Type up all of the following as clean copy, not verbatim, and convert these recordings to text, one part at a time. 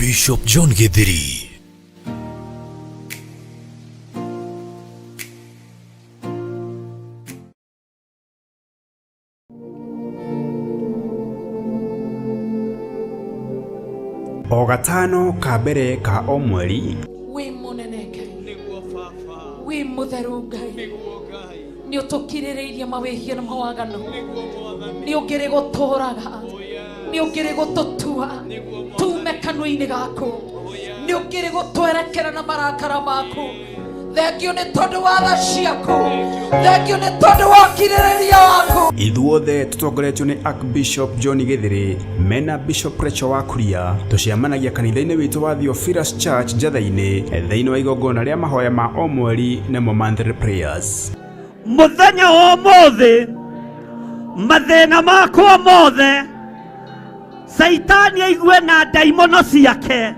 Archbishop John Githiri. O gatano ka mbere ka o mweri Wĩ mũnene Ngai, wĩ mũtheru Ngai, nĩ ũtũkirĩrĩirie mawĩhia na mawaganu, nĩ ũngĩrĩ gũtũraga, nĩ ũngĩrĩ gũtũtua tume kanua-inĩ gaku, nĩ ũngĩrĩ gũtwerekera na marakara maku. Thengio nĩ tondũ wa tha ciaku, thengio nĩ tondũ wa ũkirĩrĩria waku. Ithuothe tũtongoretio nĩ Archbishop John Githiri mena Bishop Rachel wa Kuria tũcemanagia kanitha-inĩ witũ wa Theophilus Church Njatha-inĩ thĩinĩ wa igongona rĩa mahoya ma o mweri nĩmo monthly prayers. Mũthenya wa ũmũthĩ mathĩna makwa mothe Caitani aigue na ndaimono ciake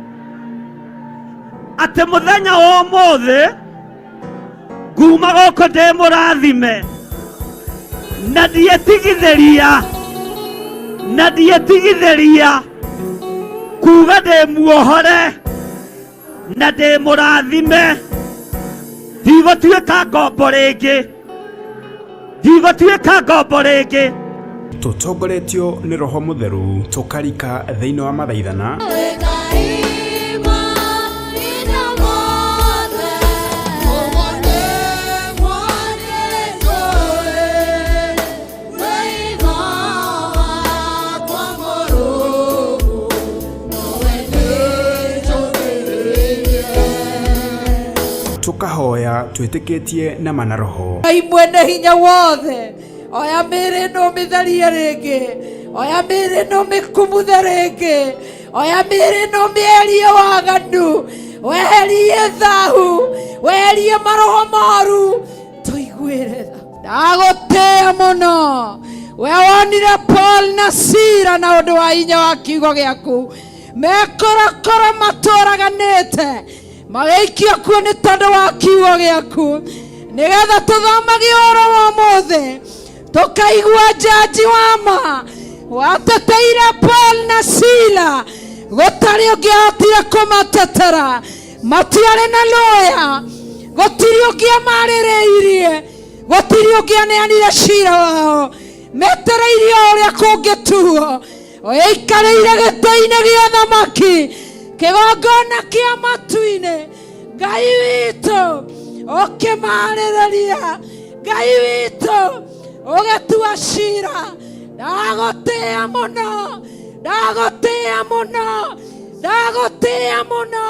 atĩ mũthenya wa ũmũthĩ nguma gũkũ ndĩ mũrathime na ndietigithĩria na ndietigithĩria kuga ndĩ muohore na ndĩ mũrathime ndigũtuĩka ngombo rĩngĩ ndigũtuĩka ngombo rĩngĩ. Tũtongoretio nĩ Roho Mũtheru tũkarika thĩinĩ wa mathaithana tũkahoya twĩtĩkĩtie na mana roho. Ngai mwene hinya wothe, oya mĩĩrĩ ĩno ũmĩtherie rĩngĩ, oya mĩĩrĩ ĩno ũmĩkumuthe rĩngĩ, oya mĩĩrĩ ĩno ũmĩeherie waganu, weherie thahu, weherie maroho moru, tũiguĩre tha. Ndagũtĩĩa mũno we wonire Paul na Sila na ũndũ wa hinya wa kiugo gĩaku mekorokoro matũraganĩte magĩikio kuo nĩ tondũ wa kiugo gĩaku, nĩgetha tũthomage ũhoro wa ũmũthĩ tũkaigua njanji wa ma wateteire Paul na Sila, gũtarĩ ũngĩahotire kũmatetera, matiarĩ na lawyer, gũtirĩ ũngĩamarĩrĩirie, gũtirĩ ũngĩaneanire cira wao, metereirie o ũrĩa kũngĩtuo. Ũikarĩire gĩtĩ-inĩ gĩa thamaki, kĩgongona kĩa matu-inĩ, Ngai witũ ũkĩmarĩrĩria, Ngai witũ ũgĩtua cira. Ndagũtĩĩa mũno, ndagũtĩĩa mũno, ndagũtĩĩa mũno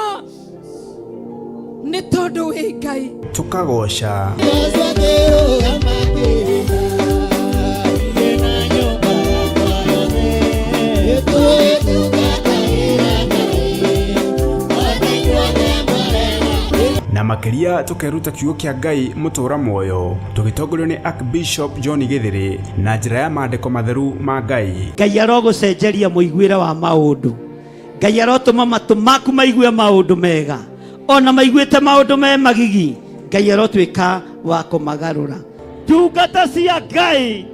nĩ tondũ wĩ Ngai. Tũkagoca na makĩria tũkeruta kiugo kĩa Ngai mũtũra muoyo tũgĩtongorio nĩ Archbishop John Githiri na njĩra ya maandĩko matheru ma Ngai. Ngai arogũcenjeria mũiguĩre wa maũndũ. Ngai arotũma matũ maku maigue maũndũ mega ona maiguĩte maũndũ me magigi. Ngai arotuĩka wa kũmagarũra. Ndungata cia Ngai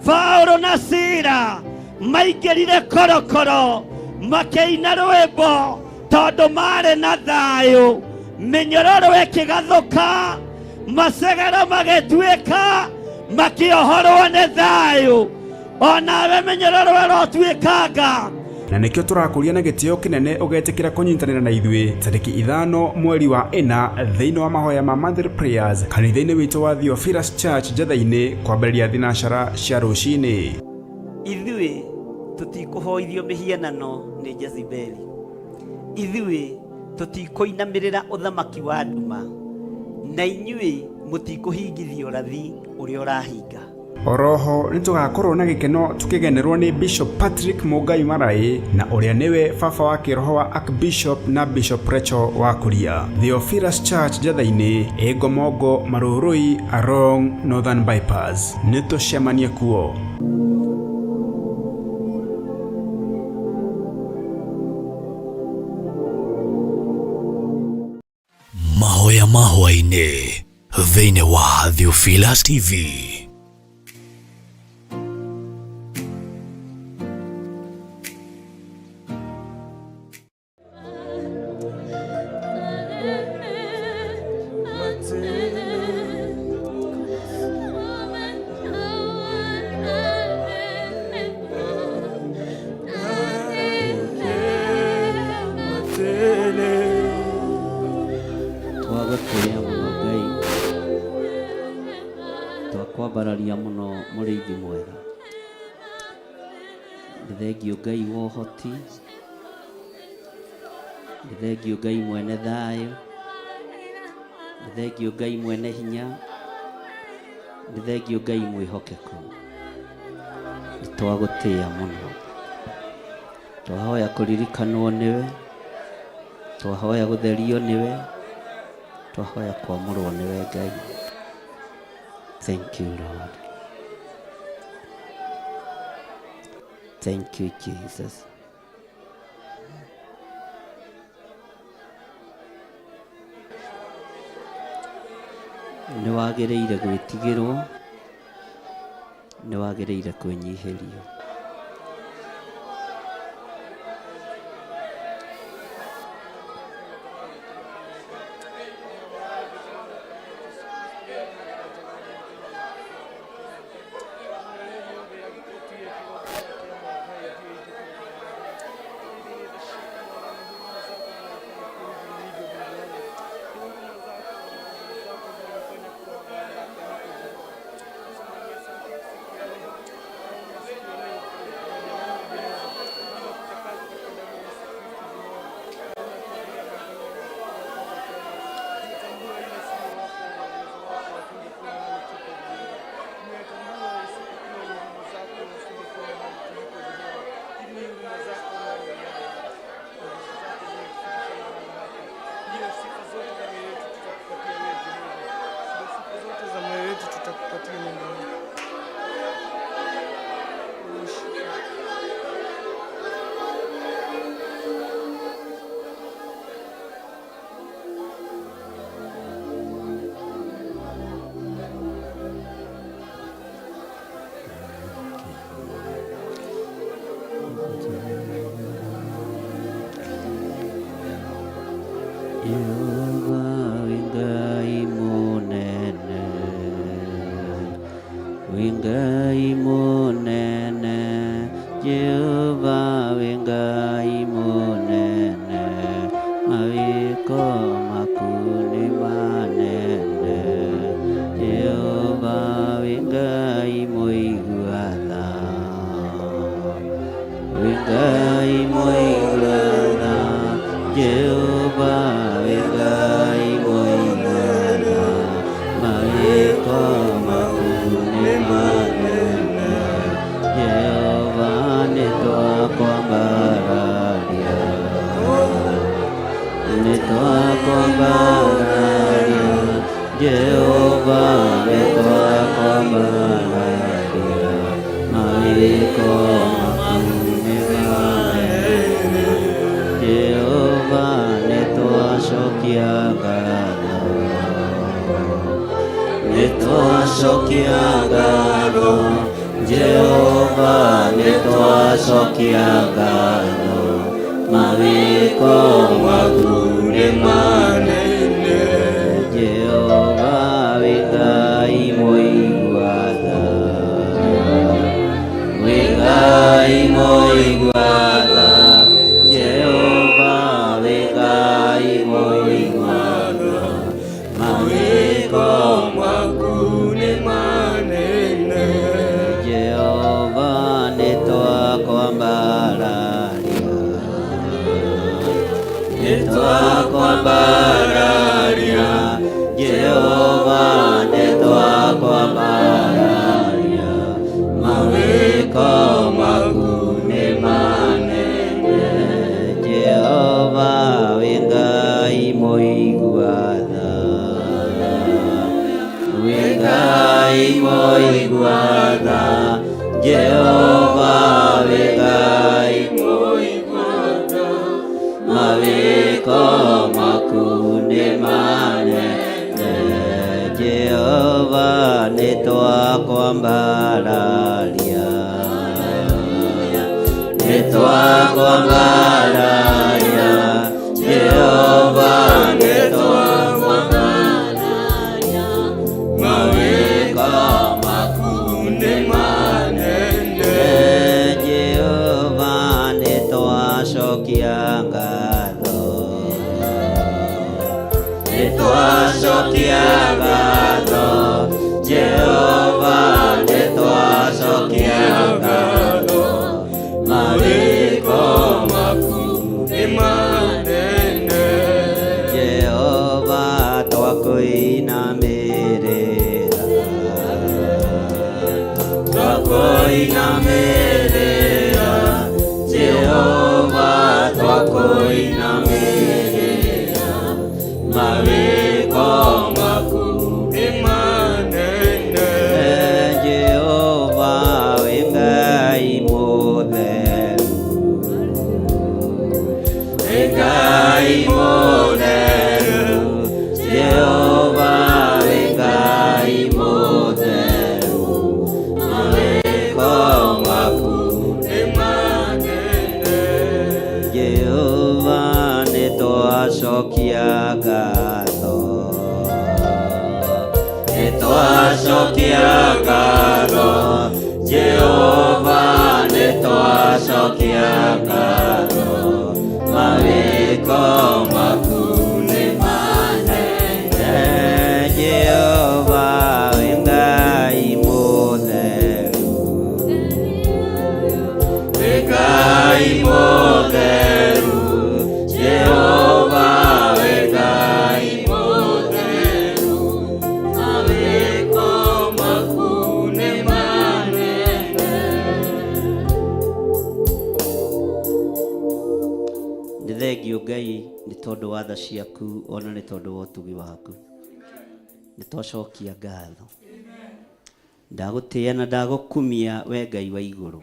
Paulo na Sila maingĩrire korokoro makĩina rwĩmbo tondũ marĩ na thayũ. Mĩnyororo ĩkĩgathũka, macegero magĩtuĩka, makĩohorwo nĩ thayũ. Onawe mĩnyororo ĩrotuĩkanga. Na nĩkĩo tũrakũria na gĩtĩo kĩnene ũgetĩkĩra kũnyitanĩra na ithuĩ tarĩki 5 mweri wa 4 thĩinĩ wa mahoya ma monthly prayers kanitha-inĩ witũ wa Theophilus Church Njatha-inĩ kwambĩrĩria thinacara cia rũcinĩ. Ithuĩ tũtikũhoithio mĩhianano nĩ Jezebeli. Ithuĩ tũtikũinamĩrĩra ũthamaki wa nduma, na inyuĩ mũtikũhingithia ũrathi ũrĩa ũrahinga. Oroho nĩ tũgakorwo na gĩkeno tũkĩgenerwo nĩ Bishop Patrick Mũngai Maraĩ na ũrĩa nĩwe baba wa kĩroho wa Archbishop na Bishop Rachel wa Kuria. Theophilus Church Njatha-inĩ, ĩ Ngomongo Marũrũi along Northern Bypass. Nĩ tũcemanie kuo. Mahoya ma hwaĩ-inĩ thĩinĩ wa Theophilus TV. Twagũkwambararia mũno mũrĩithi mwega. Nĩ thengiũ Ngai wa ũhoti, nĩ thengiũ Ngai mwene thayũ, nĩ thengiũ Ngai mwene hinya, nĩ thengiũ Ngai mwĩhokeku. Nĩ twagũtĩĩa mũno. Twahoya kũririkanwo nĩwe, twahoya gũtherio nĩwe, twahoya kwamũrwo nĩwe Ngai. Thank you Lord. Thank you Jesus. Nĩ wagĩrĩire gwĩtigĩrwo, nĩ wagĩrĩire kwĩnyihĩrio. Jehova wĩ Ngai mũnene, wĩ Ngai mũnene, Jehova wĩ Ngai mũnene, mawĩko maku nĩ manene. Jehova wĩ Ngai mũigua tha, wĩ Ngai mũigua tha, Jehova wĩ Ngai mũigua tha, mawĩko maku nĩ manene. Jehova nĩ twakwambararia, nĩ twakwambararia, Jehova nĩ twakwambararia, mawĩko maku nĩ manene. Jehova nĩ twacokia ngatho, nĩ twacokia ngatho, Jehova nĩ twacokia ngatho, mawĩko maku nĩ manene. Jehova wĩ Ngai mũigua tha, wĩ Ngai mũigua tha, Jehova wĩ Ngai mũigua tha, mawĩko maku nĩ manene. Jehova nĩ twakwambararia, nĩ twakwambararia, Jehova nĩ twakwambararia, mawĩko maku nĩ manene. Jehova wĩ Ngai mũigua tha, wĩ Ngai mũigua tha, Jehova wĩ Ngai mũigua tha, mawĩko maku nĩ manene. Jehova nĩ twakwambararia, nĩ twakwambararia, Jehova nĩ twakwambararia, mawĩko maku nĩ manene. Jehova nĩ twacokia ngatho, nĩ twacokia ngatho, Jehova Twakũinamĩrĩra, Jehova twakũinamĩrĩra, mawĩko maku nĩ manene. Jehova wĩ Ngai mũtheru, wĩ Ngai mũtheru, Jehova wĩ Ngai mũtheru, mawĩko maku nĩ manene. Jehova nĩ twacokia ngatho, nĩ twacokia ngatho, Jehova nĩ twacokia ngatho, mawĩko maku nĩ manene. Jehova wĩ Ngai mũtheru, wĩ Ngai mũtheru, Jehova wĩ Ngai mũtheru, mawĩko maku nĩ manene. Nĩ thengio Ngai nĩ tondũ wa tha ciaku ona nĩ tondũ wa ũtugi waku. Nĩ twacokia ngatho. Ndagũtĩĩa na ndagũkumia we Ngai wa igũrũ.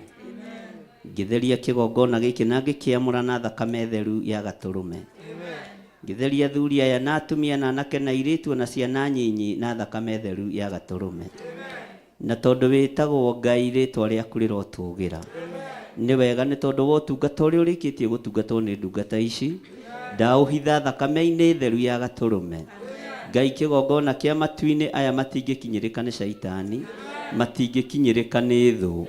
Ngĩtheria kĩgongona gĩkĩ na ngĩkĩamũra na thakame theru ya gatũrũme. Ngĩtheria athuri aya na atumia na anake na airĩtu ona ciana nyinyi na thakame theru ya gatũrũme. Na tondũ wĩtagwo Ngai rĩtwa rĩaku rĩrotũgĩra. Nĩ wega nĩ tondũ wa ũtungata ũrĩa ũrĩkĩtie gũtungatwo nĩ ndungata ici, ndaũhitha thakame-inĩ theru ya gatũrũme. Ngai kĩgongona kĩa matu-inĩ aya matingĩkinyĩrĩka nĩ caitani, matingĩkinyĩrĩka nĩ thũ.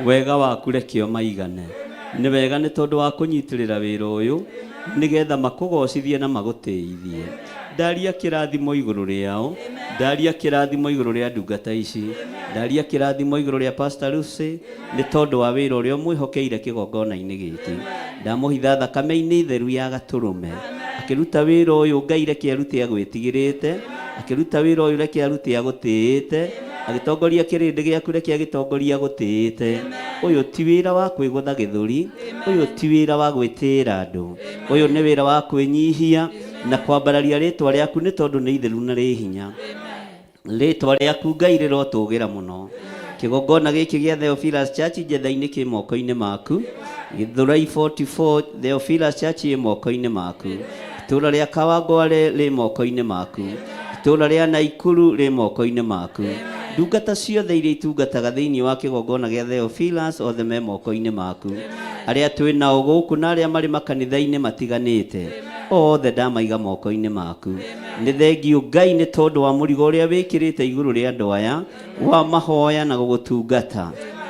Wega waku reke ũmaigane. Nĩ wega nĩ tondũ wa kũnyitĩrĩra wĩra ũyũ, nĩgetha makũgocithie na magũtĩithie. Ndaria kĩrathimo igũrũ rĩao, ndaria kĩrathimo igũrũ rĩa ndungata ici, ndaria kĩrathimo igũrũ rĩa Pastor Lucy, nĩ tondũ wa wĩra ũrĩa ũmwĩhokeire kĩgongona-inĩ gĩkĩ. Ndamũhitha thakame-inĩ theru ya gatũrũme. Akĩruta wĩra ũyũ Ngai reke arute agwĩtigĩrĩte, akĩruta wĩra ũyũ reke arute agũtĩĩte, agĩtongoria kĩrĩndĩ gĩaku reke agĩtongoria agũtĩĩte. Ũyũ ti wĩra wa kwĩgũtha gĩthũri, ũyũ ti wĩra wa gwĩtĩĩra andũ, ũyũ nĩ wĩra wa kwĩnyihia na kwambararia rĩtwa rĩaku nĩ tondũ nĩ itheru na rĩ hinya. Rĩtwa rĩaku Ngai rĩrotũgĩra mũno. Kĩgongona gĩkĩ gĩa Theophilus Church Njetha-inĩ kĩ moko-inĩ maku. Gĩthũrai 44 Theophilus Church ĩ moko-inĩ maku. Itũũra rĩa Kawangware rĩ moko-inĩ maku. Itũũra rĩa Naikuru rĩ moko-inĩ maku. Ndungata ciothe iria itungataga thĩinĩ wa kĩgongona gĩa Theophilus othe me moko-inĩ maku. Arĩa twĩ nao gũkũ na arĩa marĩ makanitha-inĩ matiganĩte, othe ndamaiga moko-inĩ maku. Nĩ thengiũ Ngai nĩ tondũ wa mũrigo ũrĩa wĩkĩrĩte igũrũ rĩa andũ aya wa mahoya na gũgũtungata.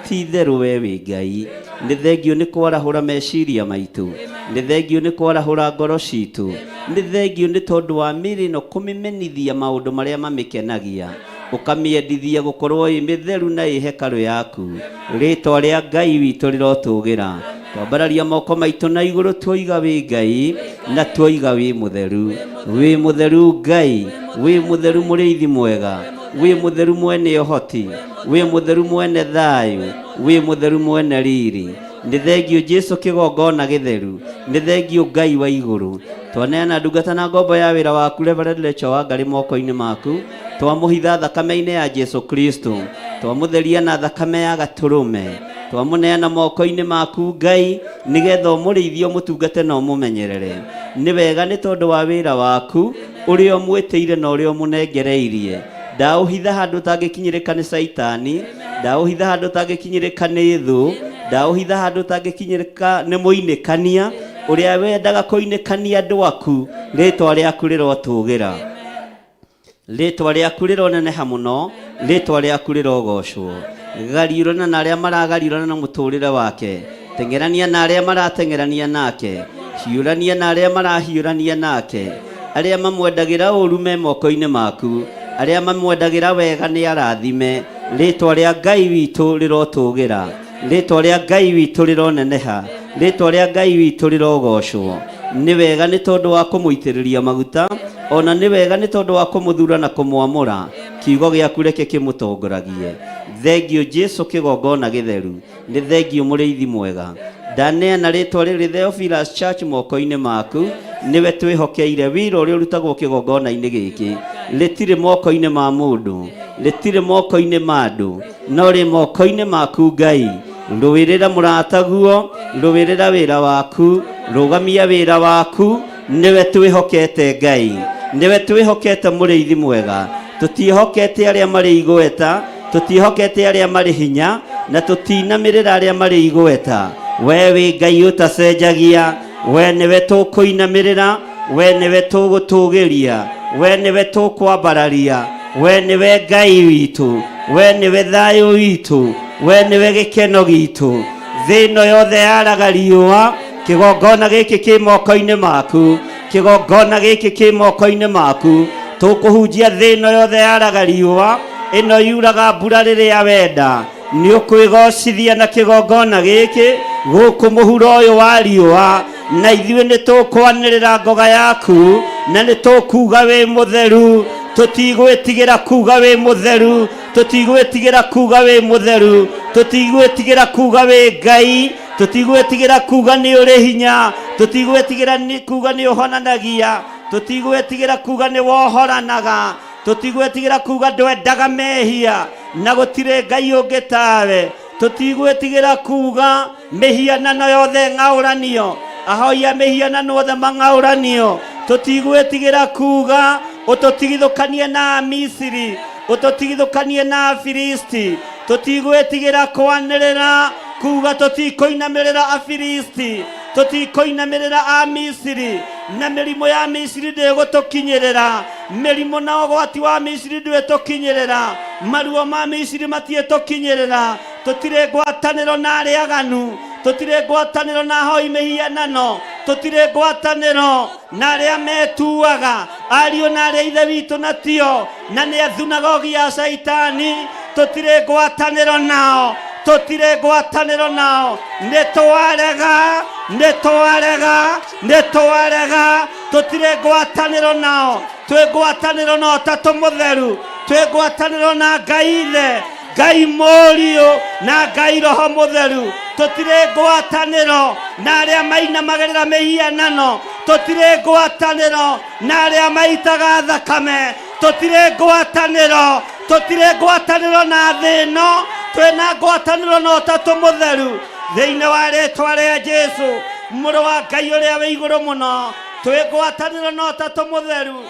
Ti itherũ we wĩ Ngai. Nĩ thengiũ nĩ kwarahũra meciria maitũ. Nĩ thengiũ nĩ kwarahũra ngoro citũ. Nĩ thengiũ nĩ tondũ wa mĩĩrĩ ĩno kũmĩmenithia maũndũ marĩa mamĩkenagia. Ũkamĩendithia gũkorwo ĩ mĩtheru na ĩ hekarũ yaku. Rĩtwa rĩa Ngai witũ rĩrotũgĩra. Twambararia moko maitũ na igũrũ tuoiga wĩ Ngai na tuoiga wĩ mũtheru. Wĩ mũtheru Ngai, wĩ mũtheru mũrĩithi mwega, wĩ mũtheru mwene ũhoti, wĩ mũtheru mwene thayũ, wĩ mũtheru mwene riri. Nĩ thengio Jesu kĩgongona gĩtheru, nĩ thengio Ngai wa igũrũ. Twaneana ndungata na ngombo ya wĩra waku Reverend Rachel Wangari moko-inĩ maku. Twamũhitha thakame-inĩ ya Jesu Kristo, twamũtheria na thakame ya gatũrũme, twamũneana moko-inĩ maku Ngai, nĩgetha ũmũrĩithie, ũmũtungate na ũmũmenyerere. Nĩ wega nĩ tondũ wa wĩra waku ũrĩa ũmwĩtĩire na ũrĩa ũmũnengereirie. Ndaũhitha handũ ũtangĩkinyĩrĩka nĩ Caitani, ndaũhitha handũ ũtangĩkinyĩrĩka nĩ thũ, ndaũhitha handũ ũtangĩkinyĩrĩka nĩ mũinĩkania ũrĩa wendaga kũinĩkania andũ aku, rĩtwa rĩaku rĩrotũgĩra. Rĩtwa rĩaku rĩroneneha mũno, rĩtwa rĩaku rĩrogocwo. Gariũrana na arĩa maragariũrana na mũtũrĩre wake, teng'erania na arĩa marateng'erania nake, hiũrania na arĩa marahiũrania nake. Arĩa mamwendagĩra ũru me moko-inĩ maku, arĩa mamwendagĩra wega nĩ arathime. Rĩtwa rĩa Ngai witũ rĩrotũgĩra, rĩtwa rĩa Ngai witũ rĩroneneha, rĩtwa rĩa Ngai witũ rĩrogocwo. Nĩ wega nĩ tondũ wa kũmũitĩrĩria maguta, o na nĩ wega nĩ tondũ wa kũmũthura na kũmwamũra. Kiugo gĩaku reke kĩmũtongoragie. Thengiũ Jesu kĩgongona gĩtheru, nĩ thengiũ mũrĩithi mwega. Ndaneana rĩtwa rĩrĩ Theophilus Church moko-inĩ maku, nĩwe twĩhokeire wĩra ũrĩa ũrutagwo kĩgongona-inĩ gĩkĩ. Rĩtirĩ moko-inĩ ma mũndũ, rĩtirĩ moko-inĩ ma andũ, no rĩ moko-inĩ maku Ngai. Rũĩrĩra mũrataguo, rũĩrĩra wĩra waku, rũgamia wĩra waku, nĩwe twĩhokete Ngai, nĩwe twĩhokete mũrĩithi mwega. Tũtiĩhokete arĩa marĩ igweta, tũtiĩhokete arĩa marĩ hinya, na tũtinamĩrĩra arĩa marĩ igweta. We wĩ Ngai ũtacenjagia, we nĩwe tũkũinamĩrĩra, we nĩwe tũgũtũgĩria, we nĩwe tũkwambararia, we nĩwe Ngai witũ, we nĩwe thayũ witũ, we nĩwe gĩkeno gitũ. Thĩ ĩno yothe yaraga riũa, kĩgongona gĩkĩ kĩ moko-inĩ maku, kĩgongona gĩkĩ kĩ moko-inĩ maku. Tũkũhunjia thĩ ĩno yothe yaraga riũa, ĩno yuraga mbura rĩrĩa wenda. Nĩ ũkwĩgocithia na kĩgongona gĩkĩ gũkũ mũhuro ũyũ wa riũa, na ithuĩ nĩ tũkwanĩrĩra ngoga yaku, na nĩ tũkuga wĩ mũtheru. Tũtigwĩtigĩra kuga wĩ mũtheru, tũtigwĩtigĩra kuga wĩ mũtheru, tũtigwĩtigĩra kuga wĩ Ngai, tũtigwĩtigĩra kuga nĩ ũrĩ hinya, tũtigwĩtigĩra kuga nĩ ũhonanagia, tũtigwĩtigĩra kuga nĩ wohoranaga, tũtigwĩtigĩra kuga ndwendaga mehia na gũtirĩ Ngai ũngĩ tawe, tũtigwĩtigĩra kuga mĩhianano yothe ng'aũranio, ahoi a mĩhianano othe mang'aũranio, tũtigwĩtigĩra kuga ũtũtigithũkanie na Amisiri, ũtũtigithũkanie na Afilisti, tũtigwĩtigĩra kwanĩrĩra kuga tũtikũinamĩrĩra Afilisti, tũtikũinamĩrĩra Amisiri, na mĩrimũ ya Misiri ndĩgũtũkinyĩrĩra, mĩrimũ na ũgwati wa Misiri ndwĩtũkinyĩrĩra, maruo ma Misiri matiĩtũkinyĩrĩra. Tũtirĩ ngwatanĩro na arĩa aganu, tũtirĩ ngwatanĩro na ahoi mĩhianano, tũtirĩ ngwatanĩro na arĩa metuaga ariũ na arĩa ithe witũ na tio, na nĩ a thunagogi ya Shaitani. Tũtirĩ ngwatanĩro nao, tũtirĩ ngwatanĩro nao. Nĩ twarega, nĩ twarega, nĩ twarega, tũtirĩ ngwatanĩro nao. Twĩ ngwatanĩro na Ũtatũ Mũtheru, twĩ ngwatanĩro na Ngai Ithe, Ngai Mũriũ na Ngai Roho Mũtheru. Tũtirĩ ngwatanĩro na arĩa mainamagĩrĩra mĩhianano, tũtirĩ ngwatanĩro na arĩa maitaga thakame, tũtirĩ ngwatanĩro, tũtirĩ ngwatanĩro na thĩ ĩno, twĩna ngwatanĩro na Ũtatũ Mũtheru. Thĩinĩ wa rĩtwa rĩa Jesu, mũrũ wa Ngai ũrĩa wĩ igũrũ mũno, twĩ ngwatanĩro na Ũtatũ Mũtheru,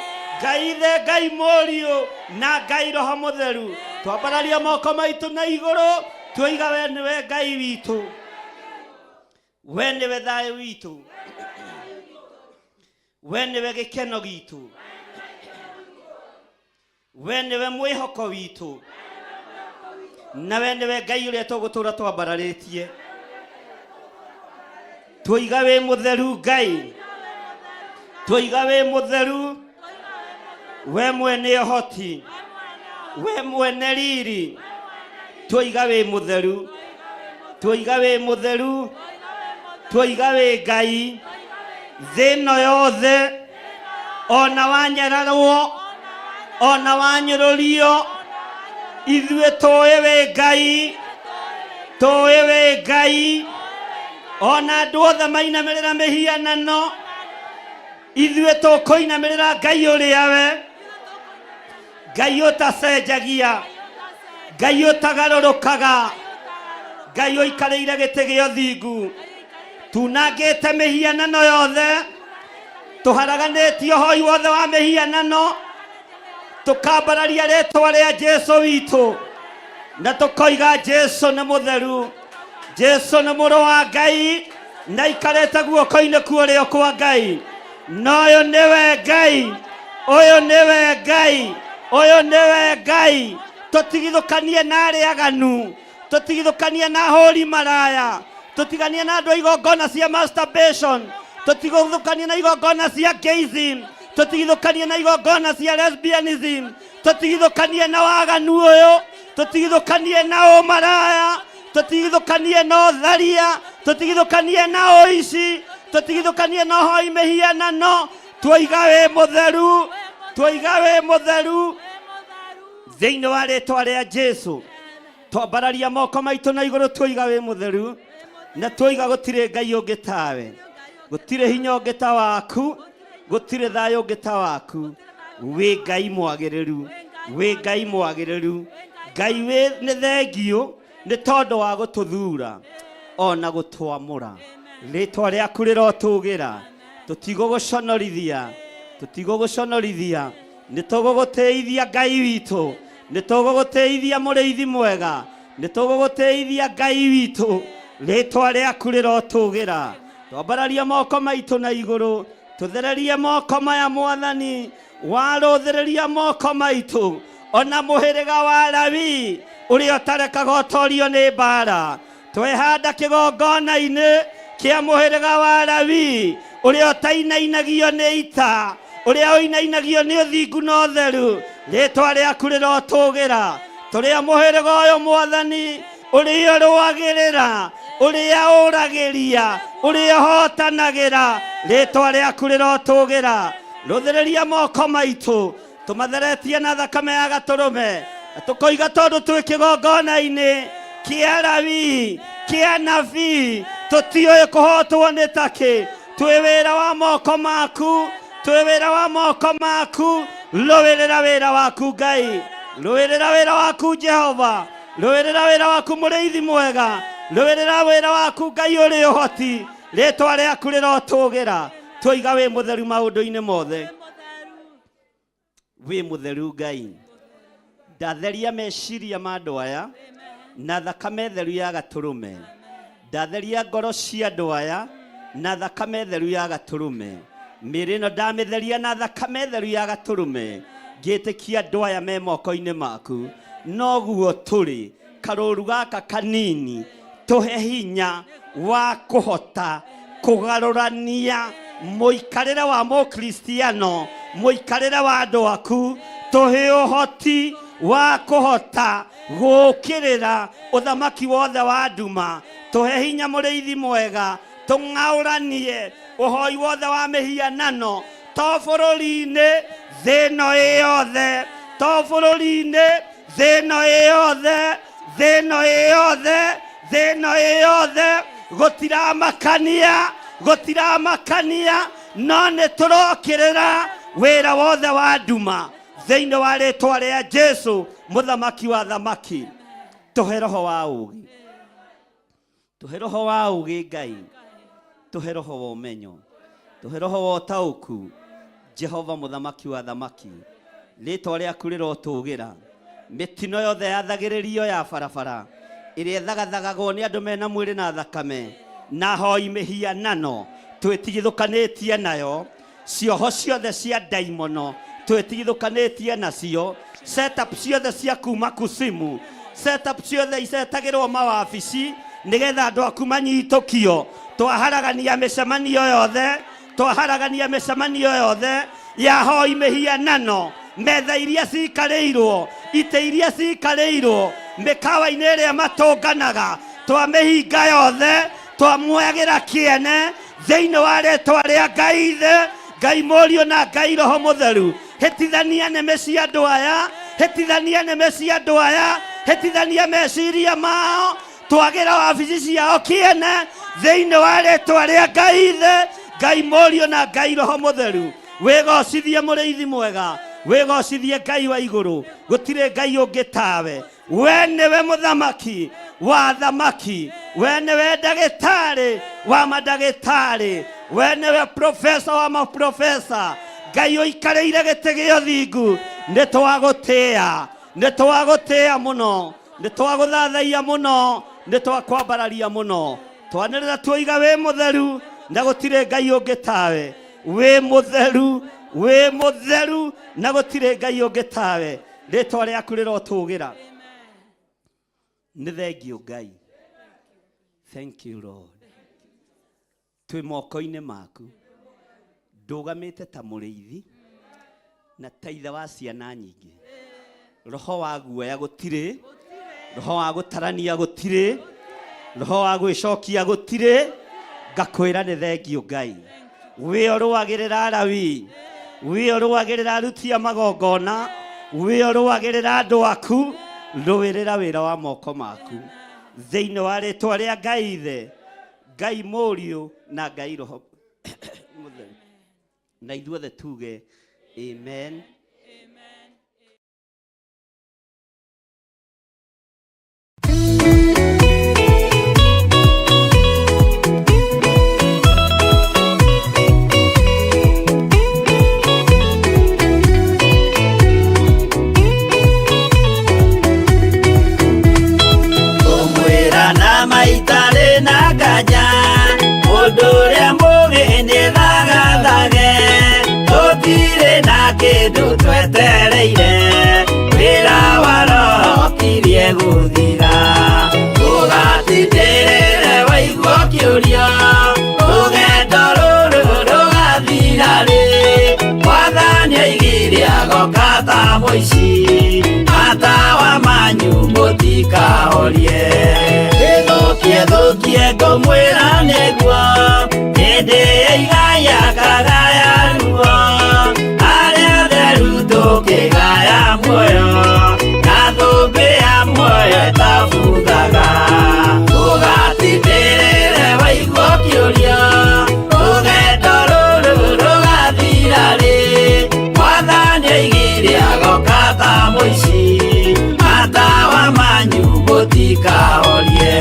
Ngai Ithe, Ngai Mũriũ na Ngai Roho Mũtheru. Twambararia moko maitũ na igũrũ, tuoiga we nĩwe Ngai witũ, we nĩwe thayũ witũ, we nĩwe gĩkeno gitũ, we nĩwe mwĩhoko witũ, na we nĩwe Ngai ũrĩa tũgũtũra twambararĩtie. Tuoiga wĩ mũtheru Ngai, tuoiga wĩ mũtheru, we mwene ũhoti, we mwene riri, tuoiga wĩ mũtheru, tuoiga wĩ mũtheru, tuoiga wĩ Ngai. Thĩ ĩno yothe ona wanyararwo, ona wanyũrũrio, ithuĩ tũĩ wĩ Ngai, tũĩ wĩ Ngai. Ona andũ othe mainamĩrĩra mĩhianano, ithuĩ tũkũinamĩrĩra Ngai ũrĩa we, Ngai ũtacenjagia, Ngai ũtagarũrũkaga, Ngai ũikarĩire gĩtĩ gĩa ũthingu. Tunangĩte mĩhianano yothe, tũharaganĩtie ũhoi wothe wa mĩhianano, tũkambararia rĩtwa rĩa Jesu witũ, na tũkoiga Jesu nĩ mũtheru, Jesu nĩ mũrũ wa Ngai, na aikarĩte guoko-inĩ kwa ũrĩo kwa Ngai. Na ũyũ nĩwe Ngai, ũyũ nĩwe Ngai, ũyũ nĩwe Ngai. Tũtigithũkanie na arĩa aganu, tũtigithũkanie na ahũri maraya, tũtiganie na andũ a igongona cia masturbation, tũtigithũkanie na igongona cia gayism, tũtigithũkanie na igongona cia lesbianism, tũtigithũkanie na waganu ũyũ, tũtigithũkanie na ũmaraya, tũtigithũkanie na ũtharia, tũtigithũkanie na ũici, tũtigithũkanie na ũhoi mĩhianano. Tuoiga wĩ mũtheru, tuoiga wĩ mũtheru. Thĩinĩ wa rĩtwa rĩa Jesu, twambararia moko maitũ na igũrũ, tuoiga wĩ mũtheru, na tuoiga gũtirĩ Ngai ũngĩ tawe, gũtirĩ hinya ũngĩ ta waku, gũtirĩ thayũ ũngĩ ta waku. Wĩ Ngai mwagĩrĩru, wĩ Ngai mwagĩrĩru. Ngai wĩ nĩ thengiũ nĩ tondũ wa gũtũthura ona gũtwamũra. Rĩtwa rĩaku rĩrotũgĩra. Tũtigũgũconorithia, tũtigũgũconorithia. Nĩ tũgũgũtĩithia Ngai witũ, nĩ tũgũgũtĩithia mũrĩithi mwega, nĩ tũgũgũtĩithia Ngai witũ. Rĩtwa rĩaku rĩrotũgĩra. Twambararia moko maitũ na igũrũ, tũthererie moko maya Mwathani. Warũthĩrĩria moko maitũ, ona mũhĩrĩga wa Lawi ũrĩa ũtarekaga ũtorio nĩ mbara, twehanda kĩgongona-inĩ kĩa mũhĩrĩga wa Lawi ũrĩa ũtainainagio nĩ ita, ũrĩa ũinainagio nĩ ũthingu na ũtheru. Rĩtwa rĩaku rĩrotũgĩra. Tũrĩa mũhĩrĩga ũyũ Mwathani, ũrĩa ũrũagĩrĩra, ũrĩa ũragĩria, ũrĩa ũhotanagĩra, rĩtwa rĩaku rĩrotũgĩra. Rũthĩrĩria moko maitũ, tũmatheretie na thakame ya gatũrũme, na tũkoiga tondũ twĩ kĩgongona-inĩ kĩa Lawi, kĩa nabii, tũtiũĩ kũhotwo nĩ takĩ. Twĩ wĩra wa moko maku, twĩ wĩra wa moko maku. Rũĩrĩra wĩra waku Ngai, rũĩrĩra wĩra waku Jehova, rũĩrĩra wĩra waku mũrĩithi mwega, rũĩrĩra wĩra waku Ngai ũrĩ ũhoti. Rĩtwa rĩaku rĩrotũgĩra. Twoiga wĩ mũtheru maũndũ-inĩ mothe, wĩ mũtheru Ngai. Ndatheria meciria ma andũ aya na thakame theru ya gatũrũme. Ndatheria ngoro cia andũ aya na thakame theru ya gatũrũme. Mĩĩrĩ ĩno ndamĩtheria na thakame theru ya gatũrũme, ngĩtĩkia andũ aya me moko-inĩ maku. Noguo tũrĩ karũru gaka kanini, tũhe hinya wa kũhota kũgarũrania mũikarĩre wa mũkristiano, mũikarĩre wa andũ aku. Tũhe ũhoti wa kũhota gũũkĩrĩra ũthamaki wothe wa nduma. Tũhe hinya mũrĩithi mwega, tũng'aũranie ũhoi wothe wa mĩhianano, to bũrũri-inĩ, thĩ ĩno ĩ yothe, to bũrũri-inĩ, thĩ ĩno ĩ yothe, thĩ ĩno ĩ yothe, thĩ ĩno ĩ yothe. Gũtiramakania, gũtiramakania, no nĩ tũrokĩrĩra wĩra wothe wa nduma thĩinĩ wa rĩtwa rĩa Jesu mũthamaki wa thamaki. Tũhe roho wa ũũgĩ, tũhe roho wa ũũgĩ Ngai, tũhe roho wa ũmenyo, tũhe roho wa ũtaũku. Jehova mũthamaki wa thamaki, rĩtwa rĩaku rĩrotũgĩra. Mĩtino yothe yathagĩrĩrio ya barabara ĩrĩa ĩthagathagagwo nĩ andũ mena mwĩrĩ na thakame na hoi mĩhianano, twĩtigithũkanĩtie nayo. Cioho ciothe cia ndaimono twĩtigithũkanĩtie nacio. Setup ciothe cia kuma kusimu, setup ciothe icetagĩrwo mawabici nĩgetha andũ aku manyitũkio, twaharagania mĩcemanio yothe, twaharagania mĩcemanio yothe ya hoi mĩhianano. Metha iria cikarĩirwo, itĩ iria cikarĩirwo mĩkawa-inĩ ĩrĩa matũnganaga, twamĩhinga yothe, twamuoyagĩra kĩene thĩinĩ wa rĩtwa rĩa Ngai Ithe, Ngai Mũriũ na Ngai Roho Mũtheru. Hĩtithania nĩmĩ cia andũ aya, hĩtithania nĩmĩ cia andũ aya, hĩtithania meciria mao, twagĩra wabici ciao kĩene thĩinĩ wa rĩtwa rĩa Ngai Ithe, Ngai Mũriũ na Ngai Roho Mũtheru. Wĩgocithie mũrĩithi mwega, wĩgocithie Ngai wa igũrũ. Gũtirĩ Ngai ũngĩ tawe. We nĩwe mũthamaki wa thamaki, we nĩwe ndagĩtarĩ wa mandagĩtarĩ, we nĩwe profesa wa maprofesa. Ngai ũikarĩire gĩtĩ gĩa ũthingu, nĩ twagũtĩĩa, nĩ twagũtĩĩa mũno, nĩ twagũthathaiya mũno, nĩ twakwambararia mũno. Twanĩrĩra tuoiga wĩ mũtheru na gũtirĩ Ngai ũngĩ tawe. Wĩ mũtheru, wĩ mũtheru na gũtirĩ Ngai ũngĩ tawe. Rĩtwa rĩaku rĩrotũgĩra. Nĩ thengiũ Ngai. Thank you Lord. Twĩ moko-inĩ maku. Ndũgamĩte ta mũrĩithi na ta ithe wa ciana nyingĩ. Roho wa guoya gũtirĩ, roho wa gũtarania gũtirĩ, roho wa gwĩcokia gũtirĩ. Ngakwĩra nĩ thengiũ Ngai. Wĩ ũrũagĩrĩra Lawi, wĩ ũrũagĩrĩra aruti a magongona, Wĩ ũrũagĩrĩra andũ aku, rũĩrĩra wĩra wa moko maku. Thĩinĩ wa rĩtwa rĩa Ngai Ithe, Ngai Mũriũ na Ngai Roho Mũtheru. Na ithuothe tuge amen. Kũmwĩra na maitarĩ na nganja, mũndũ ũrĩa mũũgĩ nĩthagathage, tũtirĩ na kĩndũ twetereire, wĩra wa Roho ũkirie gũthira. Ũgatindĩrĩre waigua ũkĩũria, rũgendo rũrũ rũgathira rĩ? Mwathani oigire agoka ta mũici, matawa manyu mũtikahorie. Ĩthũkie thũkie ngũmwĩra nĩguo, hĩndĩ ĩigaya kagaya ruo, arĩa atheru tũkĩgaya muoyo, na thũmbĩ ya muoyo ĩtabuthaga. Ũgatindĩrĩre waigua ũkĩũria, rũgendo rũrũ rũgathira rĩ? Mwathani oigire agoka ta mũici, matawa manyu mũtikahorie.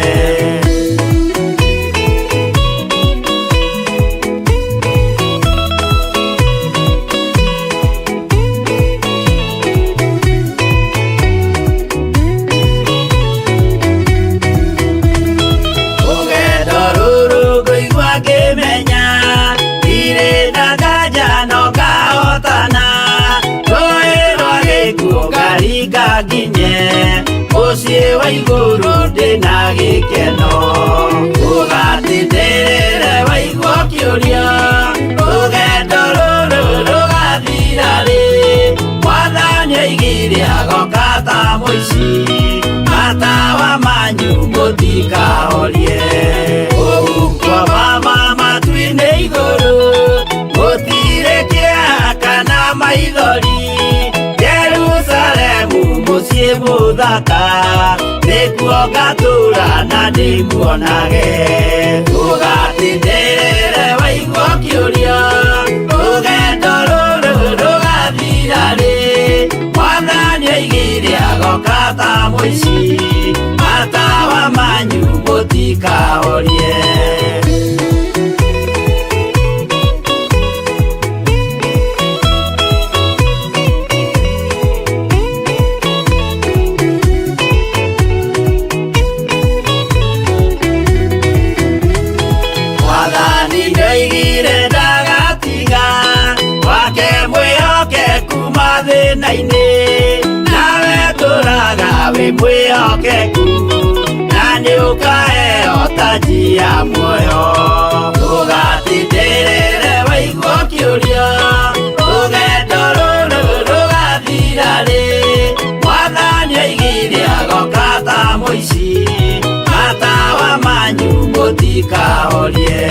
Rũgendo rũrũ ngũigua ngĩmenya, ndirĩ na nganja no ngahotana, rũĩ rwa gĩkuũ ngaringa nginye, mũciĩ wa igũrũ ndĩna gĩkeno. Ũgatindĩrĩre waigua ũkĩũria, rũgendo rũrũ rũgathira rĩ? Mwathani oigire agoka ta mũici, matawa manyu mũtikahorie. Kũu kwa mama matu-inĩ igũrũ, gũtirĩ kĩeha kana maithori, Jerusalemu mũciĩ mũthaka, nĩkuo ngatũũra na ndĩmuonage. Ũgatindĩrĩre waigua ũkĩũria, rũgendo rũrũ rũgathira rĩ? Mwathani oigire agoka ta mũici, matawa manyu mũtikahorie. Mwathani nĩoigire ndagatiga, wake mwĩhokeku mathĩna-inĩ, nawe tũraga wĩ mwĩhokeku, na nĩũkaheo taji ya muoyo. Ũgatindĩrĩre waigua ũkĩũria, rũgendo rũrũ rũgathira rĩ? Mwathani oigire agoka ta mũici, matawa manyu mũtikahorie.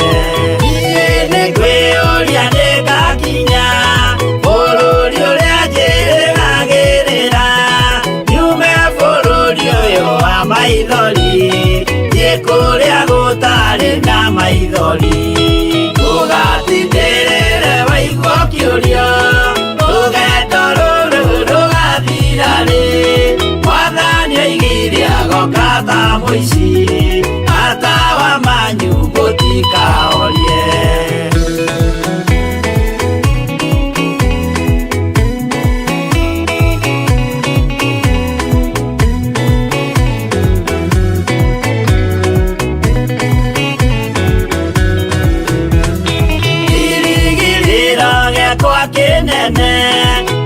Niĩ nĩngwĩyũria nĩngakinya bũrũri ũrĩa njĩrĩgagĩrĩra, nyume bũrũri ũyũ wa maithori, thiĩ kũrĩa gũtarĩ na maithori. Ũgatindĩrĩre waigua ũkĩũria, rũgendo rũrũ rũgathira rĩ? Mwathani oigire agoka ta mũici, matawa manyu mũtikahorie. Kĩrĩgĩrĩro gĩakwa kĩnene,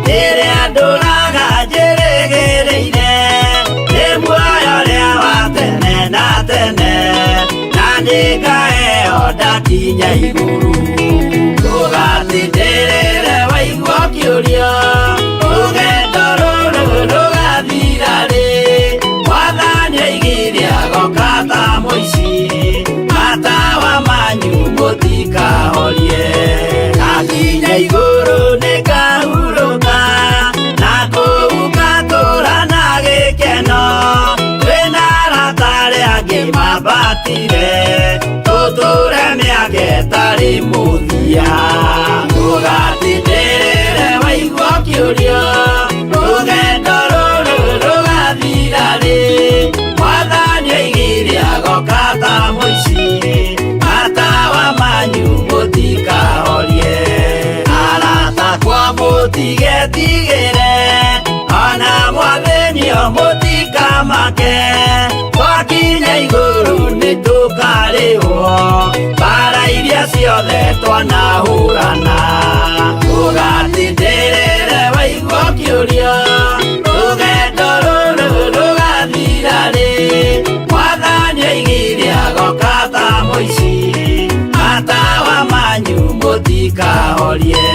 rĩrĩa ndũraga njĩrĩgĩrĩire, nĩ muoyo ũrĩa wa tene na tene, na nĩngaheo ndakinya igũrũ. Ũgatindĩrĩre waigua ũkĩũria, rũgendo rũrũ rũgathira rĩ? Mwathani oigire agoka ta mũici, matawa manyu mũtikahorie. Ndakinya igũrũ nĩngahurũka, na kũu mambatire tũtũre mĩaka ĩtarĩ mũthia ndũgatindĩrĩre waigua ũkĩũrio rũgendo rũrũ rũgathira rĩ mwathani oigire agoka ta mũici matawa manyu mũtikahorie arata kwa mũtigetigĩre ona mwathĩnio mũtikamake twakinya igũrũ nĩtũkarĩhwo mbara iria ciothe twanahũrana ndũgatindĩrĩre waigua ũkĩũrio rũgendo rũrũ rũgathira rĩ mwathani oigire agoka ta mũici matawa manyu mũtikahorie.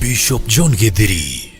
Bishop John Githiri.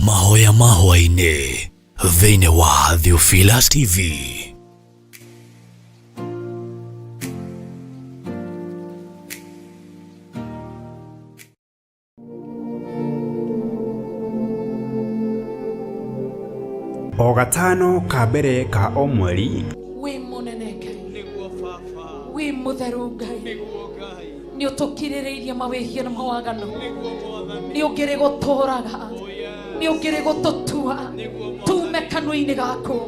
Mahoya mahwa-inĩ thĩinĩ wa Theophilus TV. O gatano ka mbere ka o mweri Wĩ mũnene Ngai, wĩ mũtheru Ngai, nĩ ũtũkirĩrĩirie mawĩhia na mawaganu, nĩ ũngĩrĩ gũtũraga, nĩ ũngĩrĩ gũtũtua tume kanua-inĩ gaku,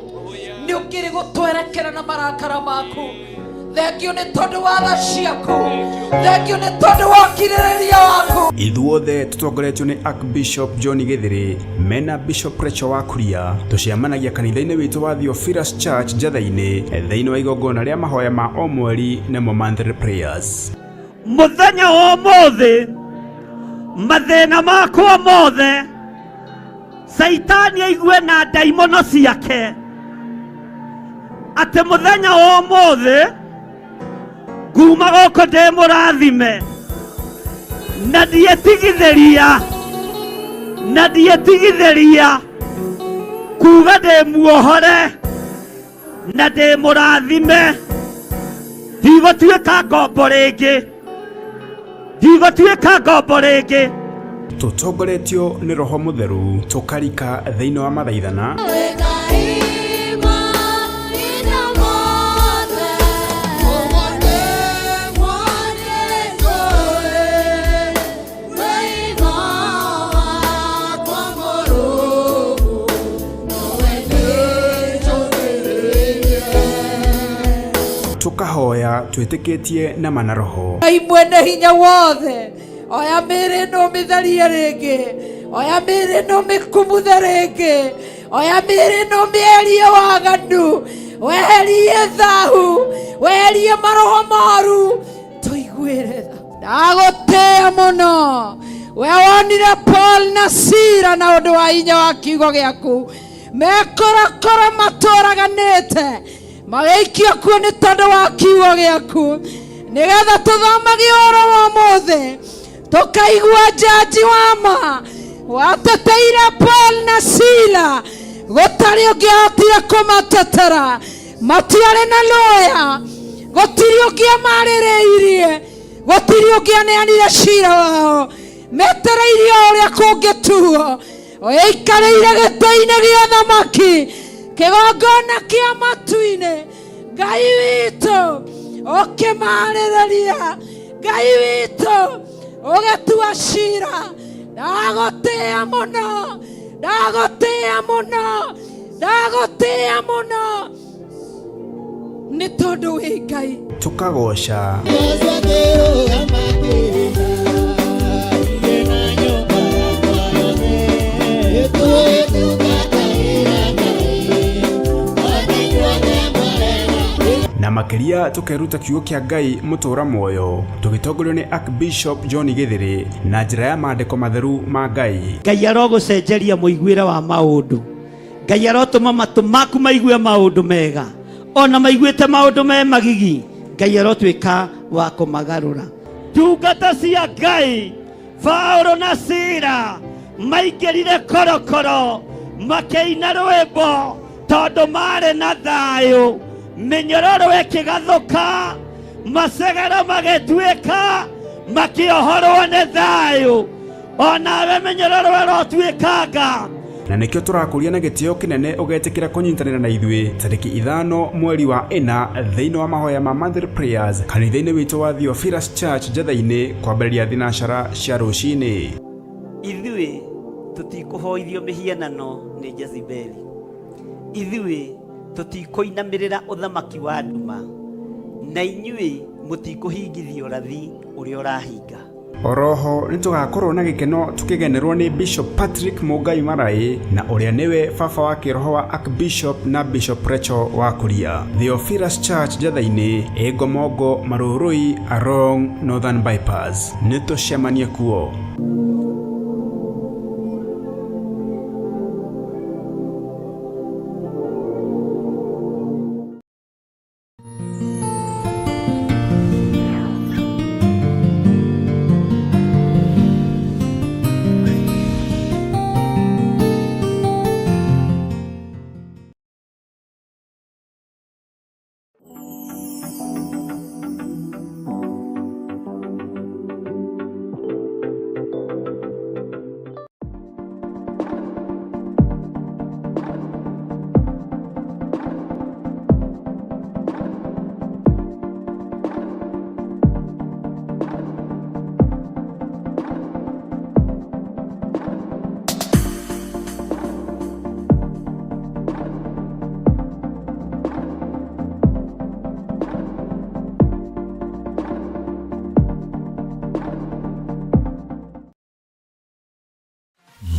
nĩ ũngĩrĩ gũtwerekera na marakara maku. Thengio nĩ tondũ wa tha ciaku, thengio nĩ tondũ wa ũkirĩrĩria waku. Ithuothe tũtongoretio nĩ Archbishop John Githiri mena Bishop Rachel wa Kuria tũcemanagia kanitha-inĩ witũ wa Theophilus Church Njatha-inĩ thĩinĩ wa igongona rĩa mahoya ma o mweri nĩmo monthly prayers. Mũthenya wa ũmũthĩ mathĩna makwa mothe Saitani aigue na ndaimono ciake atĩ mũthenya wa ũmũthĩ nguma gũkũ ndĩ mũrathime na ndietigithĩria na ndietigithĩria kuga ndĩ muohore na ndĩ mũrathime ndigũtuĩka ngombo rĩngĩ ndigũtuĩka ngombo rĩngĩ. Tũtongoretio nĩ Roho Mũtheru tũkarika thĩinĩ wa mathaithana tũkahoya twĩtĩkĩtie na mana roho. Ngai mwene hinya wothe, oya mĩĩrĩ ĩno ũmĩtherie rĩngĩ, oya mĩĩrĩ ĩno ũmĩkumuthe rĩngĩ, oya mĩĩrĩ ĩno ũmĩeherie waganu, weherie thahu, weherie maroho moru, tũiguĩre tha. Ndagũtĩĩa mũno we wonire Paul na Sila na ũndũ wa hinya wa kiugo gĩaku mekorokoro matũraganĩte magĩikio kuo nĩ tondũ wa kiugo gĩaku, nĩgetha tũthomage ũhoro wa ũmũthĩ tũkaigua njanji wa ma wateteire Paul na Sila gũtarĩ ũngĩahotire kũmatetera, matiarĩ na lawyer, gũtirĩ ũngĩamarĩrĩirie, Gũtirĩ ũngĩaneanire cira wao, metereirie o ũrĩa kũngĩtuo. Ũikarĩire gĩtĩ-inĩ gĩa thamaki, kĩgongona kĩa matu-inĩ, Ngai witũ ũkĩmarĩrĩria, Ngai witũ ũgĩtua cira. Ndagũtĩĩa mũno, ndagũtĩĩa mũno, ndagũtĩĩa mũno, nĩ tondũ wĩ Ngai. Tũkagooca. Na makĩria tũkeruta kiugo kĩa Ngai mũtũra muoyo tũgĩtongorio nĩ Archbishop John Gĩthĩrĩ na njĩra ya maandĩko matheru ma Ngai. Ngai arogũcenjeria mũiguĩre wa maũndũ. Ngai arotũma matũ maku maigue maũndũ mega, ona maiguĩte maũndũ me magigi, Ngai arotuĩka wa kũmagarũra. Ndungata cia Ngai Paulo na Sila maingĩrire korokoro makĩina rwĩmbo tondũ marĩ na thayũ, mĩnyororo ĩkĩgathũka, macegero magĩtuĩka, makĩohorwo nĩ thayũ. Onawe mĩnyororo ĩrotuĩkanga. Na nĩkĩo tũrakũria na gĩtĩo kĩnene ũgetĩkĩra kũnyitanĩra na ithuĩ tarĩki 5 mweri wa 4 thĩinĩ wa mahoya ma Monthly Prayers kanitha-inĩ witũ wa Theophilus Church Njetha-inĩ kwambĩrĩria thinacara cia rũcinĩ. Ithuĩ tũtikũhoithio mĩhianano nĩ Jezebeli. Ithuĩ tũtikũinamĩrĩra ũthamaki wa nduma, na inyuĩ mũtikũhingithia ũrathi ũrĩa ũrahinga. Oroho nĩ tũgakorwo na gĩkeno tũkĩgenerwo nĩ Bishop Patrick Mũngai Maraĩ na ũrĩa nĩwe baba wa kĩroho wa Archbishop na Bishop Rachel wa Kuria. Theophilus Church Njetha-inĩ, Ĩngomongo, Marũrũi, Arong, Northern Bypass. Nĩ tũcemanie kuo.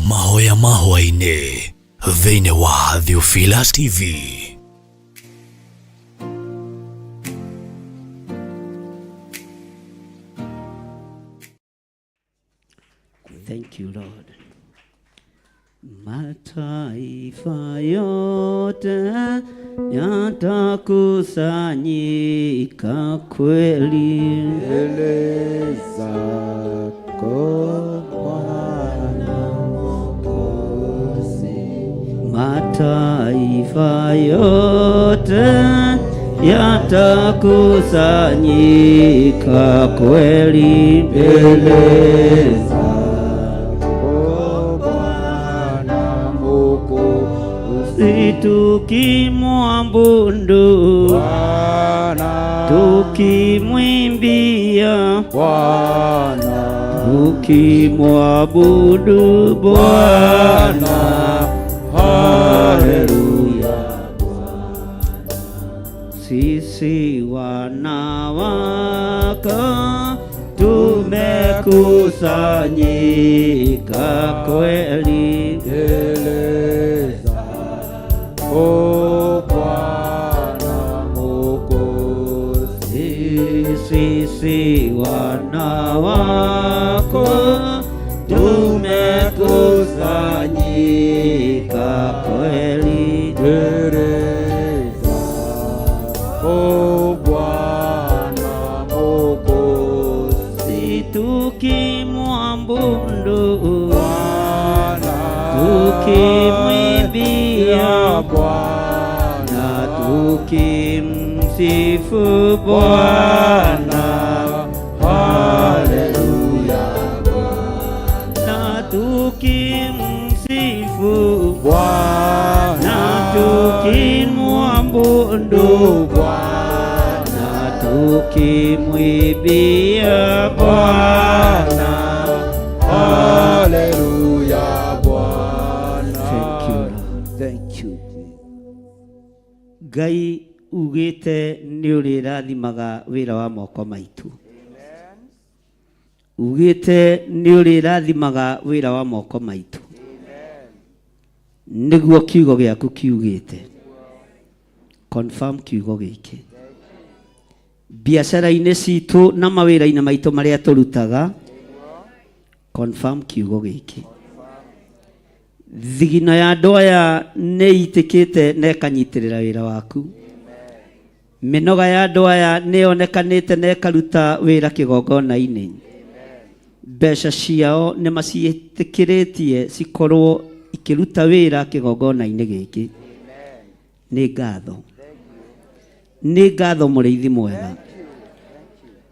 Mahoya mahwainĩ thĩinĩ wa Theophilus TV. Thank you, Lord. Mataifa yote yatakusanyika kweli mbele zako Bwana Mwokozi. Mataifa yote yatakusanyika kweli mbele zako Bwana Mwokozi. Tukimwabudu Bwana, tukimwimbia Bwana, tukimwabudu Bwana, haleluya. Sisi wana wako tumekusanyika kweli mbele zako Bwana Mwokozi. Sisi wana wako tumekusanyika kweli mbele zako Bwana Mwokozi. Tukimwabudu Bwana, tukimwimbia Bwana, na tukimsifu Bwana, haleluya. Oh Bwana, tukimwimbia Bwana. Haleluya Bwana. Thank you, Lord. Thank you. Ngai ugĩte nĩ ũrĩrathimaga wĩra wa moko maitũ. Ugĩte nĩ ũrĩrathimaga wĩra wa moko maitũ. Nĩguo kiugo gĩaku kiugĩte. Confirm kiugo gĩkĩ. Biacara-inĩ citũ na mawĩra-inĩ maitũ marĩa tũrutaga, confirm kiugo gĩkĩ. Thigino ya andũ aya nĩ itĩkĩte na ĩkanyitĩrĩra wĩra waku. Mĩnoga ya andũ aya nĩ yonekanĩte na ĩkaruta wĩra kĩgongona-inĩ. Mbeca ciao nĩ maciĩtĩkĩrĩtie cikorwo ikĩruta wĩra kĩgongona-inĩ gĩkĩ. Nĩ ngatho. Nĩ ngatho mũrĩithi mwega.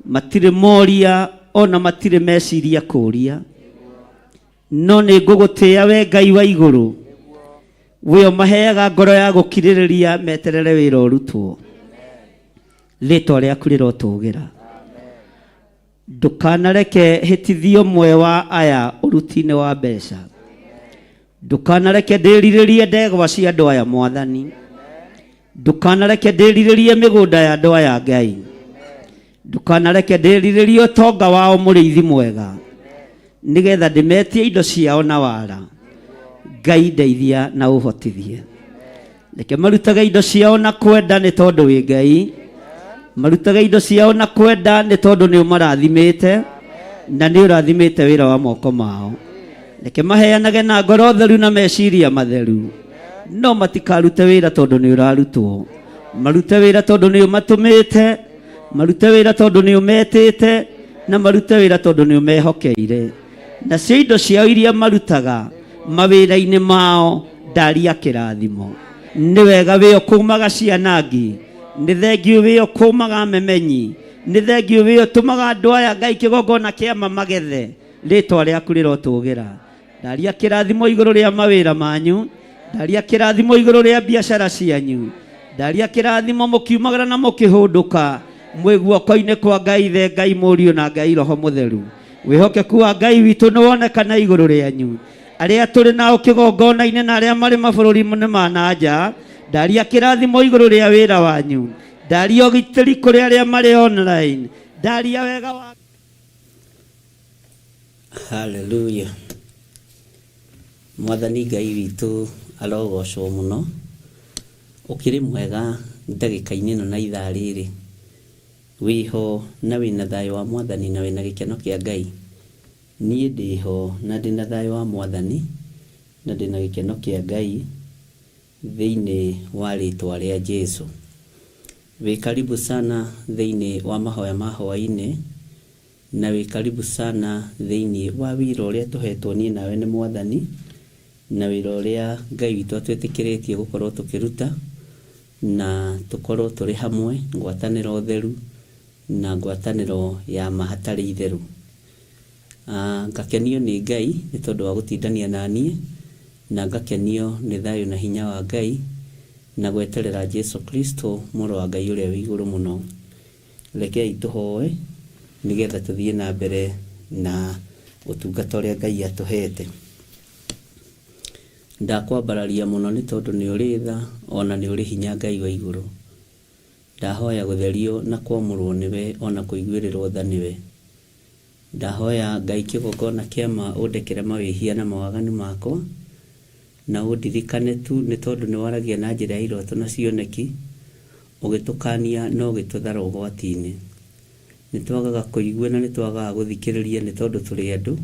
Matirĩ moria ona matirĩ meciria kũria. No nĩ ngũgũtĩĩa we Ngai wa igũrũ. We ũmaheaga ngoro ya gũkirĩrĩria meterere wĩra ũrutwo. Rĩtwa rĩaku rĩrotũgĩra. Ndũkanareke hĩtithio ũmwe wa aya ũruti-inĩ wa mbeca. Ndũkanareke ndĩrirĩrie ndegwa cia andũ aya Mwathani. Ndũkanareke ndĩrirĩrie mĩgũnda ya andũ aya Ngai. Ndũkanareke ndĩrirĩrie ũtonga wao mũrĩithi mwega. Nĩgetha ndĩmetie indo ciao na wara. Ngai ndeithia na ũhotithie. Reke marutage indo ciao na kwenda nĩ tondũ wĩ Ngai. Marutage indo ciao na kwenda nĩ tondũ nĩ ũmarathimĩte na nĩ ũrathimĩte wĩra wa moko mao. Reke maheanage na ngoro theru na meciria matheru. No matikarute wĩra tondũ nĩ ũrarutwo. Marute wĩra tondũ nĩ ũmatũmĩte, marute wĩra tondũ nĩ ũmetĩte, na marute wĩra tondũ nĩ ũmehokeire. Nacio indo ciao iria marutaga mawĩra-inĩ mao ndaria kĩrathimo. Nĩ wega wĩ ũkũmaga cianangi, nĩ thengiũ wĩ ũkũmaga memenyi, nĩ thengiũ wĩ ũtũmaga andũ aya Ngai kĩgongona kĩa magethe. Rĩtwa rĩaku rĩrotũgĩra. Ndaria kĩrathimo igũrũ rĩa mawĩra manyu, ndaria kĩrathimo igũrũ rĩa biacara cianyu, ndaria kĩrathimo mũkiumagara na mũkĩhũndũka mwĩ guoko-inĩ kwa Ngai Ithe, Ngai Mũriũ na Ngai Roho Mũtheru. Wĩhokeku wa Ngai witũ nĩ wonekana igũrũ rĩanyu. Arĩa tũrĩ nao kĩgongona-inĩ na arĩa marĩ mabũrũri-inĩ ma na nja, ndaria kĩrathimo igũrũ rĩa wĩra wanyu, ndaria ũgitĩri kũrĩ arĩa marĩ online, ndaria wega wa Haleluya. Mwathani Ngai witũ arogocwo mũno. Ũkĩrĩ mwega ndagĩka-inĩ ĩno na ithaa rĩrĩ. Wĩho na wĩna thayũ wa Mwathani na wĩna gĩkeno kĩa Ngai. Niĩ ndĩho na ndĩna thayũ wa Mwathani na ndĩna gĩkeno kĩa Ngai thĩinĩ wa rĩtwa rĩa Jesu. Wĩ karibu sana thĩinĩ wa mahoya ma hwaĩ-inĩ na wĩ karibu sana thĩinĩ wa wĩra ũrĩa tũhetwo niĩ nawe nĩ Mwathani na wĩra ũrĩa Ngai witũ atwĩtĩkĩrĩtie gũkorwo tũkĩruta na tũkorwo tũrĩ hamwe ngwatanĩro theru na ngwatanĩro ya ma hatarĩ itherũ. Ngakenio nĩ Ngai nĩ tondũ wa gũtindania na niĩ na ngakenio nĩ thayũ na hinya wa Ngai na gweterera Jesu Kristo mũrũ wa Ngai ũrĩa wĩ igũrũ mũno. Rekei tũhoe nĩgetha tũthiĩ na mbere na ũtungata ũrĩa Ngai atũhete. Ndakwambararia mũno nĩ tondũ nĩ ũrĩ tha ona nĩ ũrĩ hinya Ngai wa igũrũ. Ndahoya gũtherio na kwamũrwo nĩwe ona kũiguĩrĩrwo tha nĩwe. Ndahoya Ngai kĩgongona kĩa ma ũndekere mawĩhia na mawaganu makwa na ũndirikane tu nĩ tondũ nĩ waragia na njĩra ya iroto na cioneki ũgĩtũkania na ũgĩtũthara ũgwati-inĩ. Nĩ twagaga kũigua na nĩ twagaga gũthikĩrĩria nĩ tondũ tũrĩ andũ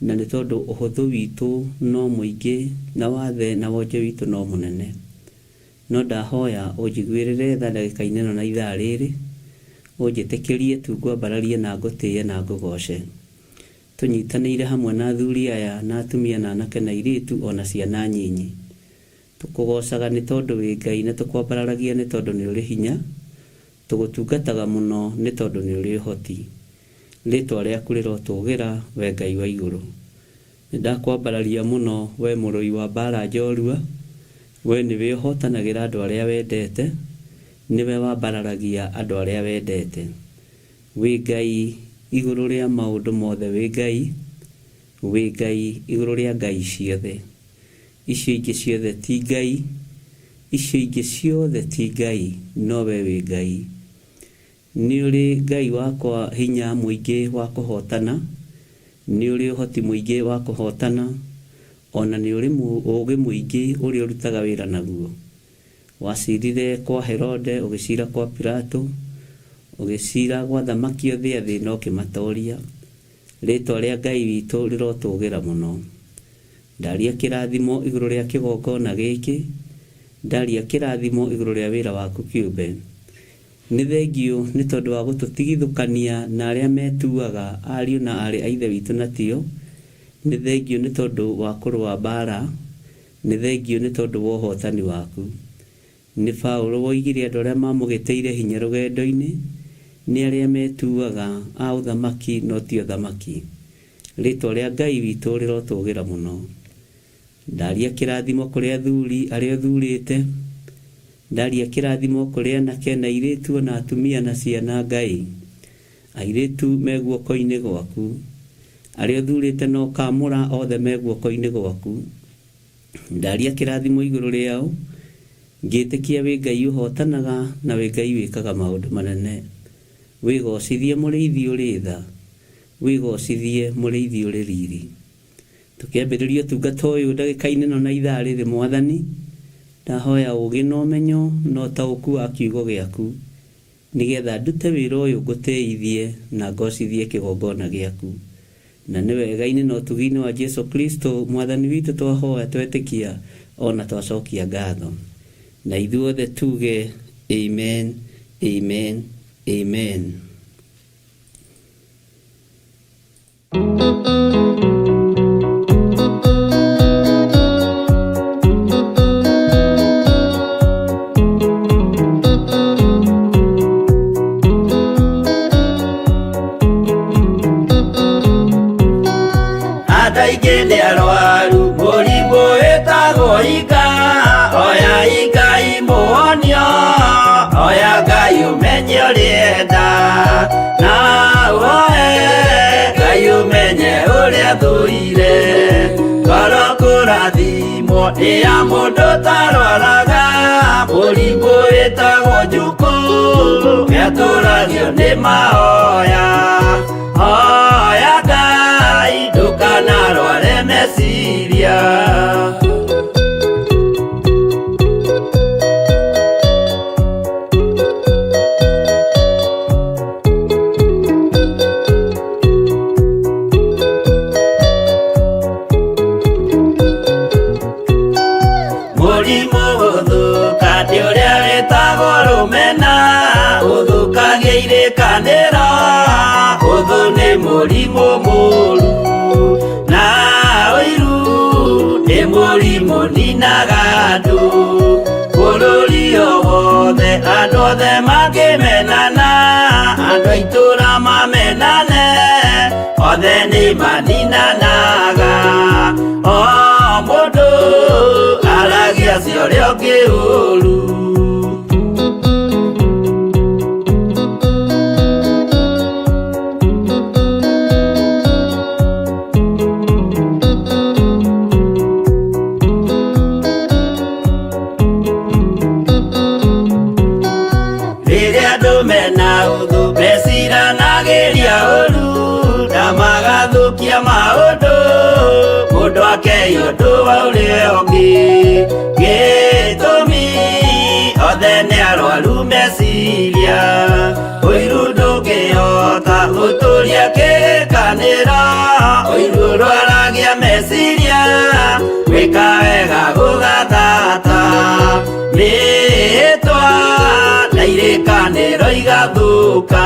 na nĩ tondũ ũhũthũ witũ no mũingĩ na wathe na wonje witũ no mũnene. No ndahoya ũnjiguĩrĩre tha ndagĩka-inĩ ĩno na ithaa rĩrĩ, ũnjĩtĩkĩrie tu ngwambararie na ngũtĩĩe na ngũgoce. Tũnyitanĩire hamwe na athuri aya na atumia na anake na airĩtu ona ciana nyinyi. Tũkũgocaga nĩ tondũ wĩ Ngai na tũkwambararagia nĩ tondũ nĩ ũrĩ hinya. Tũgũtungataga mũno nĩ tondũ nĩ ũrĩ ũhoti. Rĩtwa rĩaku rĩrotũgĩra we Ngai wa igũrũ. Nĩ ndakwambararia mũno we mũrũi wa mbara njorua, we nĩwe ũhotanagĩra andũ arĩa wendete. Nĩwe wambararagia andũ arĩa wendete. Wĩ Ngai igũrũ rĩa maũndũ mothe, wĩ Ngai, wĩ Ngai igũrũ rĩa ngai ciothe. Icio ingĩ ciothe ti ngai, icio ingĩ ciothe ti ngai, no we wĩ Ngai. Nĩ ũrĩ Ngai wakwa hinya mũingĩ wa kũhootana, nĩ ũrĩ ũhoti mũingĩ wa kũhootana, o na nĩ ũrĩ ũũgĩ mũingĩ ũrĩa ũrutaga wĩra naguo. Wacirire kwa Herode, ũgĩcira kwa Pilato, ũgĩcira gwa athamaki othe a thĩ na ũkĩmatoria. Rĩĩtwa rĩa Ngai witũ rĩrotũgĩra mũno. Ndaria kĩrathimo igũrũ rĩa kĩgongona gĩkĩ, ndaria kĩrathimo igũrũ rĩa wĩra waku kĩũmbe. Nĩ thengiũ nĩ tondũ wa gũtũtigithũkania na arĩa metuaga ariũ na aarĩ a Ithe witũ na tio. Nĩ thengiũ nĩ tondũ wa kũrũa mbaara. Nĩ thengiũ nĩ tondũ wa ũhootani waku. Nĩ Paulo woigire andũ arĩa maamũgĩtĩire hinya rũgendo-inĩ nĩ arĩa metuaga a ũthamaki no ti athamaki. Rĩĩtwa rĩa Ngai witũ rĩrotũgĩra mũno. Ndaria kĩrathimo kũrĩ athuri arĩa ũthurĩte. Ndaria kĩrathimo kũrĩ anake na airĩtu o na atumia na ciana Ngai. Airĩtu me guoko-inĩ gwaku. Arĩa ũthurĩte na ũkaamũra othe me guoko-inĩ gwaku. Ndaria kĩrathimo igũrũ rĩao, ngĩtĩkia wĩ Ngai ũhotanaga na wĩ Ngai wĩkaga maũndũ manene. Wĩgocithie mũrĩithi ũrĩ tha, wĩgocithie mũrĩithi ũrĩ riri. Tũkĩambĩrĩria ũtungata ũyũ ndagĩka-inĩ ĩno na ithaa rĩrĩ Mwathani, ndahoya ũũgĩ na ũmenyo na ũtaũku wa kiugo gĩaku, nĩgetha ndute wĩra ũyũ ngũtĩithie na ngocithie kĩgongona gĩaku. Na nĩ wega-inĩ na ũtugi-inĩ wa Jesu Kristo Mwathani witũ twahoya twetĩkia o na twacokia ngatho. Na ithuothe tuge, Amen, Amen, Amen. Andũ aingĩ nĩ arwaru mũrimũ wĩtagwo ika oya Ngai mũhonio oya Ngai ũmenye ũrĩenda na ũhoe Ngai ũmenye ũrĩa thũire ngoro kũrathimwo nĩ ya mũndũ tarwaraga mũrimũ wĩtagwo njukũ nĩatũragio nĩ mahoya hoya Ngai ndũkanarware meciria. Mũrimũ gũthũka nĩ ũrĩa wĩtagwo rũmena ũthũkagia irĩkanĩro ũthũ nĩ mũrimũ mũru na ũiru nĩ mũrimũ ninaga andũ bũrũri o wothe andũ othe mangĩmenana andũ a itũũra mamenane othe nĩ maninanaga o mũndũ aragia cia ũrĩa ũngĩ ũru. Rĩrĩa andũ mena ũthũ meciranagĩria ũru na magathũkia maũndũ mũndũ akei ũndũ wa ũrĩa ũngĩ gĩtũmi othe nĩ arwaru meciria ũiru ndũngĩhota gũtũria kĩrĩkanĩro ũiru ũrwaragia meciria gwĩka wega gũgathata mĩĩtwa na irĩkanĩro igathũka.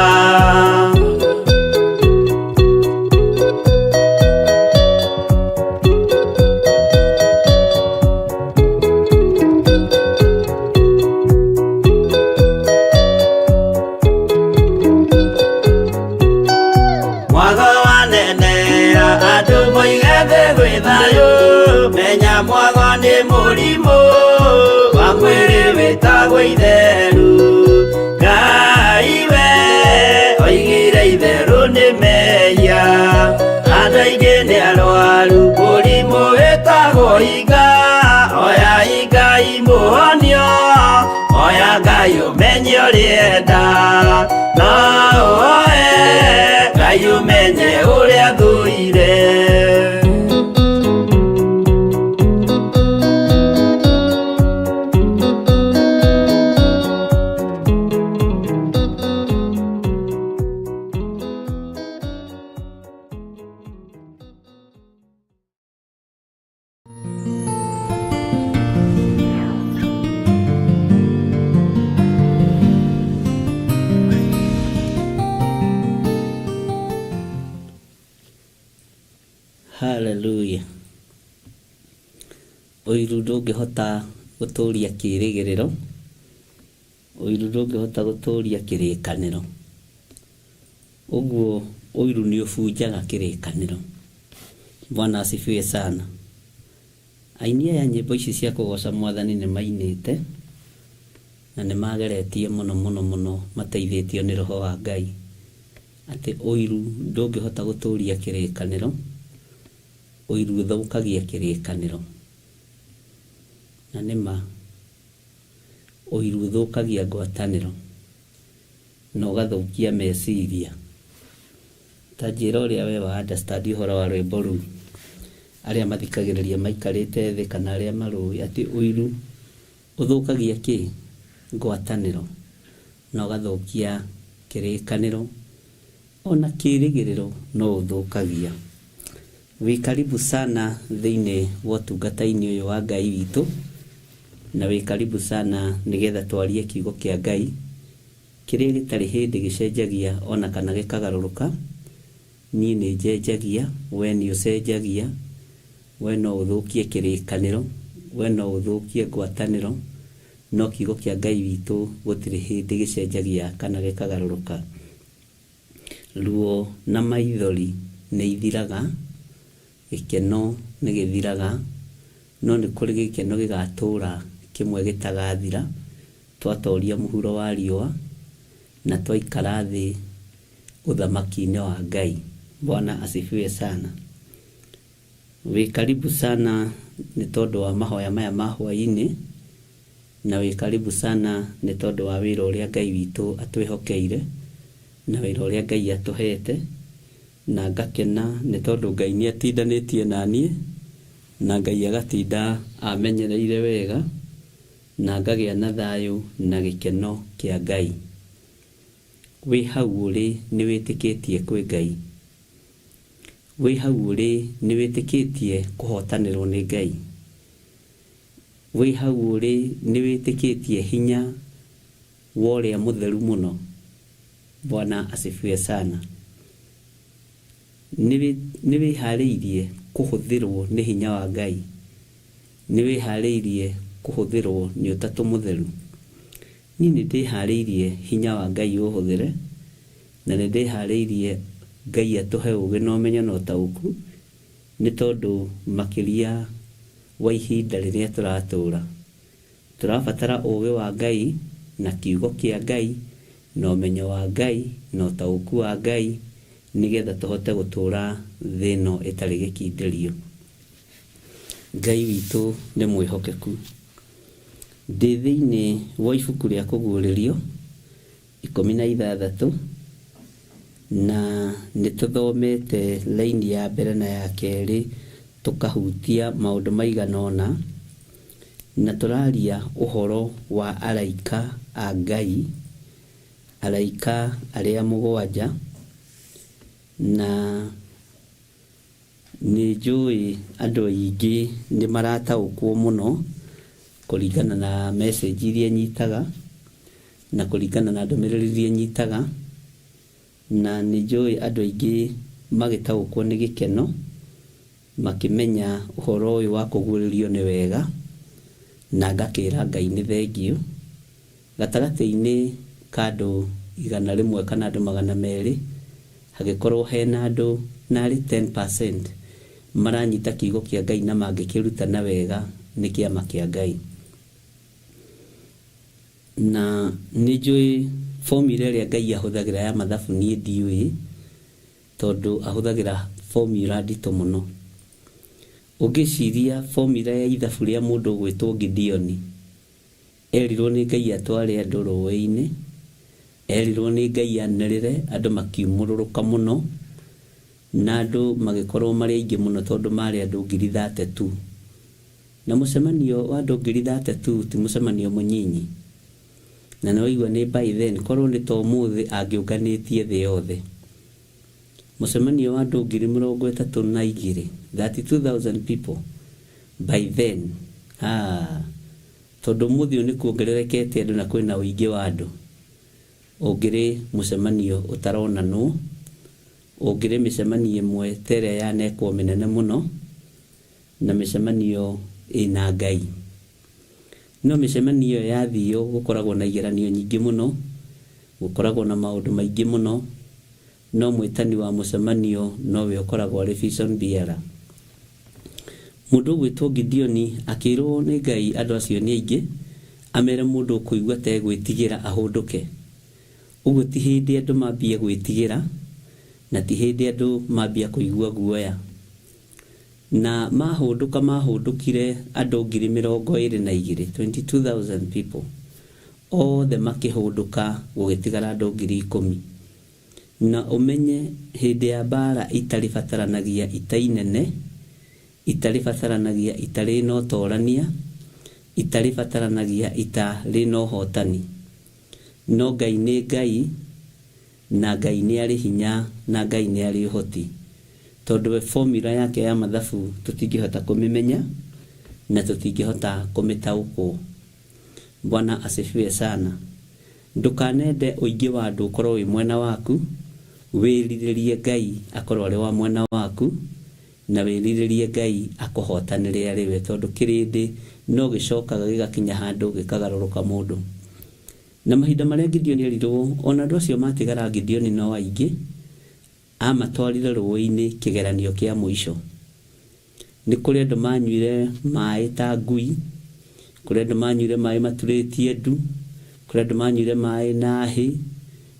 Mwago wanenera andũ moige thĩ gwĩ thayũ menya mwago nĩ mũrimũ wa mwĩrĩ wĩtagwo itheru. Aingĩ nĩ arwaru mũrimũ wĩtagwo iga. Oya Ngai mũhonio, oya Ngai ũmenye ũrĩenda. No ũoe Ngai ũmenye ũrĩa thũire. Hallelujah. Ũiru ndũngĩhota gũtũria kĩĩrĩgĩrĩro, ũiru ndũngĩhota gũtũria kĩrĩkanĩro. Ũguo ũiru nĩ ũbunjaga kĩrĩkanĩro. Bwana asifiwe sana. Aini aya nyĩmbo ici cia kũgoca mwathani nĩ mainĩte na nĩ mageretie mũno mũno mũno mateithĩtio nĩ roho wa Ngai atĩ ũiru ndũngĩhota gũtũria kĩrĩkanĩro, ũiru ũthũkagia kĩrĩkanĩro. Na nĩ ma ũiru ũthũkagia ngwatanĩro na ũgathũkia meciria. Ta njĩra ũrĩa we wa understand ũhoro wa rwĩmbo rũu, arĩa mathikagĩrĩria maikarĩte thĩ kana arĩa marũĩ atĩ ũiru ũthũkagia kĩ? Ngwatanĩro na ũgathũkia kĩrĩkanĩro ona kĩĩrĩgĩrĩro no ũthũkagia. Wĩ karibu sana thĩinĩ wa ũtungata-inĩ ũyũ wa Ngai witũ, na wĩ karibu sana nĩgetha twarie kiugo kĩa Ngai kĩrĩa gĩtarĩ hĩndĩ gĩcenjagia ona kana gĩkagarũrũka. Niĩ nĩ njenjagia, we nĩ ũcenjagia, we no ũthũkie kĩrĩkanĩro, we no ũthũkie ngwatanĩro, no kiugo kĩa Ngai witũ gũtirĩ hĩndĩ gĩcenjagia kana gĩkagarũrũka. Ruo na maithori nĩ ithiraga, gĩkeno nĩ gĩthiraga, no nĩ kũrĩ gĩkeno gĩgatũũra kĩmwe gĩtagathira, twatoria mũhuro wa riũa na twaikara thĩ ũthamaki-inĩ wa Ngai. Bwana asifiwe sana. Wĩ karibu sana nĩ tondũ wa mahoya maya ma hwaĩ-inĩ, na wĩ karibu sana nĩ tondũ wa wĩra ũrĩa Ngai witũ atwĩhokeire, na wĩra ũrĩa Ngai atũhete, na ngakena nĩ tondũ Ngai nĩ atindanĩtie na niĩ, na Ngai agatinda amenyereire wega, na ngagĩa na thayũ na gĩkeno kĩa Ngai. Wĩ hau ũrĩ nĩ wĩtĩkĩtie kwĩ Ngai? Wĩ hau ũrĩ nĩ wĩtĩkĩtie kũhotanĩrwo nĩ Ngai? Wĩ hau ũrĩ nĩ wĩtĩkĩtie hinya wa ũrĩa mũtheru mũno? Bwana asifiwe sana. Nĩ wĩharĩirie kũhũthĩrwo nĩ hinya wa Ngai? Nĩ wĩharĩirie kũhũthĩrwo nĩ ũtatũ mũtheru? Niĩ nĩ ndĩharĩirie hinya wa Ngai ũhũthĩre, na nĩ ndĩharĩirie Ngai atũhe ũgĩ na ũmenyo na ũtaũku, nĩ tondũ makĩria wa ihinda rĩrĩa tũratũra, tũrabatara ũgĩ wa Ngai na kiugo kĩa Ngai na ũmenyo wa Ngai na ũtaũku wa Ngai nĩgetha tũhote gũtũra thĩ ĩno ĩtarĩ gĩkindĩrio. Ngai witũ nĩ mwĩhokeku. Ndĩ thĩinĩ wa ibuku rĩa Kũguũrĩrio 16, na nĩ tũthomete laini ya mbere na ya kerĩ tũkahutia maũndũ maigana ũna, na tũraria ũhoro wa araika a Ngai, araika arĩa mũgwanja, na nĩ njũĩ andũ aingĩ nĩ marataũkwo mũno kũringana na message iria nyitaga na kũringana na ndũmĩrĩri iria nyitaga, na nĩ njũĩ andũ aingĩ magĩtaũkwo nĩ gĩkeno makĩmenya ũhoro ũyũ wa kũguũrĩrio nĩ wega, na ngakĩra Ngai nĩ thengiũ. Gatagatĩ-inĩ ka andũ 100 kana andũ 200 hagĩkorwo hena andũ narĩ 10% maranyita kiugo kĩa Ngai na mangĩkĩruta na wega nĩ kĩama kĩa Ngai. Na nĩ njũĩ formula ĩrĩa Ngai ahũthagĩra ya mathabu niĩ ndiũĩ, tondũ ahũthagĩra formula nditũ mũno. Ũngĩciria formula ya ithabu rĩa mũndũ ũgwĩtwo Gideoni, erirwo nĩ Ngai atware andũ rũĩ-inĩ, erirwo nĩ Ngai anĩrĩre, andũ makiumũrũrũka mũno, na andũ magĩkorwo marĩ aingĩ mũno tondũ marĩ andũ 32,000. Na mũcemanio wa andũ 32,000 ti mũcemanio mũnyinyi. Na nĩ waigua nĩ by then, korwo nĩ ta ũmũthĩ angĩũnganĩtie thĩ yothe. Mũcemanio wa andũ 32,000, 32,000 people by then. Ah, tondũ ũmũthĩ ũyũ nĩ kuongererekete andũ na kwĩna ũingĩ wa andũ. Ũngĩrĩ mũcemanio ũtaronanwo, ũngĩrĩ mĩcemanio ĩmwe ta ĩrĩa yanekwo mĩnene mũno, na mĩcemanio ĩna Ngai. No mĩcemanio ĩyo yathio gũkoragwo na igeranio nyingĩ mũno, gũkoragwo na maũndũ maingĩ mũno, no mwĩtani wa mũcemanio nowe ũkoragwo arĩ vision bearer. Mũndũ ũgwĩtwo Gideoni akĩrwo nĩ Ngai andũ acio nĩ aingĩ, amere mũndũ ũkũigua ta egwĩtigĩra ahũndũke. Ũguo ti hĩndĩ andũ mambia gwĩtigĩra, na ti hĩndĩ andũ mambia kũigua guoya. Na mahũndũka mahũndũkire andũ 22,000, 22,000 people, othe makĩhũndũka gũgĩtigara andũ 10,000. Na ũmenye hĩndĩ ya mbara ita rĩbataranagia ita inene, ita rĩbataranagia ita rĩna ũtorania, ita rĩbataranagia ita rĩna ũhotani. No Ngai nĩ Ngai, na Ngai nĩ arĩ hinya, na Ngai nĩ arĩ ũhoti. Tondũ we formula yake ya mathabu tũtingĩhota kũmĩmenya, na tũtingĩhota kũmĩtaũkwo. Bwana asifiwe sana. Ndũkanende ũingĩ wa andũ ũkorwo wĩ mwena waku, wĩrirĩrie Ngai akorwo arĩ wa mwena waku, na wĩrirĩrie Ngai akũhotanĩre arĩ we, tondũ kĩrĩndĩ no gĩcokaga gĩgakinya handũ gĩkagarũrũka mũndũ. Na mahinda marĩa Gideoni erirwo, ona andũ acio matigara Gideoni no aingĩ, amatwarire rũĩ-inĩ kĩgeranio kĩa mũico. Nĩ kũrĩ andũ manyuire maĩ ta ngui, kũrĩ andũ manyuire maĩ maturĩtie ndu, kũrĩ andũ manyuire maĩ na hĩ,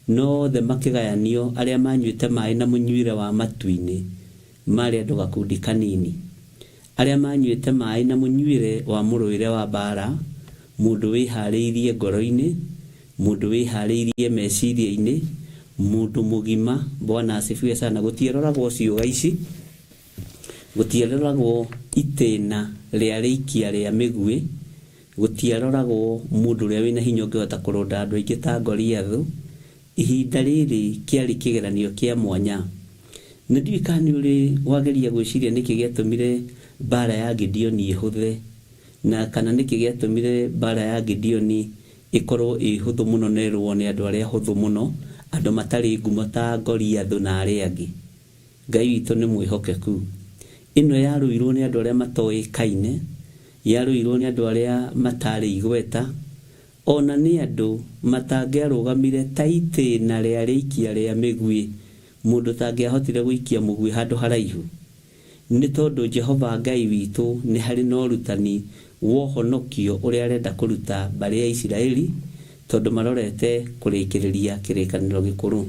no othe makĩgayanio arĩa manyuĩte maĩ na mũnyuĩre wa matu-inĩ marĩ andũ gakundi kanini. Arĩa manyuĩte maĩ na mũnyuĩre wa mũrũĩre wa mbara, mũndũ wĩharĩirie ngoro-inĩ, mũndũ wĩharĩirie meciria-inĩ, mũndũ mũgima. Bwana asifiwe sana. Gũtiaroragwo ciũga ici, gũtiaroragwo itĩna rĩa rĩikia rĩa mĩguĩ, gũtiaroragwo mũndũ ũrĩa wĩna hinya ũngĩhota kũrũnda andũ aingĩ ta Goliathũ. Ihinda rĩrĩ kĩarĩ kĩgeranio kĩa mwanya. Na ndiũĩ kana nĩ ũrĩ wageria gwĩciria nĩkĩ gĩatũmire mbara ya Gideoni ĩhũthe, na kana nĩkĩ gĩatũmire mbara ya Gideoni ĩkorwo ĩ hũthũ mũno na ĩrũo nĩ andũ arĩa ahũthũ mũno, andũ matarĩ ngumo ta Goliathũ na arĩa angĩ. Ngai witũ nĩ mwĩhokeku. Ĩno yarũirwo nĩ andũ arĩa matoĩkaine, yarũirwo nĩ andũ arĩa matarĩ igweta, ona nĩ andũ matangĩarũgamire ta itĩna rĩa rĩikia rĩa mĩguĩ, mũndũ ũtangĩahotire gũikia mũguĩ handũ haraihu. Nĩ tondũ Jehova Ngai witũ nĩ harĩ na ũrutani wa ũhonokio ũrĩa arenda kũruta mbarĩ ya Isiraeli, tondũ marorete kũrĩkĩrĩria kĩrĩkanĩro gĩkũrũ.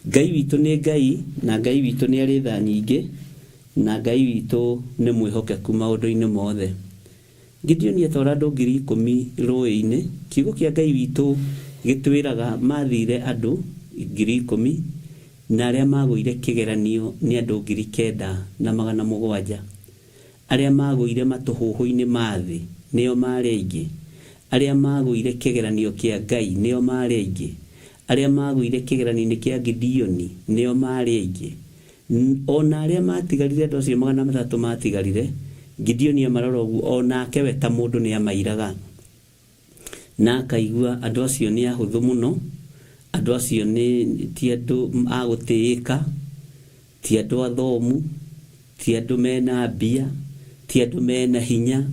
Ngai witũ nĩ Ngai, na Ngai witũ nĩ arĩ tha nyingĩ, na Ngai witũ nĩ mwĩhokeku maũndũ-inĩ mothe. Gideoni atwara andũ 10,000 rũĩ-inĩ, kiugo kĩa Ngai witũ gĩtwĩraga mathire andũ 10,000, na arĩa magũire kĩgeranio nĩ andũ 9,700. Arĩa magũire matũhũhũ-inĩ ma thĩ nĩo maarĩ aingĩ. Arĩa magũire kĩgeranio kĩa Ngai nĩo maarĩ aingĩ. Arĩa magũire kĩgeranio-inĩ kĩa Gideoni nĩo maarĩ aingĩ. Ona arĩa matigarire, andũ acio 300 matigarire, Gideoni amarora ũguo, o nake we ta mũndũ nĩ amairaga. Na akaigua andũ acio nĩ ahũthũ mũno, andũ acio nĩ ti andũ a gũtĩĩka, ti andũ athomu, ti andũ mena mbia, ti andũ mena hinya,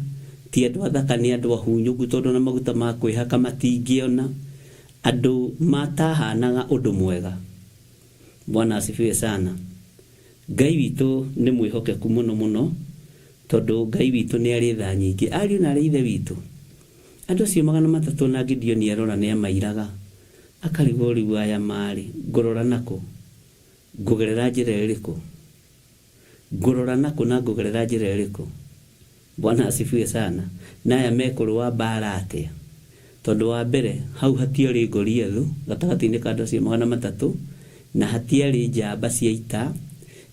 ti andũ athaka, nĩ andũ ahunyũku tondũ na maguta ma kwĩhaka matingĩona, andũ matahanaga ũndũ mwega. Bwana asifiwe sana. Ngai witũ nĩ mwĩhokeku mũno mũno, tondũ Ngai witũ nĩ arĩ tha nyingĩ. Ariũ na arĩ ithe witũ, andũ acio 300 na Gideoni arora nĩ amairaga, akarigwo rĩu aya marĩ, ngũrora nakũ? Ngũgerera njĩra ĩrĩkũ? Ngũrora nakũ na ngũgerera njĩra ĩrĩkũ? Bwana asifiwe sana. Na aya mekũrũa mbaara atĩa? Tondũ wa mbere, hau hatiarĩ Goliathũ gatagatĩ-inĩ ka andũ acio 300, na hatiarĩ njamba cia ita,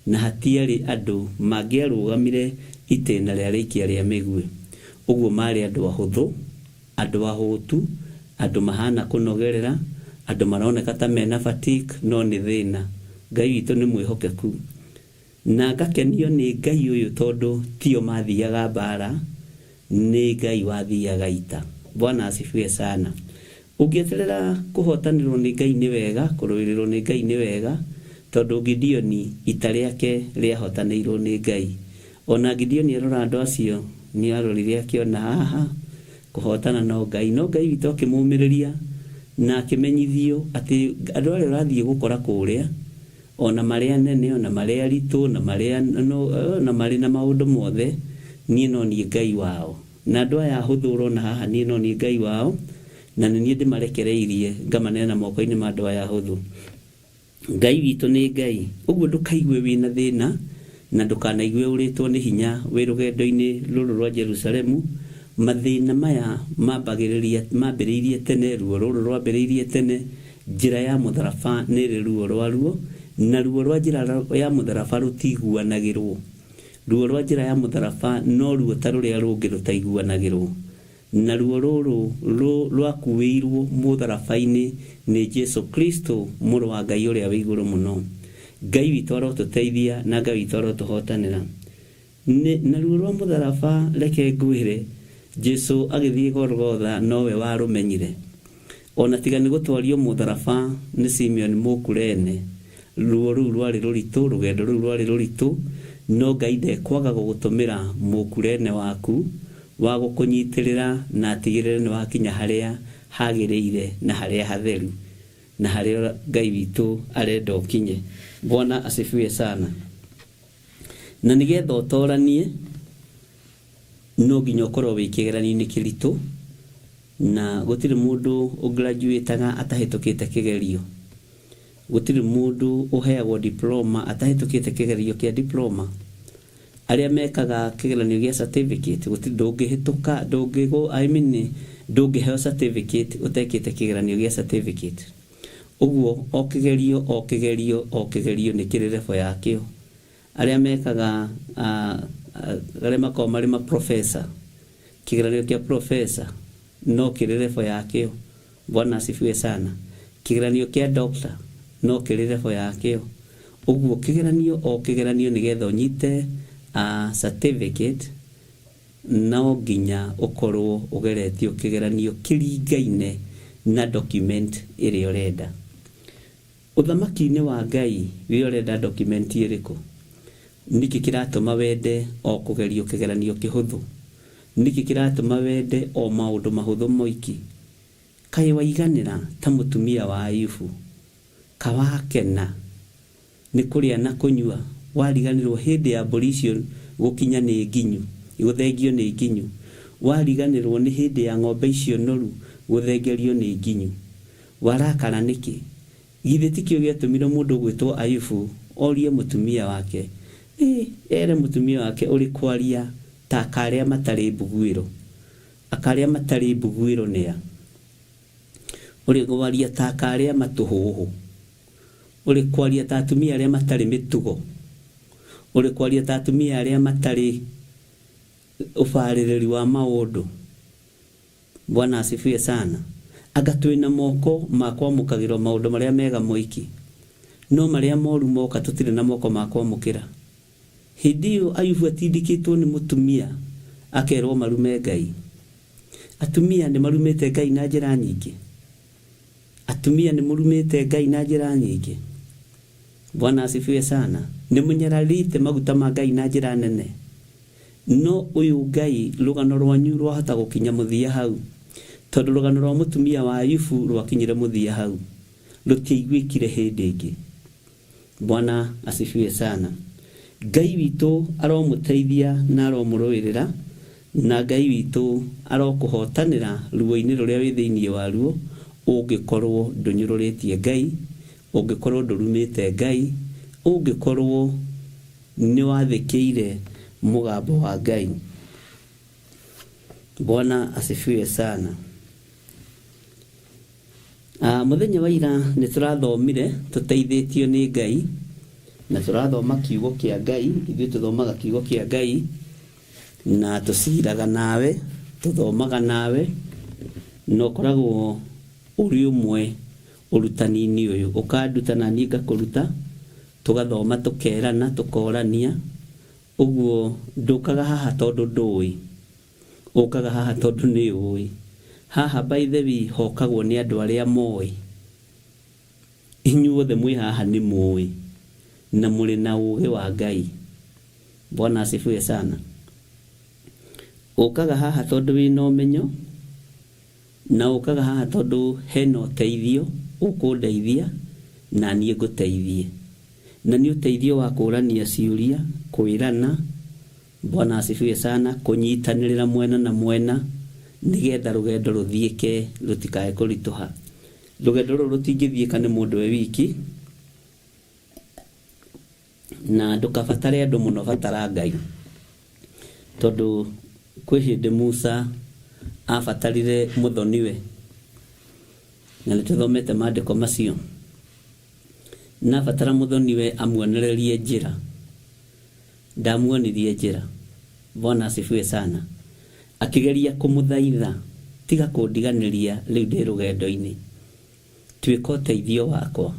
na hatiarĩ andũ mangĩarũgamire itĩna rĩa rĩikia rĩa mĩguĩ. Ũguo maarĩ andũ ahũthũ, andũ ahũtu, andũ mahana kũnogerera, andũ maroneka ta mena fatigue, no nĩ thĩna. Ngai witũ nĩ mwĩhokeku. Na ngakenio nĩ Ngai ũyũ tondũ tio mathiaga mbaara, nĩ Ngai wathiaga ita. Bwana asifiwe sana. Ũngĩeterera kũhotanĩrwo nĩ Ngai nĩ wega, kũrũĩrĩrwo nĩ Ngai nĩ wega, tondũ Gideoni ita rĩake rĩahotanĩirwo nĩ Ngai. O na Gideoni arora andũ acio nĩ arorire akĩona haha kũhotana no Ngai. No Ngai witũ akĩmũmĩrĩria na akĩmenyithio atĩ andũ arĩa ũrathiĩ gũkora kũrĩa, o na marĩ anene, o na marĩ aritũ, o na marĩ o na marĩ na maũndũ mothe, niĩ no niĩ Ngai wao. Na andũ aya ahũthũ ũrona haha, niĩ no niĩ Ngai wao, na nĩ niĩ ndĩmarekereirie ngamaneana moko-inĩ ma andũ aya ahũthũ. Ngai witũ nĩ Ngai. Ũguo ndũkaigue wĩ na thĩna, na ndũkanaigue ũrĩtwo nĩ hinya wĩ rũgendo-inĩ rũrũ rwa Jerusalemu. Mathĩna maya mambagĩrĩria, mambĩrĩirie tene, ruo rũrũ rwambĩrĩirie tene. Njĩra ya mũtharaba nĩ ĩrĩ ruo rwaruo, na ruo rwa njĩra ya mũtharaba rũtiiguanagĩrwo. Ruo rwa njĩra ya mũtharaba no ruo ta rũrĩa rũngĩ rũtaiguanagĩrwo. Na ruo rũrũ rwakuĩirwo mũtharaba-inĩ nĩ Jesu Kristo, Mũrũ wa Ngai ũrĩa wĩ Igũrũ Mũno. Ngai witũ arotũteithia na Ngai witũ arotũhotanĩra. Nĩ, na ruo rwa mũtharaba, reke ngwĩre, Jesu agĩthiĩ Golgotha nowe warũmenyire. O na tiga nĩ gũtwario mũtharaba nĩ Simeoni Mũkurene, ruo rũu rwarĩ rũritũ, rũgendo rũu rwarĩ rũritũ, no Ngai ndekwaga gũgũtũmĩra Mũkurene waku wa gũkũnyitĩrĩra na atigĩrĩre nĩ wakinya harĩa hagĩrĩire na harĩa hatheru na harĩa Ngai witũ arenda ũkinye. Bwana asifiwe sana. Na nĩgetha ũtoranie, no nginya ũkorwo wĩ kĩgeranio-inĩ kĩritũ, na gũtirĩ mũndũ ũ graduate-aga atahĩtũkĩte kĩgerio. Gũtirĩ mũndũ ũheagwo diploma atahĩtũkĩte kĩgerio kĩa diploma. Arĩa mekaga kĩgeranio gĩa certificate, gũtirĩ, ndũngĩhĩtũka, ndũngĩgũ, I mean, ndũngĩheo certificate ũtekĩte kĩgeranio gĩa certificate. Ũguo o kĩgerio, o kĩgerio, o kĩgerio nĩ kĩrĩ level yakĩo. Arĩa mekaga, arĩa makoragwo marĩ ma professor, kĩgeranio kĩa professor no kĩrĩ level yakĩo. Bwana asifiwe sana. Kĩgeranio kĩa doctor no kĩrĩ level yakĩo. Ũguo kĩgeranio o kĩgeranio nĩgetha ũnyite certificate no nginya ũkorwo ũgeretio kĩgeranio kĩringaine na document ĩrĩa ũrenda. Ũthamaki-inĩ wa Ngai we ũrenda document ĩrĩkũ? Nĩkĩ kĩratũma wende o kũgerio kĩgeranio kĩhũthũ? Nĩkĩ kĩratũma wende o maũndũ mahũthũ moiki? Kaĩ waiganĩra ta mũtumia wa Ayubu? Ka wakena nĩ kũrĩa na kũnyua, wariganĩrwo hĩndĩ ya mbũri icio gũkinya nĩ nginyu, gũthengio nĩ nginyu? Wariganĩrwo nĩ hĩndĩ ya ng'ombe icio noru gũthengerio nĩ nginyu? Warakara nĩkĩ? Githĩ tikĩo gĩatũmire mũndũ ũgwĩtwo Ayubu orie mũtumia wake, ĩ, ere mũtumia wake ũrĩ kwaria ta aka arĩa matarĩ mbuguĩro? Aka arĩa matarĩ mbuguĩro nĩa? Ũrĩ kwaria ta aka arĩa matũhũhũ? Ũrĩ kwaria ta atumia arĩa matarĩ mĩtugo? Ũrĩ kwaria ta atumia arĩa matarĩ ũbarĩrĩri wa maũndũ? Bwana asifiwe sana. Anga twĩ na moko ma kwamũkagĩrwo maũndũ marĩa mega moiki, no marĩa moru moka tũtirĩ na moko ma kwamũkĩra. Hĩndĩ ĩyo Ayubu atindĩkĩtwo nĩ mũtumia akerwo marume Ngai. Atumia nĩ marumĩte Ngai na njĩra nyingĩ. Atumia nĩ mũrumĩte Ngai na njĩra nyingĩ. Bwana asifiwe sana. Nĩ mũnyararĩte maguta ma Ngai na njĩra nene. No ũyũ Ngai rũgano rwanyu rwahota gũkinya mũthia hau. Tondũ rũgano rwa mũtumia wa Ayubu rwakinyire mũthia hau. Rũtiaiguĩkire hĩndĩ ĩngĩ. Bwana asifiwe sana. Ngai witũ aromũteithia na aromũrũĩrĩra, na Ngai witũ arokũhotanĩra ruo-inĩ rũrĩa wĩ thĩinĩ waruo, ũngĩkorwo ndũnyũrũrĩtie Ngai, ũngĩkorwo ndũrumĩte Ngai, ũngĩkorwo. Nĩ wathĩkĩire mũgambo wa Ngai. Bwana asifiwe sana. Mũthenya wa ira nĩ tũrathomire tũteithĩtio nĩ Ngai, na tũrathoma kiugo kĩa Ngai. Ithuĩ tũthomaga kiugo kĩa Ngai na tũciraga nawe, tũthomaga nawe, na ũkoragwo ũrĩ ũmwe ũrutani-inĩ ũyũ. Ũkanduta na niĩ ngakũruta, tũgathoma, tũkerana, tũkorania. Ũguo ndũkaga haha tondũ ndũĩ, ũkaga haha tondũ nĩ ũĩ. Haha by the way hokagwo nĩ andũ arĩa moĩ. Inyuothe mwĩ haha nĩ mũĩ na mũrĩ na ũgĩ wa Ngai. Bwana asifiwe sana. Ũkaga haha tondũ wĩna ũmenyo, na ũkaga haha tondũ hena ũteithio ũkũndeithia na niĩ ngũteithie. Na nĩ ũteithio wa kũrania ciũria, kwĩrana. Bwana asifiwe sana. Kũnyitanĩrĩra mwena na mwena nĩgetha rũgendo rũthiĩke, rũtikae kũritũha. Rũgendo rũrũ rũtingĩthiĩka nĩ mũndũ e wiki, na ndũkabatare andũ mũno, batara Ngai. Tondũ kwĩ hĩndĩ Musa abatarire mũthoniwe, na nĩ tũthomete maandĩko macio. Na abatara mũthoniwe amuonererie njĩra, ndamuonirie njĩra. Bwana asifiwe sana. Akĩgeria kũmũthaitha, tiga kũndiganĩria rĩu ndĩ rũgendo-inĩ, tuĩka ũteithio wakwa.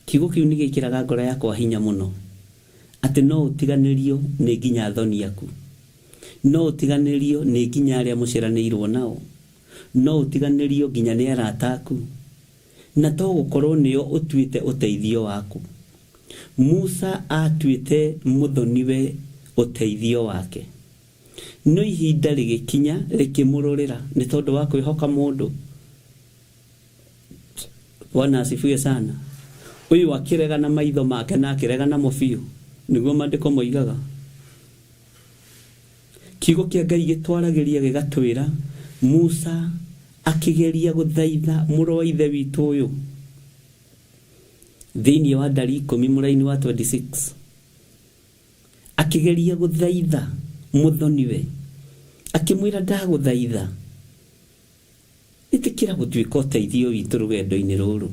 Kiugo kĩu nĩ gĩkĩraga ngoro yakwa hinya mũno, atĩ no ũtiganĩrio nĩ nginya athoni aku, no ũtiganĩrio nĩ nginya arĩa mũciaranĩirwo nao, no ũtiganĩrio nginya nĩ arata aku, na to gũkorwo nĩo ũtuĩte ũteithio waku. Musa atuĩte mũthoniwe ũteithio wake, no ihinda rĩgĩkinya rĩkĩmũrũrĩra nĩ tondũ wa kwĩhoka mũndũ. Bwana asifiwe sana. Ũyũ akĩrega na maitho make na akĩrega namo biũ, nĩguo maandĩko moigaga. Kiugo kĩa Ngai gĩtwaragĩria gĩgatwĩra Musa akĩgeria gũthaitha mũrũ wa ithe witũ ũyũ thĩinĩ wa Ndari 10 mũraini wa 26, akĩgeria gũthaitha mũthoniwe, akĩmwĩra ndagũthaitha, ĩtĩkĩra gũtuĩka ũteithio witũ rũgendo-inĩ rũrũ,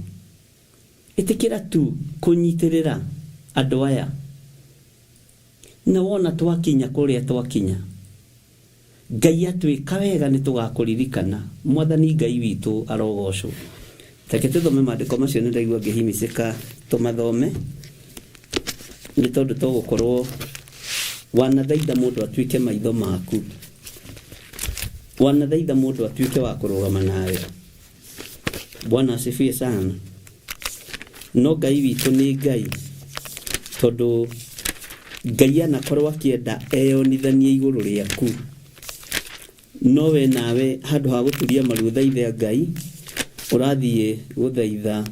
ĩtĩkĩra tu kũnyitĩrĩra andũ aya, na wona twakinya kũrĩa twakinya, Ngai atwĩka wega nĩ tũgakũririkana. Mwathani Ngai witũ arogocwo. Reke tũthome maandĩko macio, nĩ ndaigua ngĩhimicĩka tũmathome, nĩ tondũ to gũkorwo wanathaitha mũndũ atuĩke maitho maku, wanathaitha mũndũ atuĩke wa kũrũgama nawe. Bwana asifiwe sana. No Ngai witũ nĩ Ngai, tondũ Ngai anakorwo akĩenda eyonithanie igũrũ rĩaku, no we nawe handũ ha gũturia maru ũthaithe Ngai, ũrathiĩ gũthaitha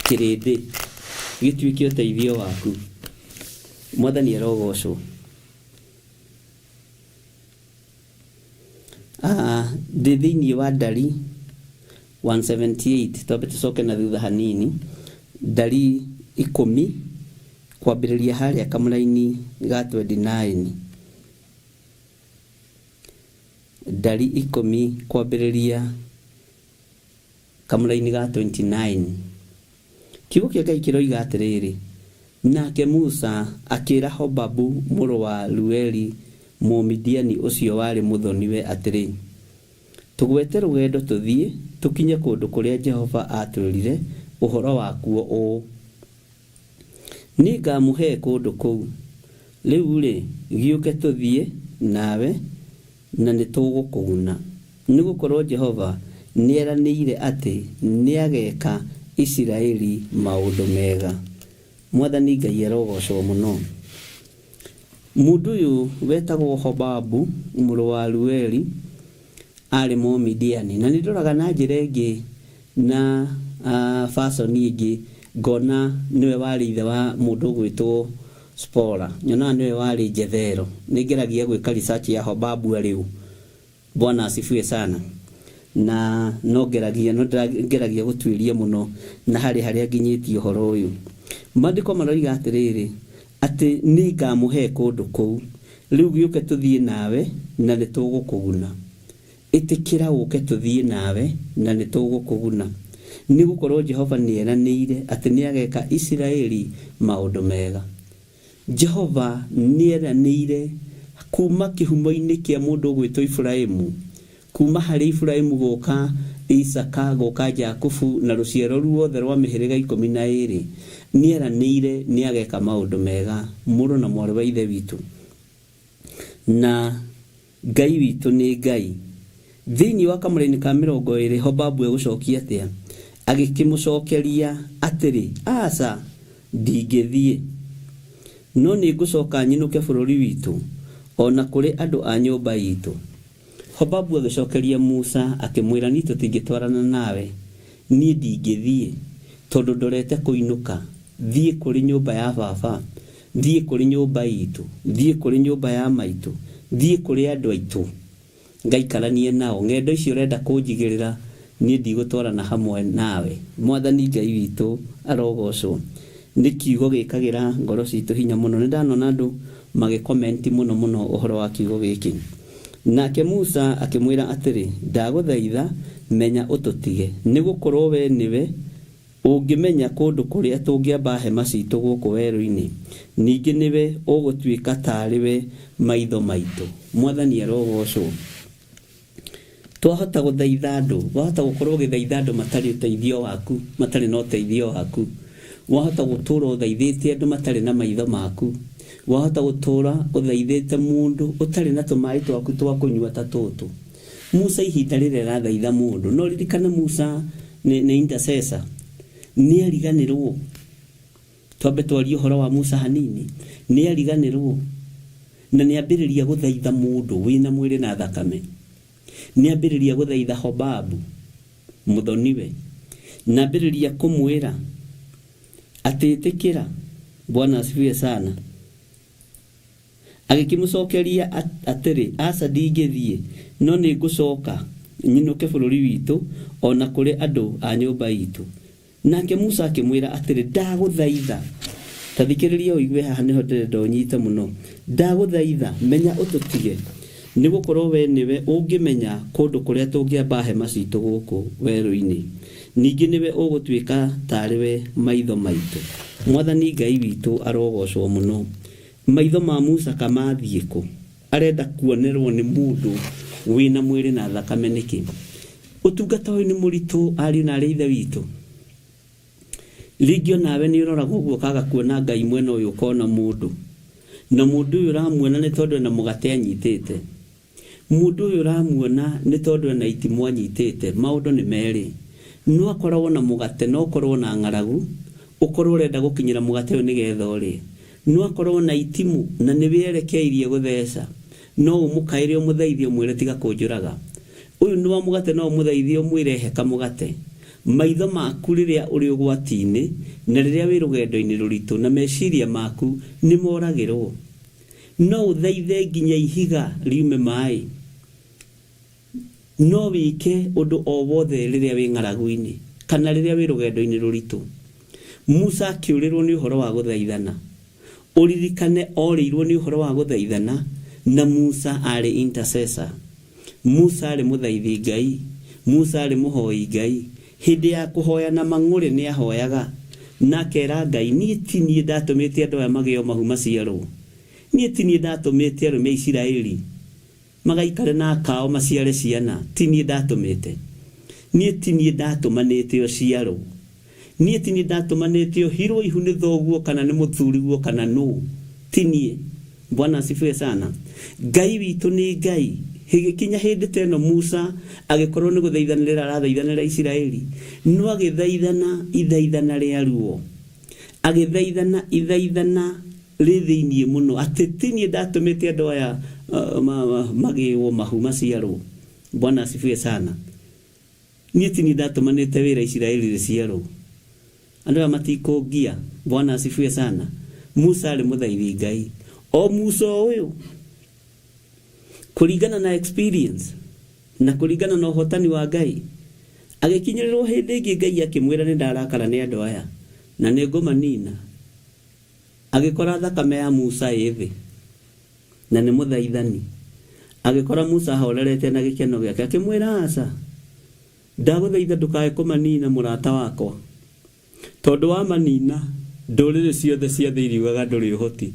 kĩrĩndĩ gĩtuĩke ũteithio waku. Mwathani arogocwo. Ndĩ thĩinĩ wa Ndari 178, twambe tũcoke na thutha hanini, Ndari 10 kwambĩrĩria harĩa kamũraini ga 29. Ndari 10 kwambĩrĩria kamũraini ga 29. Kiugo kĩa Ngai kĩroiga atĩrĩrĩ, nake Musa akĩĩra Hobabu mũrũ wa Rueli Mũmidiani ũcio warĩ mũthoniwe atĩrĩ, tũgwete rũgendo tũthiĩ tũkinye kũndũ kũrĩa Jehova aatwĩrire ũhoro wakuo ũũ, Nĩngamũhe kũndũ kũu. Rĩu-rĩ, gĩũke tũthiĩ nawe, na nĩtũgũkũguna, nĩgũkorwo Jehova nĩeranĩire atĩ nĩageeka Isiraeli maũndũ mega. Mwathani Ngai arogocwo mũno. Mũndũ ũyũ wetagwo Hobabu mũrũ wa Rueli arĩ Mũmidiani. Na nĩ ndoraga na njĩra ĩngĩ na fasoni ĩngĩ, ngona nĩwe warĩ ithe wa mũndũ ũgwĩtwo Spora. Nyonaga nĩwe warĩ Jethero. Nĩ ngeragia gwĩka research ya Hobabu arĩ ũ. Bwana asifiwe sana. Na no ngeragia, no ngeragia gũtuĩria mũno na harĩ harĩa nginyĩtie ũhoro ũyũ. Maandĩko maroiga atĩrĩrĩ, atĩ nĩngamũhe kũndũ kũu. Rĩu gĩũke tũthiĩ nawe na nĩtũgũkũguna. Ĩtĩkĩra ũke tũthiĩ nawe na nĩtũgũkũguna. Nĩgũkorwo Jehova nĩeranĩire atĩ nĩageka Isiraeli maũndũ mega. Jehova nĩeranĩire kuuma kĩhumo-inĩ kĩa mũndũ ũgwĩtwo Iburahimu, kuuma harĩ Iburahimu gũka Isaka gũka Jakubu na rũciaro ruothe rwa mĩhĩrĩga 12, nĩeranĩire nĩageka maũndũ mega, mũrũ na mwarĩ wa Ithe witũ. Na Ngai witũ nĩ Ngai. Thĩinĩ wa kamũraini ka 20 Hobabu egũcokia atĩa? Agĩkĩmũcokeria atĩrĩ, Aca, ndingĩthiĩ. No nĩngũcoka nyinũke bũrũri witũ, o na kũrĩ andũ a nyũmba iitũ. Hobabu agĩcokeria Musa akĩmwĩra, Niĩ tũtingĩtwarana nawe, niĩ ndingĩthiĩ, tondũ ndorete kũinũka, thiĩ kũrĩ nyũmba ya baba, thiĩ kũrĩ nyũmba iitũ, thiĩ kũrĩ nyũmba ya maitũ, thiĩ kũrĩ andũ aitũ, ngaikaranie nao. Ng'endo icio ũrenda kũnjigĩrĩra, niĩ ndigũtwarana hamwe nawe. Mwathani Ngai witũ arogocwo. Nĩ kiugo gĩkagĩra ngoro citũ hinya mũno. Nĩ ndanona andũ magĩ comment mũno mũno ũhoro wa kiugo gĩkĩ. Nake Musa akĩmwĩra atĩrĩ, Ndagũthaitha, menya ũtũtige, nĩ gũkorũo wee nĩwe ũngĩmenya kũndũ kũrĩa tũngĩamba hema citũ gũkũ werũ-inĩ, ningĩ nĩwe ũgũtuĩka taarĩ we maitho maitũ. Mwathani arogocwo. Twahota gũthaitha andũ, wahota gũkorwo ũgĩthaitha andũ matarĩ ũteithio waku, matarĩ na ũteithio waku. Wahota gũtũra ũthaithĩte andũ matarĩ na maitho maku. Wahota gũtũra ũthaithĩte mũndũ ũtarĩ na tũmaĩ twaku twa kũnyua ta tũtũ. Musa ihinda rĩrĩ arathaitha mũndũ, no ririkana Musa nĩ, nĩ intercessor. Nĩ ariganĩrwo. Twambe twarie ũhoro wa Musa hanini. Nĩ ariganĩrwo. Na nĩ ambĩrĩria gũthaitha mũndũ wĩna mwĩrĩ na thakame. Nĩ ambĩrĩria gũthaitha Hobabu, mũthoniwe. Na ambĩrĩria kũmwĩra atĩ ĩtĩkĩra. Bwana asifiwe sana. Agĩkĩmũcokeria atĩrĩ, Aca ndingĩthiĩ, no nĩngũcoka nyinũke bũrũri witũ, o na kũrĩ andũ a nyũmba iitũ. Nake Musa akĩmwĩra atĩrĩ, Ndagũthaitha, ta thikĩrĩria ũigue haha nĩho ndĩrenda ũnyite mũno, ndagũthaitha, menya ũtũtige, nĩ gũkorũo wee nĩwe ũngĩmenya kũndũ kũrĩa tũngĩamba hema ciitũ gũkũ werũ-inĩ, ningĩ nĩwe ũgũtuĩka taarĩ we maitho maitũ. Mwathani Ngai witũ arogoocwo mũno. Maitho ma Musa ka mathiĩ kũ? Arenda kuonerwo nĩ mũndũ wĩna mwĩrĩ na thakame nĩkĩ? Ũtungata ũyũ nĩ mũritũ ariũ na arĩ a ithe witũ. Rĩngĩ onawe nĩ ũroraga ũguo ũkaga kuona Ngai mwena ũyũ ũkona mũndũ. Na mũndũ ũyũ ũramuona nĩ tondũ ena mũgate anyitĩte. Mũndũ ũyũ ũramuona nĩ tondũ ena itimũ anyitĩte. Maũndũ nĩ merĩ. No akorwo na mũgate na ũkorwo na ng'aragu, ũkorwo ũrenda gũkinyĩra mũgate ũyũ nĩgetha ũrĩe. No akorwo na itimũ na nĩwe erekeirie gũtheca. No ũmũkaĩre ũmũthaithe ũmwĩre tiga kũnjũraga. Ũyũ nĩ wa mũgate no ũmũthaithe ũmwĩre he kamũgate. Maitho maku rĩrĩa ũrĩ ũgwati-inĩ na rĩrĩa wĩ rũgendo-inĩ rũritũ na meciria maku nĩ moragĩrwo. No ũthaithe nginya ihiga riume maĩ. No wĩke ũndũ o wothe rĩrĩa wĩ ng'aragu-inĩ kana rĩrĩa wĩ rũgendo-inĩ rũritũ. Musa akĩũrĩrwo nĩ ũhoro wa gũthaithana. Ũririkane orĩirwo nĩ ũhoro wa gũthaithana na Musa arĩ intercessor. Musa arĩ mũthaithi Ngai. Musa arĩ mũhoi Ngai. Hĩndĩ ya kũhoya na mang'ũrĩ nĩahoyaga, na akera Ngai, niĩ ti niĩ ndatũmĩte andũ aya magĩo mahu maciarwo. Niĩ ti niĩ ndatũmĩte arũme a Isiraeli magaikare na aka ao maciare ciana, ti niĩ ndatũmĩte. Niĩ ti niĩ ndatũmanĩte ũciarwo. Niĩ ti niĩ ndatũmanĩte ũhirwo ihu nĩ thoguo kana nĩ mũthuriguo kana nũ. Ti niĩ. Bwana asifiwe sana. Ngai witũ nĩ Ngai. Hĩgĩkinya hĩndĩ ta ĩno Musa agĩkorwo nĩ gũthaithanĩrĩra arathaithanĩra Isiraeli, no agĩthaithana ithaithana rĩa ruo. Agĩthaithana ithaithana rĩ thĩinĩ mũno atĩ ti niĩ ndatũmĩte andũ aya magĩĩwo mahu maciarwo. Bwana asifiwe sana. Niĩ ti niĩ ndatũmanĩte wĩra Isiraeli rĩciarwo. Andũ aya matikũngia. Bwana asifiwe sana. Musa arĩ mũthaithi Ngai. O Musa o ũyũ kũringana na experience na kũringana na ũhotani wa Ngai agĩkinyĩrĩrwo hĩndĩ ĩngĩ Ngai akĩmwĩra nĩ ndarakara nĩ andũ aya. Na nĩ ngũmanina. Agĩkora thakame ya Musa ĩ thĩ, na nĩ mũthaithani. Agĩkora Musa ahorerete na gĩkeno gĩake, akĩmwĩra aca, ndagũthaitha ndũkae kũmanina mũrata wakwa. Tondũ wamanina, ndũrĩrĩ ciothe cia thĩ iriugaga ndũrĩ ũhoti.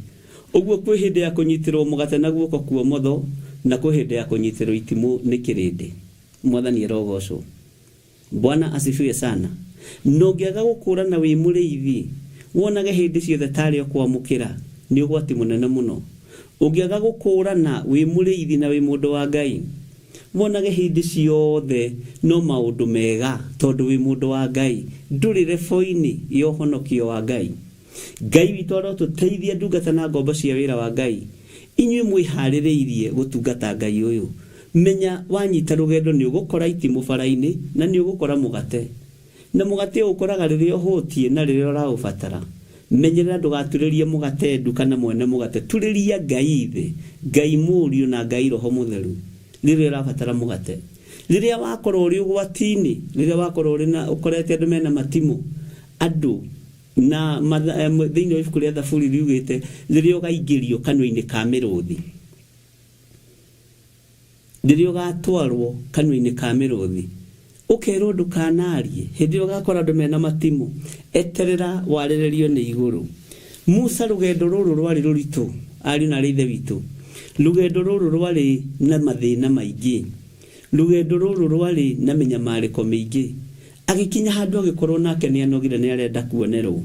Ũguo kwĩ hĩndĩ ya kũnyitĩrwo mũgate na guoko kwa ũmotho, na kwĩ hĩndĩ ya kũnyitĩrwo itimũ nĩ kĩrĩndĩ. Mwathani arogocwo. Bwana asifiwe sana. Na ũngĩaga gũkũrana wĩ mũrĩithi, wonage hĩndĩ ciothe tarĩ o kwamũkĩra, nĩ ũgwati mũnene mũno. Ũngĩaga gũkũrana wĩ mũrĩithi na wĩ mũndũ wa Ngai, wonage hĩndĩ ciothe no maũndũ mega tondũ wĩ mũndũ wa Ngai, ndũrĩ rebo-inĩ ya ũhonokio wa Ngai. Ngai witũ arotũteithia ndungata na ngombo cia wĩra wa Ngai. Inyuĩ mwĩharĩrĩirie gũtungata Ngai ũyũ. Menya wanyita rũgendo nĩ ũgũkora itimũ bara-inĩ na nĩ ũgũkora mũgate. Na mũgate ũũkoraga rĩrĩa ũhũtiĩ na rĩrĩa ũraũbatara. Menyerera ndũgaturĩrie mũgate ndu kana mwene mũgate. Turĩria Ngai Ithe, Ngai Mũriũ na Ngai Roho Mũtheru rĩrĩa ũrabatara mũgate. Rĩrĩa wakorwo ũrĩ ũgwati-inĩ, rĩrĩa wakorwo ũrĩ na ũkorete andũ mena matimũ, andũ na thĩinĩ wa ibuku rĩa Thaburi riugĩte rĩrĩa ũgaingĩrio kanua-inĩ ka mĩrũthi. Rĩrĩa ũgatwarwo kanua-inĩ ka mĩrũthi, ũkerwo ndũkanarie, hĩndĩ ĩyo ũgakora andũ mena matimũ, eterera warĩrĩrio nĩ igũrũ. Musa rũgendo rũrũ rwarĩ rũritũ, ariũ na aarĩ a Ithe witũ. Rũgendo rũrũ rwarĩ na mathĩna maingĩ. Rũgendo rũrũ rwarĩ na mĩnyamarĩko mĩingĩ. Agĩkinya handũ agĩkorwo nake nĩ anogire nĩ arenda kuonerwo.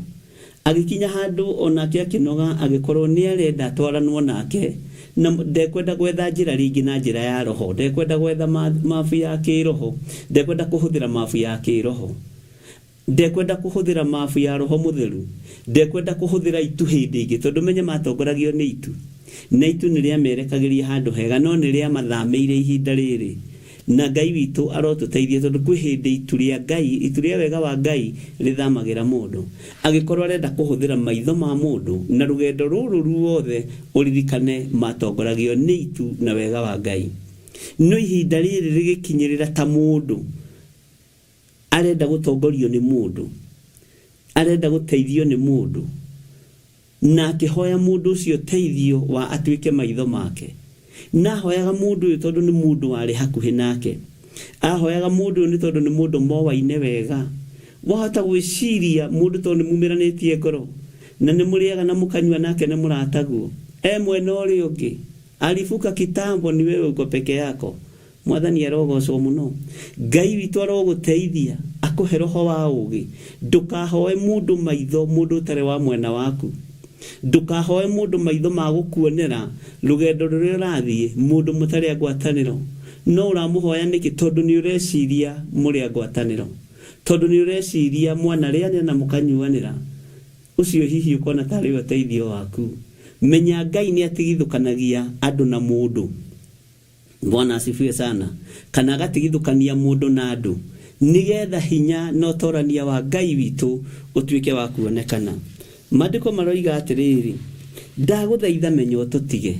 Agĩkinya handũ o nake akĩnoga agĩkorwo nĩ arenda atwaranwo nake na ndekwenda gwetha njĩra rĩngĩ na njĩra ya roho, ndekwenda gwetha mabu ya kĩroho, ndekwenda kũhũthĩra mabu ya kĩroho, ndekwenda kũhũthĩra mabu ya Roho Mũtheru, ndekwenda kũhũthĩra itu hĩndĩ ĩngĩ, tondũ menye matongoragio nĩ itu, na itu nĩ rĩamerekagĩria handũ hega, no nĩ rĩamathamĩire ihinda rĩrĩ. Na Ngai witũ arotũteithia, tondũ kwĩ hĩndĩ itu rĩa Ngai, itu rĩa wega wa Ngai rĩthamagĩra mũndũ. Angĩkorwo arenda kũhũthĩra maitho ma mũndũ, na rũgendo rũrũ ruothe ũririkane matongoragio nĩ itu na wega wa Ngai. No ihinda rĩrĩ rĩgĩkinyĩrĩra ta mũndũ, arenda gũtongorio nĩ mũndũ, arenda gũteithio nĩ mũndũ, na akĩhoya mũndũ ũcio ũteithio wa atuĩke maitho make. Na ahoyaga mũndũ ũyũ tondũ nĩ mũndũ warĩ hakuhĩ nake. Ahoyaga mũndũ ũyũ nĩ tondũ nĩ mũndũ mowaine wega. Wahota gwĩciria mũndũ tondũ nĩ mumĩranĩtie ngoro, na nĩ mũrĩaga na mũkanyua nake nĩ mũrataguo. E mwena ũrĩa ũngĩ, alivuka kitambo ni wewe uko peke yako. Mwathani arogocwo mũno. Ngai witũ arogũteithia, akũhe roho wa ũũgĩ. Ndũkahoe mũndũ maitho, mũndũ ũtarĩ wa mwena waku. Ndũkahoe mũndũ maitho ma gũkuonera rũgendo rũrĩa ũrathiĩ, mũndũ mũtarĩ a ngwatanĩro. No ũramũhoya nĩkĩ? Tondũ nĩ ũreciria mũrĩ a ngwatanĩro. Tondũ nĩ ũreciria mwanarĩanĩra na mũkanyuanĩra. Ũcio hihi ũkona tarĩ we ũteithio waku. Menya Ngai nĩ atigithũkanagia andũ na mũndũ. Bwana asifiwe sana. Kana agatigithũkania mũndũ na andũ, nĩgetha hinya na ũtorania wa Ngai witũ ũtuĩke wa kuonekana. Maandĩko maroiga atĩrĩrĩ, ndagũthaitha menya ũtũtige.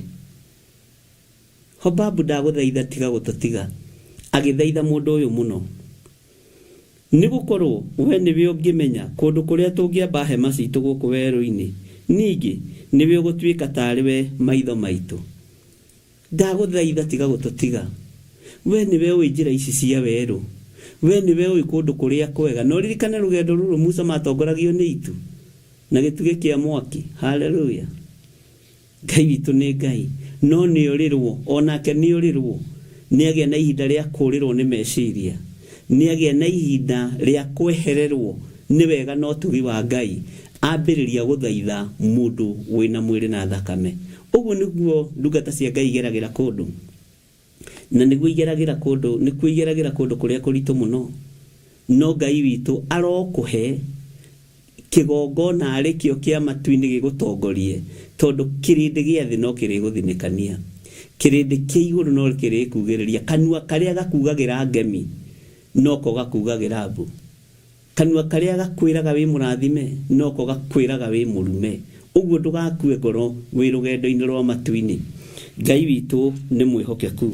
Hobabu ndagũthaitha tiga gũtũtiga. Agĩthaitha mũndũ ũyũ mũno. Nĩ gũkorwo we nĩwe ũngĩmenya kũndũ kũrĩa tũngĩamba hema citũ gũkũ werũ-inĩ, ningĩ nĩwe ũgũtuĩka tarĩ we maitho maitũ. Ndagũthaitha tiga gũtũtiga. We nĩwe ũĩ njĩra ici cia werũ. We nĩwe ũĩ kũndũ kũrĩa kwega. Na ũririkane rũgendo rũrũ Musa matongoragio nĩ itu na gĩtugĩ kĩa mwaki. Haleluya. Ngai witũ nĩ Ngai. No nĩ orĩrwo, o nake nĩ orĩrwo. Nĩ agĩa na ihinda rĩa kũrĩrwo nĩ meciria. Nĩ agĩa na ihinda rĩa kwehererwo nĩ wega na ũtugi wa Ngai. Ambĩrĩria gũthaitha mũndũ wĩna mwĩrĩ na thakame. Ũguo nĩguo ndungata cia Ngai igeragĩra kũndũ. Na nĩguo igeragĩra kũndũ, nĩkuo igeragĩra kũndũ kũrĩa kũritũ mũno. No Ngai witũ arokũhe kĩgongona arĩ kĩo kĩa matu-inĩ gĩgũtongorie, tondũ kĩrĩndĩ gĩa thĩ no kĩrĩgũthinĩkania. Kĩrĩndĩ kĩa igũrũ no kĩrĩkugĩrĩria. Kanua karĩa gakugagĩra ngemi noko gakugagĩra mbu. Kanua karĩa gakwĩraga wĩ mũrathime noko gakwĩraga wĩ mũrume. Ũguo ndũgakue ngoro wĩ rũgendo-inĩ rwa matu-inĩ. Ngai witũ nĩ mwĩhokeku.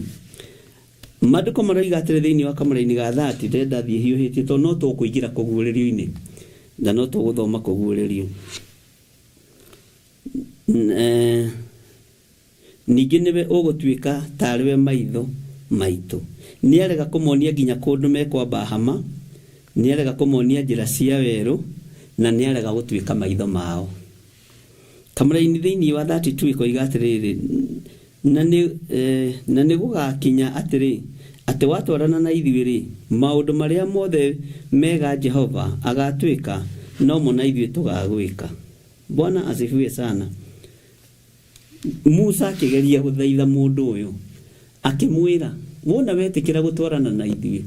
Maandĩko maroiga atĩrĩ thĩinĩ wa kamũraini ga 30, ndĩrenda thiĩ hiũhĩtie tondũ no tũkũingĩra kũguũrĩrio-inĩ. Na no tũgũthoma kũguũrĩrio. Ningĩ nĩwe ũgũtuĩka taarĩ we maitho maitũ. Nĩarega kũmonia nginya kũndũ mekwamba hama, nĩarega kũmonia njĩra cia werũ, na nĩarega gũtuĩka maitho mao. Kamũraini thĩinĩ wa 32 ĩkoiga atĩrĩrĩ, Na nĩ, na nĩgũgakinya atĩrĩ, atĩ watwarana na ithuĩ-rĩ, maũndũ marĩa mothe mega Jehova agatwĩka, nomo na ithuĩ tũgagwĩka. Bwana asifiwe sana. Musa akĩgeria gũthaitha mũndũ ũyũ, akĩmwĩra, Wona wetĩkĩra gũtwarana na ithuĩ,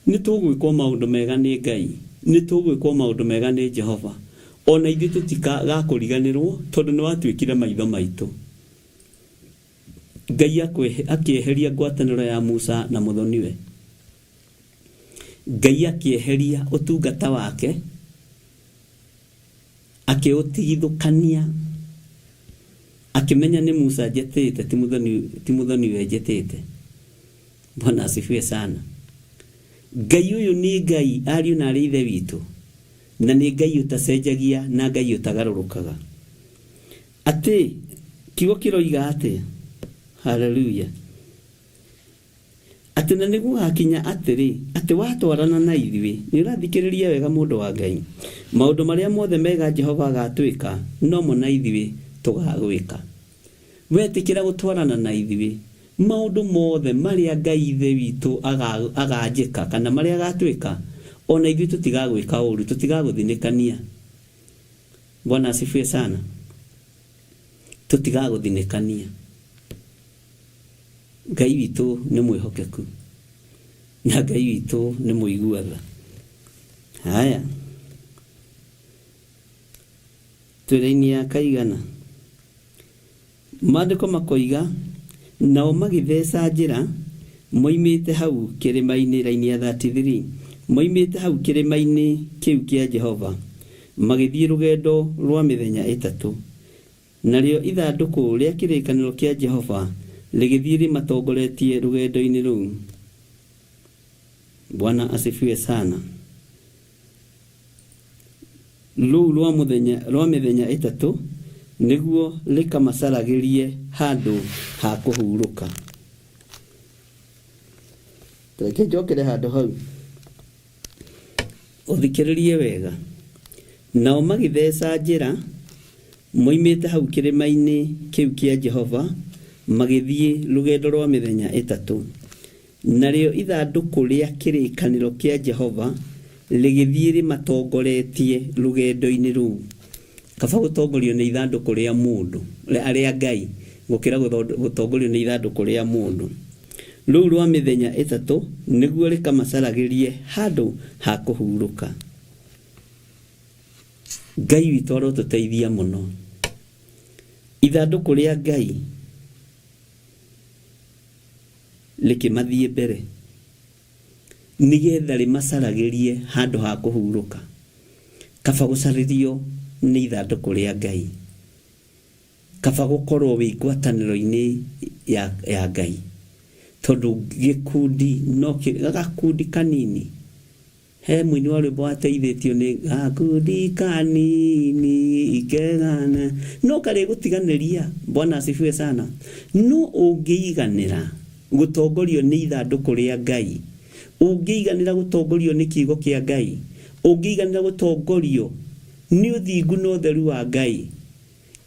nĩ tũgwĩkwo maũndũ mega nĩ Ngai, nĩ tũgwĩkwo maũndũ mega nĩ Jehova, o na ithuĩ tũtigakũriganĩrũo, tondũ nĩ watuĩkire maitho maitũ. Ngai akĩeheria ngwatanĩro ya Musa na mũthoniwe. Ngai akĩeheria ũtungata wake Akĩũtigithũkania, akĩmenya nĩ Musa njetĩte, ti mũthoni, ti mũthoniwe njetĩte. Bwana asifiwe sana. Ngai ũyũ nĩ Ngai, ariũ na arĩ Ithe witũ, na nĩ Ngai ũtacenjagia na Ngai ũtagarũrũkaga. Atĩ, kiugo kĩroiga atĩa? Haleluya. Atĩ na nĩgũgakinya atĩrĩ, atĩ watwarana na ithuĩ, nĩũrathikĩrĩria wega mũndũ wa Ngai, maũndũ marĩa mothe mega Jehova agatwĩka, nomo na ithuĩ tũgagwĩka. Wetĩkĩra gũtwarana na ithuĩ, maũndũ mothe marĩa Ngai Ithe witũ aganjĩka, kana marĩa agatwĩka, o na ithuĩ tũtigagwĩka ũũru, tũtigagũthinĩkania. Bwana asifiwe sana. Tũtigagũthinĩkania. Ngai witũ nĩ mwĩhokeku na Ngai witũ nĩ mũigua tha. Haya, twĩ raini ya kaigana? Maandĩko makoiga, nao magĩtheca njĩra moimĩte hau kĩrĩma-inĩ, raini ya 33, moimĩte hau kĩrĩma-inĩ kĩu kĩa Jehova, magĩthiĩ rũgendo rwa mĩthenya ĩtatũ. Narĩo ithandũkũ rĩa kĩrĩkanĩro kĩa Jehova rĩgĩthiĩ rĩmatongoretie rũgendo-inĩ rũu. Bwana asifiwe sana. Rũu rwa mũthenya, rwa mĩthenya ĩtatũ, nĩguo rĩkamacaragĩrie handũ ha kũhurũka. Reke njokere handũ hau. Ũthikĩrĩrie wega. Nao magĩtheca njĩra moimĩte hau kĩrĩma-inĩ kĩu kĩa Jehova, magĩthiĩ rũgendo rwa mĩthenya ĩtatũ. Narĩo ithandũkũ rĩa kĩrĩkanĩro kĩa Jehova rĩgĩthiĩ rĩmatongoretie rũgendo-inĩ rũu. Kaba gũtongorio nĩ ithandũkũ rĩa mũndũ, rĩa Ngai, gũkĩra gũtongorio nĩ ithandũkũ rĩa mũndũ. Rũu rwa mĩthenya ĩtatũ, nĩguo rĩkamacaragĩrie handũ ha kũhurũka. Ngai witũ arotũteithia mũno. Ithandũkũ rĩa Ngai rĩkĩmathiĩ mbere, nĩgetha rĩmacaragĩrie handũ ha kũhurũka. Kaba gũcarĩrio nĩ ithandũkũ rĩa Ngai. Kaba gũkorwo wĩ ngwatanĩro-inĩ ya, ya Ngai. Tondũ gĩkundi no gakundi kanini. He mũini wa rwĩmbo wateithĩtio nĩ gakundi kanini kegana no karĩgũtiganĩria. Bwana asifiwe sana. No ũngĩiganĩra gũtongorio nĩ ithandũkũ rĩa Ngai, ũngĩiganĩra gũtongorio nĩ kiugo kĩa Ngai, ũngĩiganĩra gũtongorio nĩ ũthingu na ũtheru wa Ngai,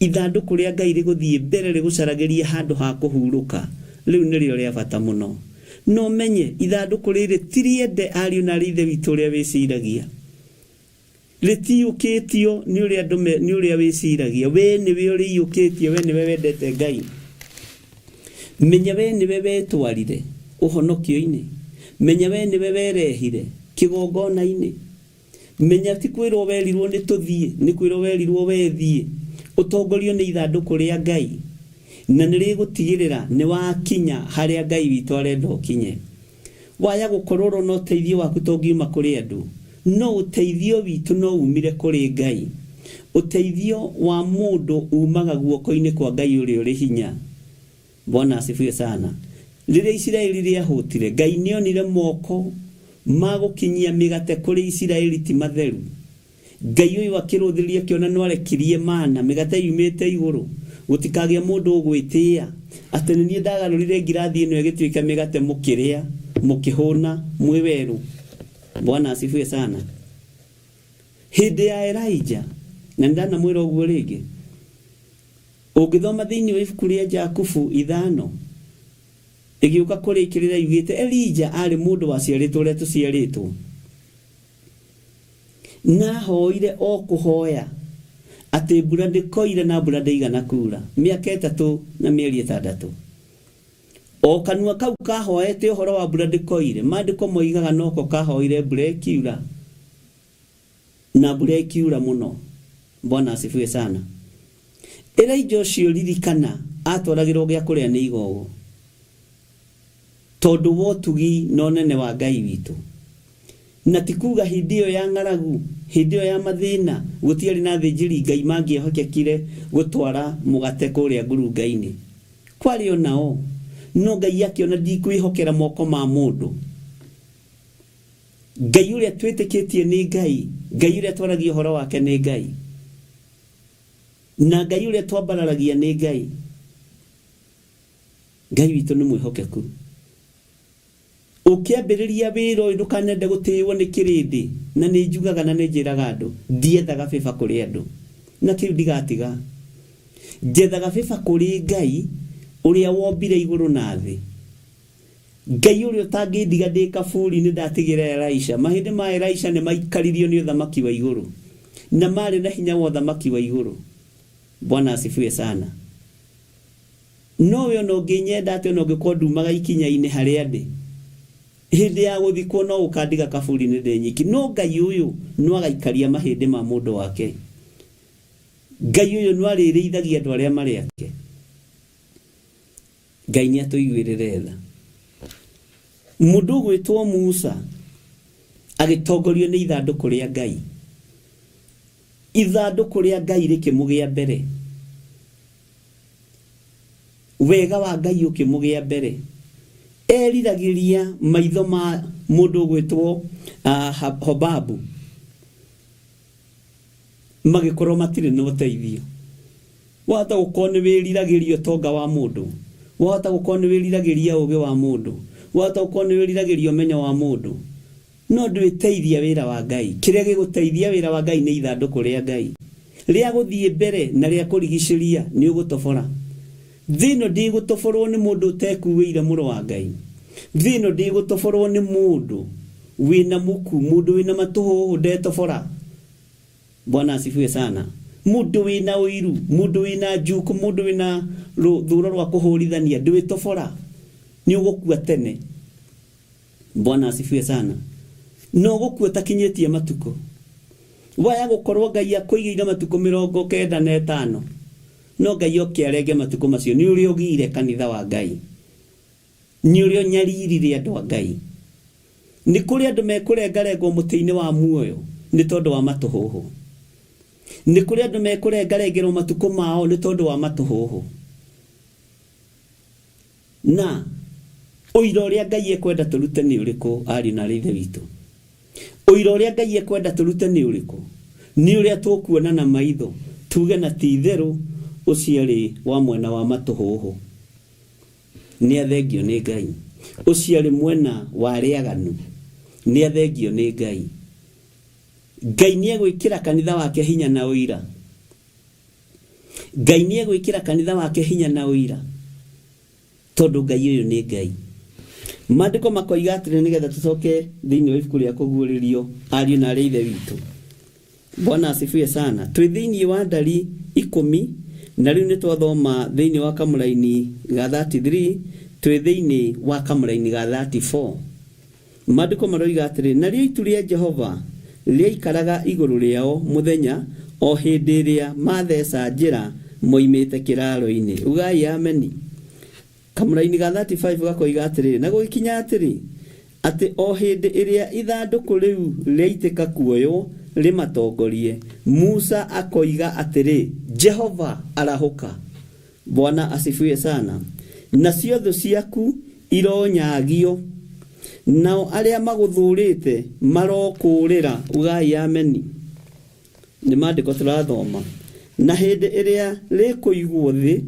Ithandũkũ rĩa Ngai rĩgũthiĩ mbere rĩgũcaragĩrie handũ ha kũhurũka. Rĩu nĩrĩo rĩa bata mũno. Na ũmenye, ithandũkũ rĩrĩ ti rĩende ariũ na aarĩ a Ithe witũ ũrĩa wĩciragia. Rĩtiyũkĩtio nĩ ũrĩa andũ me, nĩ ũrĩa wĩciragia. Wee nĩwe ũrĩiyũkĩtie, wee nĩwe wendete Ngai. Menya wee nĩwe wetwarire ũhonokio-inĩ. Menya wee nĩwe werehire kĩgongona-inĩ. Menya ti kwĩrwo werirwo nĩ tũthiĩ, nĩ kwĩrwo werirwo wee thiĩ. Ũtongorio nĩ ithandũkũ rĩa Ngai, na nĩ rĩgũtigĩrĩra nĩ wakinya harĩa Ngai witũ arenda ũkinye. Waya gũkorwo ũrona ũteithio waku ta ũngiuma kũrĩ andũ, no ũteithio witũ no umire kũrĩ Ngai. Ũteithio wa mũndũ umaga guoko-inĩ kwa Ngai ũrĩa ũrĩ hinya. Bwana asifiwe sana. Rĩrĩa Isiraeli rĩahũtire, Ngai nĩonire moko ma gũkinyia mĩgate kũrĩ Isiraeli ti matheru. Ngai ũyũ akĩrũthĩrĩria akĩona no arekirie mana mĩgate yumĩte igũrũ gũtikagĩe mũndũ ũgwĩtĩĩa atĩ nĩ niĩ ndagarũrire ngirathi ĩno ĩgĩtuĩka mĩgate mũkĩrĩa mũkĩhũna mwĩ werũ. Bwana asifiwe sana. Hĩndĩ ya Elijah, na nĩ ndanamwĩra ũguo rĩngĩ, ũngĩthoma thĩinĩ wa ibuku rĩa Jakubu 5 ĩgĩũka kũrĩkĩrĩra yugĩte Elijah arĩ mũndũ waciarĩtwo ũrĩa tũciarĩtwo, na ahoire o kũhoya atĩ mbura ndĩkoire na mbura ndĩigana kura mĩaka 3 na mĩeri 6. O kanua kau kahoete ũhoro wa mbura ndĩkoire, maandĩko moigaga noko kahoire mbura ĩkiura, na mbura ĩkiura mũno. Bwana asifiwe sana. Elijah ũcio ririkana atwaragĩrwo gĩa kũrĩa nĩ igogo tondũ wa ũtugi na ũnene wa Ngai witũ. Na ti kuga hĩndĩ ĩyo ya ng'aragu, hĩndĩ ĩyo ya mathĩna, gũtiarĩ na athĩnjĩri Ngai mangĩehokekire gũtwara mũgate kũrĩa ngurunga-inĩ. Kwarĩ o nao, no Ngai akĩona ndikwĩhokera moko ma mũndũ. Ngai ũrĩa twĩtĩkĩtie nĩ Ngai, Ngai ũrĩa twaragia ũhoro wake nĩ Ngai, na Ngai ũrĩa twambararagia nĩ Ngai. Ngai witũ nĩ mwĩhokeku. Ũkĩambĩrĩria wĩra ũyũ ndũkanende gũtĩĩo nĩ kĩrĩndĩ, na nĩ njugaga na nĩ njĩraga andũ ndiethaga bĩba kũrĩ andũ, na kĩu ndigatiga. Njethaga bĩba kũrĩ Ngai ũrĩa wombire igũrũ na thĩ, Ngai ũrĩa ũtangĩndiga ndĩ kaburi nĩ ndatigĩra Elisha. Mahĩndĩ ma Elisha nĩ maikaririo nĩ ũthamaki wa igũrũ, na marĩ na hinya wa ũthamaki wa igũrũ. Bwana asifiwe sana. No we ona ũngĩnyenda atĩ ona ũngĩkorwo ndumaga ikinya-inĩ harĩa ndĩ, hĩndĩ ya gũthikwo no ũkandiga kaburi-inĩ ndĩ nyiki, no Ngai ũyũ no agaikaria mahĩndĩ ma mũndũ wake. Ngai ũyũ no arĩrĩithagia andũ arĩa marĩ ake. Ngai nĩ atũiguĩrĩre tha. Mũndũ ũgwĩtwo Musa agĩtongorio nĩ ithandũkũ rĩa Ngai. Ithandũkũ rĩa Ngai rĩkĩmũgĩa mbere, wega wa Ngai ũkĩmũgĩa mbere. Eriragĩria maitho ma mũndũ ũgwĩtwo Hobabu magĩkorwo matirĩ na ũteithio. Wahota gũkorwo nĩ wĩriragĩria ũtonga wa mũndũ, wahota gũkorwo nĩ wĩriragĩria ũũgĩ wa mũndũ, wahota gũkorwo nĩ wĩriragĩria ũmenyo wa mũndũ, no ndwĩteithia wĩra wa Ngai. Kĩrĩa gĩgũteithia wĩra wa Ngai nĩ ithandũkũ rĩa Ngai rĩa gũthiĩ mbere na rĩa kũrigicĩria. Nĩ ũgũtobora thĩ ĩno, ndĩgũtoborwo nĩ mũndũ ũtekuĩire mũrũ wa Ngai. Thĩ ĩno ndĩgũtoborwo nĩ mũndũ wĩna muku, mũndũ wĩna matũhũhũ ndetobora. Bwana asifiwe sana. Mũndũ wĩna ũiru, mũndũ wĩna njuku, mũndũ wĩna rũthũro rwa kũhũrithania ndwĩtobora, nĩ ũgũkua tene. Bwana asifiwe sana. No ũgũkua ũtakinyĩtie matukũ. Waya gũkorwo Ngai akũigĩire matukũ 95, no Ngai oke arenge matukũ macio. Nĩ ũrĩa ũgire kanitha wa Ngai, nĩ ũrĩa ũnyaririre andũ a Ngai. Nĩ kũrĩ andũ mekũrengarengwo mũtĩ-inĩ wa muoyo nĩ tondũ wa matũhũhũ. Nĩ kũrĩ andũ mekũrengarengerwo matukũ mao nĩ tondũ wa matũhũhũ. Na ũira ũrĩa Ngai ekwenda tũrute nĩ ũrĩkũ, ariũ na aarĩ a Ithe witũ? Ũira ũrĩa Ngai ekwenda tũrute nĩ ũrĩkũ? Nĩ ũrĩa tũkuona na maitho tuge na ti itherũ ũcio arĩ wa mwena wa matũhũhũ, nĩ athengio nĩ Ngai. Ũcio arĩ mwena wa arĩa aganu, nĩ athengio nĩ Ngai. Ngai nĩ egwĩkĩra kanitha wake hinya na ũira. Ngai nĩ egwĩkĩra kanitha wake hinya na ũira, tondũ Ngai ũyũ nĩ Ngai. Maandĩko makoiga atĩrĩ, nĩgetha tũcoke thĩinĩ wa ibuku rĩa kũguũrĩrio, ariũ na aarĩ a Ithe witũ. Bwana asifiwe sana. Twĩ thĩinĩ wa ndari 10, na rĩu nĩ twathoma thĩinĩ wa kamũraini ga 33, twĩ thĩinĩ wa kamũraini ga 34. Maandĩko maroiga atĩrĩ, narĩo itu rĩa Jehova rĩaikaraga igũrũ rĩao mũthenya o hĩndĩ ĩrĩa matheca njĩra moimĩte kĩraaro-inĩ. Ugai ameni. Kamũraini ga 35 gakoiga atĩrĩrĩ, na gũgĩkinya atĩrĩ, atĩ o hĩndĩ ĩrĩa ithandũkũ rĩu rĩaitĩka kuoywo rĩmatongorie, Musa akoiga atĩrĩ, Jehova arahũka. Bwana asifiwe sana. Nacio thũ ciaku ironyagio, nao arĩa magũthũrĩte marokũũrĩra. Ugai ameni. Nĩ maandĩko tũrathoma. Na hĩndĩ ĩrĩa rĩkũigwo thĩ,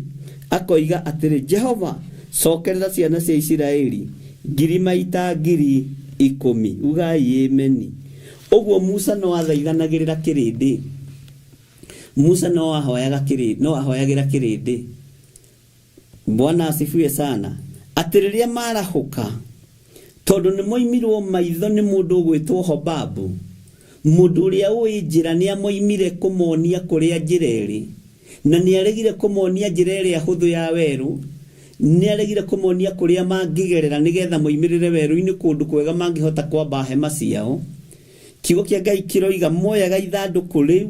akoiga atĩrĩ, Jehova, cokerera ciana cia Isiraeli ngiri maita 10,000. Ugai ameni. Ũguo Musa no athaithanagĩrĩra kĩrĩndĩ. Musa no ahoyaga kĩrĩndĩ, no ahoyagĩra kĩrĩndĩ. Bwana asifiwe sana. Atĩ rĩrĩa marahũka, tondũ nĩ moimirwo maitho nĩ mũndũ ũgwĩtwo Hobabu, mũndũ ũrĩa ũĩ njĩra nĩ amoimire kũmonia kũrĩa njĩra ĩrĩ, na nĩ aregire kũmonia njĩra ĩrĩa hũthũ ya werũ, nĩ aregire kũmonia kũrĩa mangĩgerera nĩgetha moimĩrĩre werũ-inĩ kũndũ kwega mangĩhota kwamba hema ciao. Kiugo kĩa Ngai kĩroiga moyaga ithandũkũ rĩu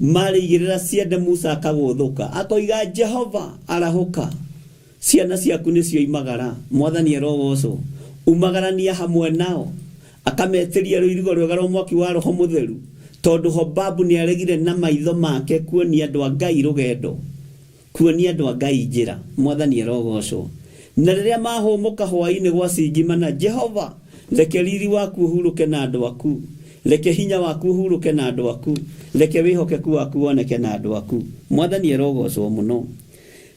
marĩigĩrĩra ciande Musa akagũthũka akoiga Jehova arahũka ciana ciaku nĩcio imagara mwathani arogocwo umagarania hamwe nao akametĩria rũirigo rwega rwa mwaki wa roho mũtheru tondũ Hobabu nĩ aregire na maitho make kuonia andũ a Ngai rũgendo kuonia andũ a Ngai njĩra mwathani arogocwo na rĩrĩa mahũmũka hwaĩ-inĩ gwa cingimana Jehova reke riri waku ũhurũke na andũ aku reke hinya waku ũhurũke na andũ aku reke wĩhokeku waku woneke na andũ aku mwathani arogocwo mũno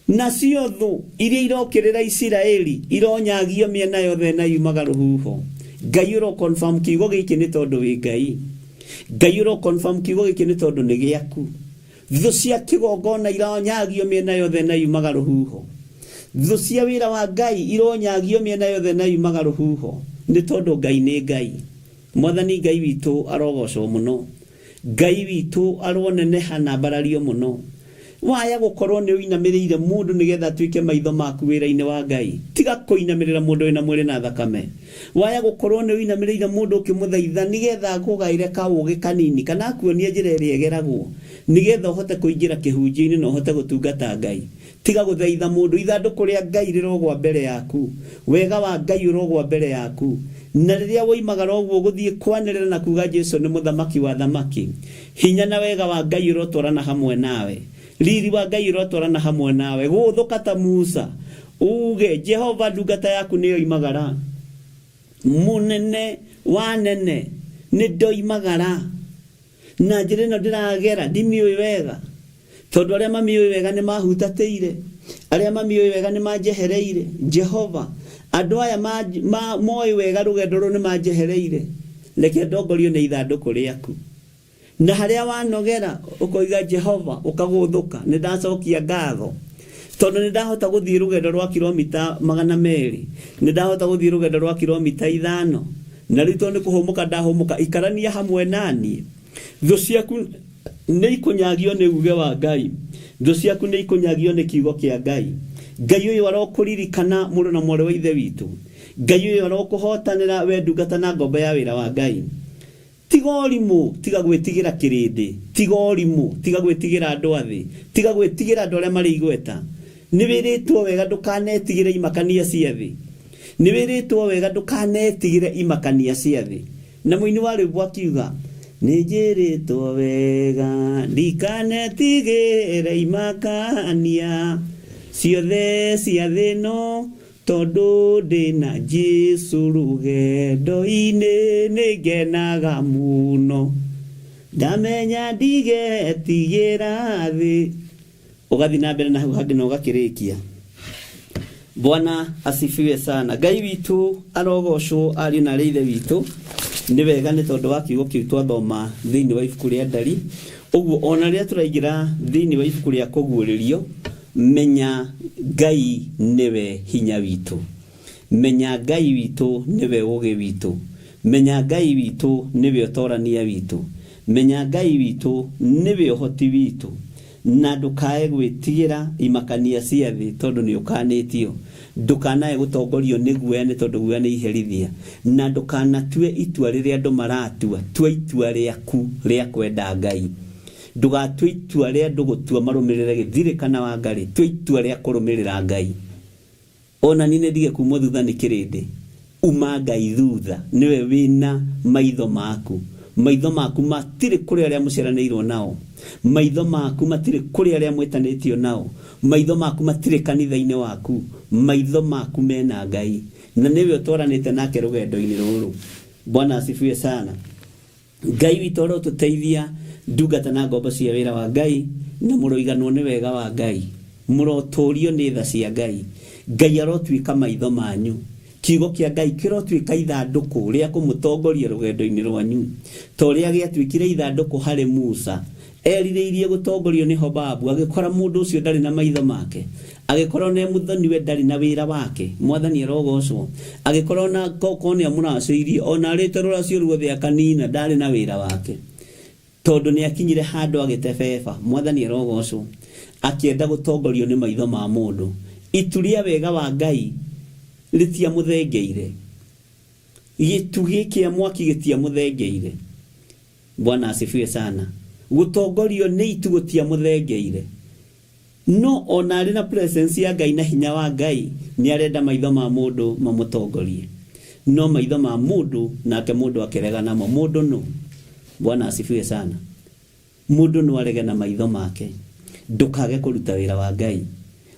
nacio thũ iria irokĩrĩra Isiraeli ironyagio mĩena yothe na yumaga rũhuho Ngai ũro confirm kiugo gĩkĩ nĩ tondũ wĩ Ngai Ngai ũro confirm kiugo gĩkĩ nĩ tondũ nĩ gĩaku thũ cia kĩgongona ironyagio mĩena yothe na yumaga rũhuho thũ cia wĩra wa Ngai ironyagio mĩena yothe na yumaga rũhuho nĩ tondũ Ngai nĩ Ngai mwathani Ngai witũ arogocwo mũno Ngai witũ aroneneha na mbarario mũno waya gũkorwo nĩ ũinamĩrĩire mũndũ nĩgetha atuĩke maitho maku wĩra-inĩ wa Ngai tiga kũinamĩrĩra mũndũ wĩna mwĩrĩ na thakame waya gũkorwo nĩ ũinamĩrĩire mũndũ ũkĩmũthaitha nĩgetha akũgaĩre kaũgĩ kanini kana akuonie njĩra ĩrĩa ĩgeragwo nĩgetha ũhote kũingĩra kĩhunjio-inĩ na ũhote gũtungata Ngai tiga gũthaitha mũndũ ithandũkũ rĩa Ngai rĩrogwa mbere yaku wega wa Ngai ũrogwa mbere yaku na rĩrĩa woimagara ũguo gũthiĩ kwanĩrĩra na kuga Jesu nĩ mũthamaki wa thamaki hinya na wega wa Ngai ũrotwarana hamwe nawe riri wa Ngai ũrotwarana hamwe nawe gũthũka ta Musa uge Jehova ndungata yaku nĩyo imagara mũnene wa nene nĩ ndoimagara na njĩra ĩno ndĩragera ndimiũĩ wega tondũ arĩa mamiũĩ wega nĩ mahutatĩire arĩa mamiũĩ wega nĩ manjehereire Jehova andũ aya moĩ wega rũgendo rũrũ nĩ manjehereire reke ndongorio nĩ ithandũkũ rĩaku na harĩa wanogera ũkoiga Jehova ũkagũthũka nĩ ndacokia ngatho tondũ nĩ ndahota gũthiĩ rũgendo rwa kilomita 200 nĩ ndahota gũthiĩ rũgendo rwa kilomita 5 na rĩu tondũ nĩ kũhũmũka ndahũmũka ikarania hamwe naniĩ thũ ciaku nĩ ikũnyagio nĩ uge wa Ngai thũ ciaku nĩ ikũnyagio nĩ kiugo kĩa Ngai Ngai ũyũ arokũririkana mũrũ na mwarĩ wa ithe witũ Ngai ũyũ arokũhotanĩra we ndungata na ngombo ya wĩra wa Ngai tiga ũrimũ tiga gwĩtigĩra kĩrĩndĩ tiga ũrimũ tiga gwĩtigĩra andũ a thĩ tiga gwĩtigĩra andũ arĩa marĩ igweta nĩ wĩrĩtwo wega ndũkanetigĩre imakania cia thĩ nĩ wĩrĩtwo wega ndũkanetigĩre imakania cia thĩ na mũini wa rwĩmbo akiuga nĩ njĩrĩtwo wega ndikanetigĩre imakania ciothe cia thĩ ĩno tondũ ndĩna Jesu rũgendo-inĩ nĩ ngenaga mũno ndamenya ndigetigĩra thĩ ũgathiĩ na mbere na hau hangĩ na ũgakĩrĩkia Bwana asifiwe sana Ngai witũ arogocwo ariũ na arĩ ithe witũ nĩ wega nĩ tondũ wa kiugo kĩu twathoma thĩinĩ wa ibuku rĩa Ndari ũguo ona rĩrĩa tũraingĩra thĩinĩ wa ibuku rĩa kũguũrĩrio menya Ngai nĩwe hinya witũ menya Ngai witũ nĩwe ũũgĩ witũ menya Ngai witũ nĩwe ũtorania witũ menya Ngai witũ nĩwe ũhoti witũ na ndũkae gwĩtigĩra imakania cia thĩ tondũ nĩ ũkanĩtio ndũkanae gũtongorio nĩ guoya nĩ tondũ guoya nĩ iherithia na ndũkanatue itua rĩrĩa andũ maratua tua itua rĩaku rĩa kwenda Ngai ndũgatue itua rĩa andũ gũtua marũmĩrĩre gĩthirĩ kana Wangarĩ tua itua rĩa kũrũmĩrĩra Ngai ona niĩ nĩ ndige kumwo thutha nĩ kĩrĩndĩ uma Ngai thutha nĩwe wĩna maitho maku maitho maku matirĩ kũrĩ arĩa mũciaranĩirwo nao maitho maku matirĩ kũrĩ arĩa mwĩtanĩtio nao maitho maku matirĩ kanitha-inĩ waku maitho maku mena Ngai na nĩwe ũtwaranĩte nake rũgendo-inĩ rũrũ Bwana asifiwe sana Ngai witũ arotũteithia Ndungata na ngombo cia wĩra wa Ngai, na mũroiganwo nĩ wega wa Ngai, mũrotũrio nĩ tha cia Ngai. Ngai arotuĩka maitho manyu. Kiugo kĩa Ngai kĩrotuĩka ithandũkũ rĩa kũmũtongoria rũgendo-inĩ rwanyu, ta ũrĩa gĩatuĩkire ithandũkũ harĩ Musa. Erirĩirie gũtongorio nĩ Hobabu, agĩkora mũndũ ũcio ndarĩ na maitho make. Agĩkora ona e mũthoni-we ndarĩ na wĩra wake. Mwathani arogocwo. Agĩkora ona korwo nĩ amũracĩirie, ona arĩte rũracio ruothe akanina, ndarĩ na wĩra wake. Tondũ nĩ akinyire handũ agĩtebeba. Mwathani arogocwo. Akĩenda gũtongorio nĩ maitho ma mũndũ. Itu rĩa wega wa Ngai rĩtiamũthengeire. Gĩtugĩ kĩa mwaki gĩtiamũthengeire. Bwana asifiwe sana. Gũtongorio nĩ itu gũtiamũthengeire. No ona arĩ na presence ya Ngai na hinya wa Ngai, nĩ arenda maitho ma mũndũ mamũtongorie. No maitho ma mũndũ, nake mũndũ akĩrega namo. Mũndũ nũ? Bwana asifiwe sana. Mũndũ no arege na maitho make, ndũkage kũruta wĩra wa Ngai.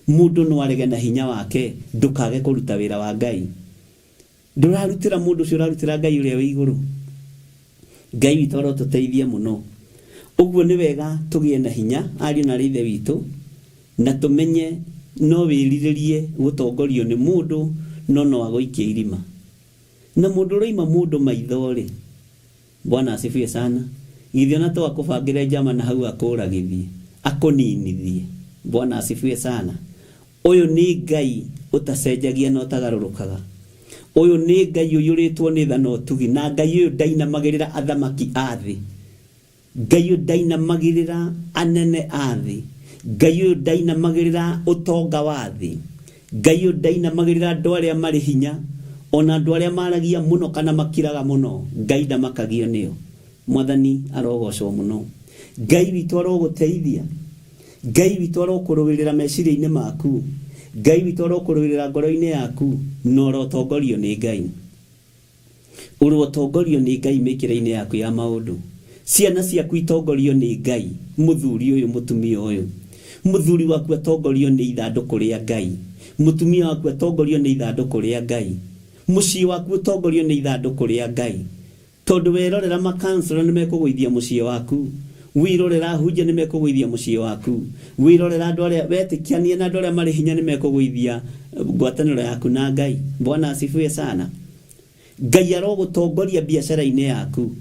Mũndũ no arege na hinya wake, ndũkage kũruta wĩra wa Ngai. Ndũrarutĩra mũndũ ũcio, ũrarutĩra Ngai ũrĩa wĩ igũrũ. Ngai witũ arotũteithia mũno. Ũguo nĩ wega tũgĩe na hinya, ariũ na aarĩ a Ithe witũ, na tũmenye no wĩrirĩrie gũtongorio nĩ mũndũ, no no agũikie irima. Na mũndũ ũroima mũndũ maitho-rĩ, Bwana asifiwe sana. Githĩ ona to akũbangĩre njama na hau akũragithie, akũninithie. Bwana asifiwe sana. Ũyũ nĩ Ngai ũtacenjagia na ũtagarũrũkaga. Ũyũ nĩ Ngai ũiyũrĩtwo nĩ tha na ũtugi, na Ngai ũyũ ndainamagĩrĩra athamaki a thĩ. Ngai ũyũ ndainamagĩrĩra anene a thĩ. Ngai ũyũ ndainamagĩrĩra ũtonga wa thĩ. Ngai ũyũ ndainamagĩrĩra andũ arĩa marĩ hinya, o na andũ arĩa maragia mũno kana makiraga mũno. Ngai ndamakagio nĩo. Mwathani arogocwo mũno. Ngai witũ arogũteithia. Ngai witũ arokũrũĩrĩra meciria-inĩ maku. Ngai witũ arokũrũĩrĩra ngoro-inĩ yaku, na ũrotongorio nĩ Ngai. Ũrotongorio nĩ Ngai mĩkĩre-inĩ yaku ya maũndũ. Ciana ciaku itongorio nĩ Ngai, mũthuri ũyũ, mũtumia ũyũ. Mũthuri waku atongorio nĩ ithandũkũ rĩa Ngai. Mũtumia waku atongorio nĩ ithandũkũ rĩa Ngai. Mũciĩ waku ũtongorio nĩ ithandũkũ rĩa Ngai. Tondũ werorera ma councillor nĩ mekũgũithia mũciĩ waku, wirorera ahunjia nĩ mekũgũithia mũciĩ waku, wirorera andũ arĩa wetĩkania na andũ arĩa marĩ hinya nĩ mekũgũithia ngwatanĩro yaku na Ngai. Bwana asifiwe sana. Ngai arogũtongoria biacara-inĩ yaku.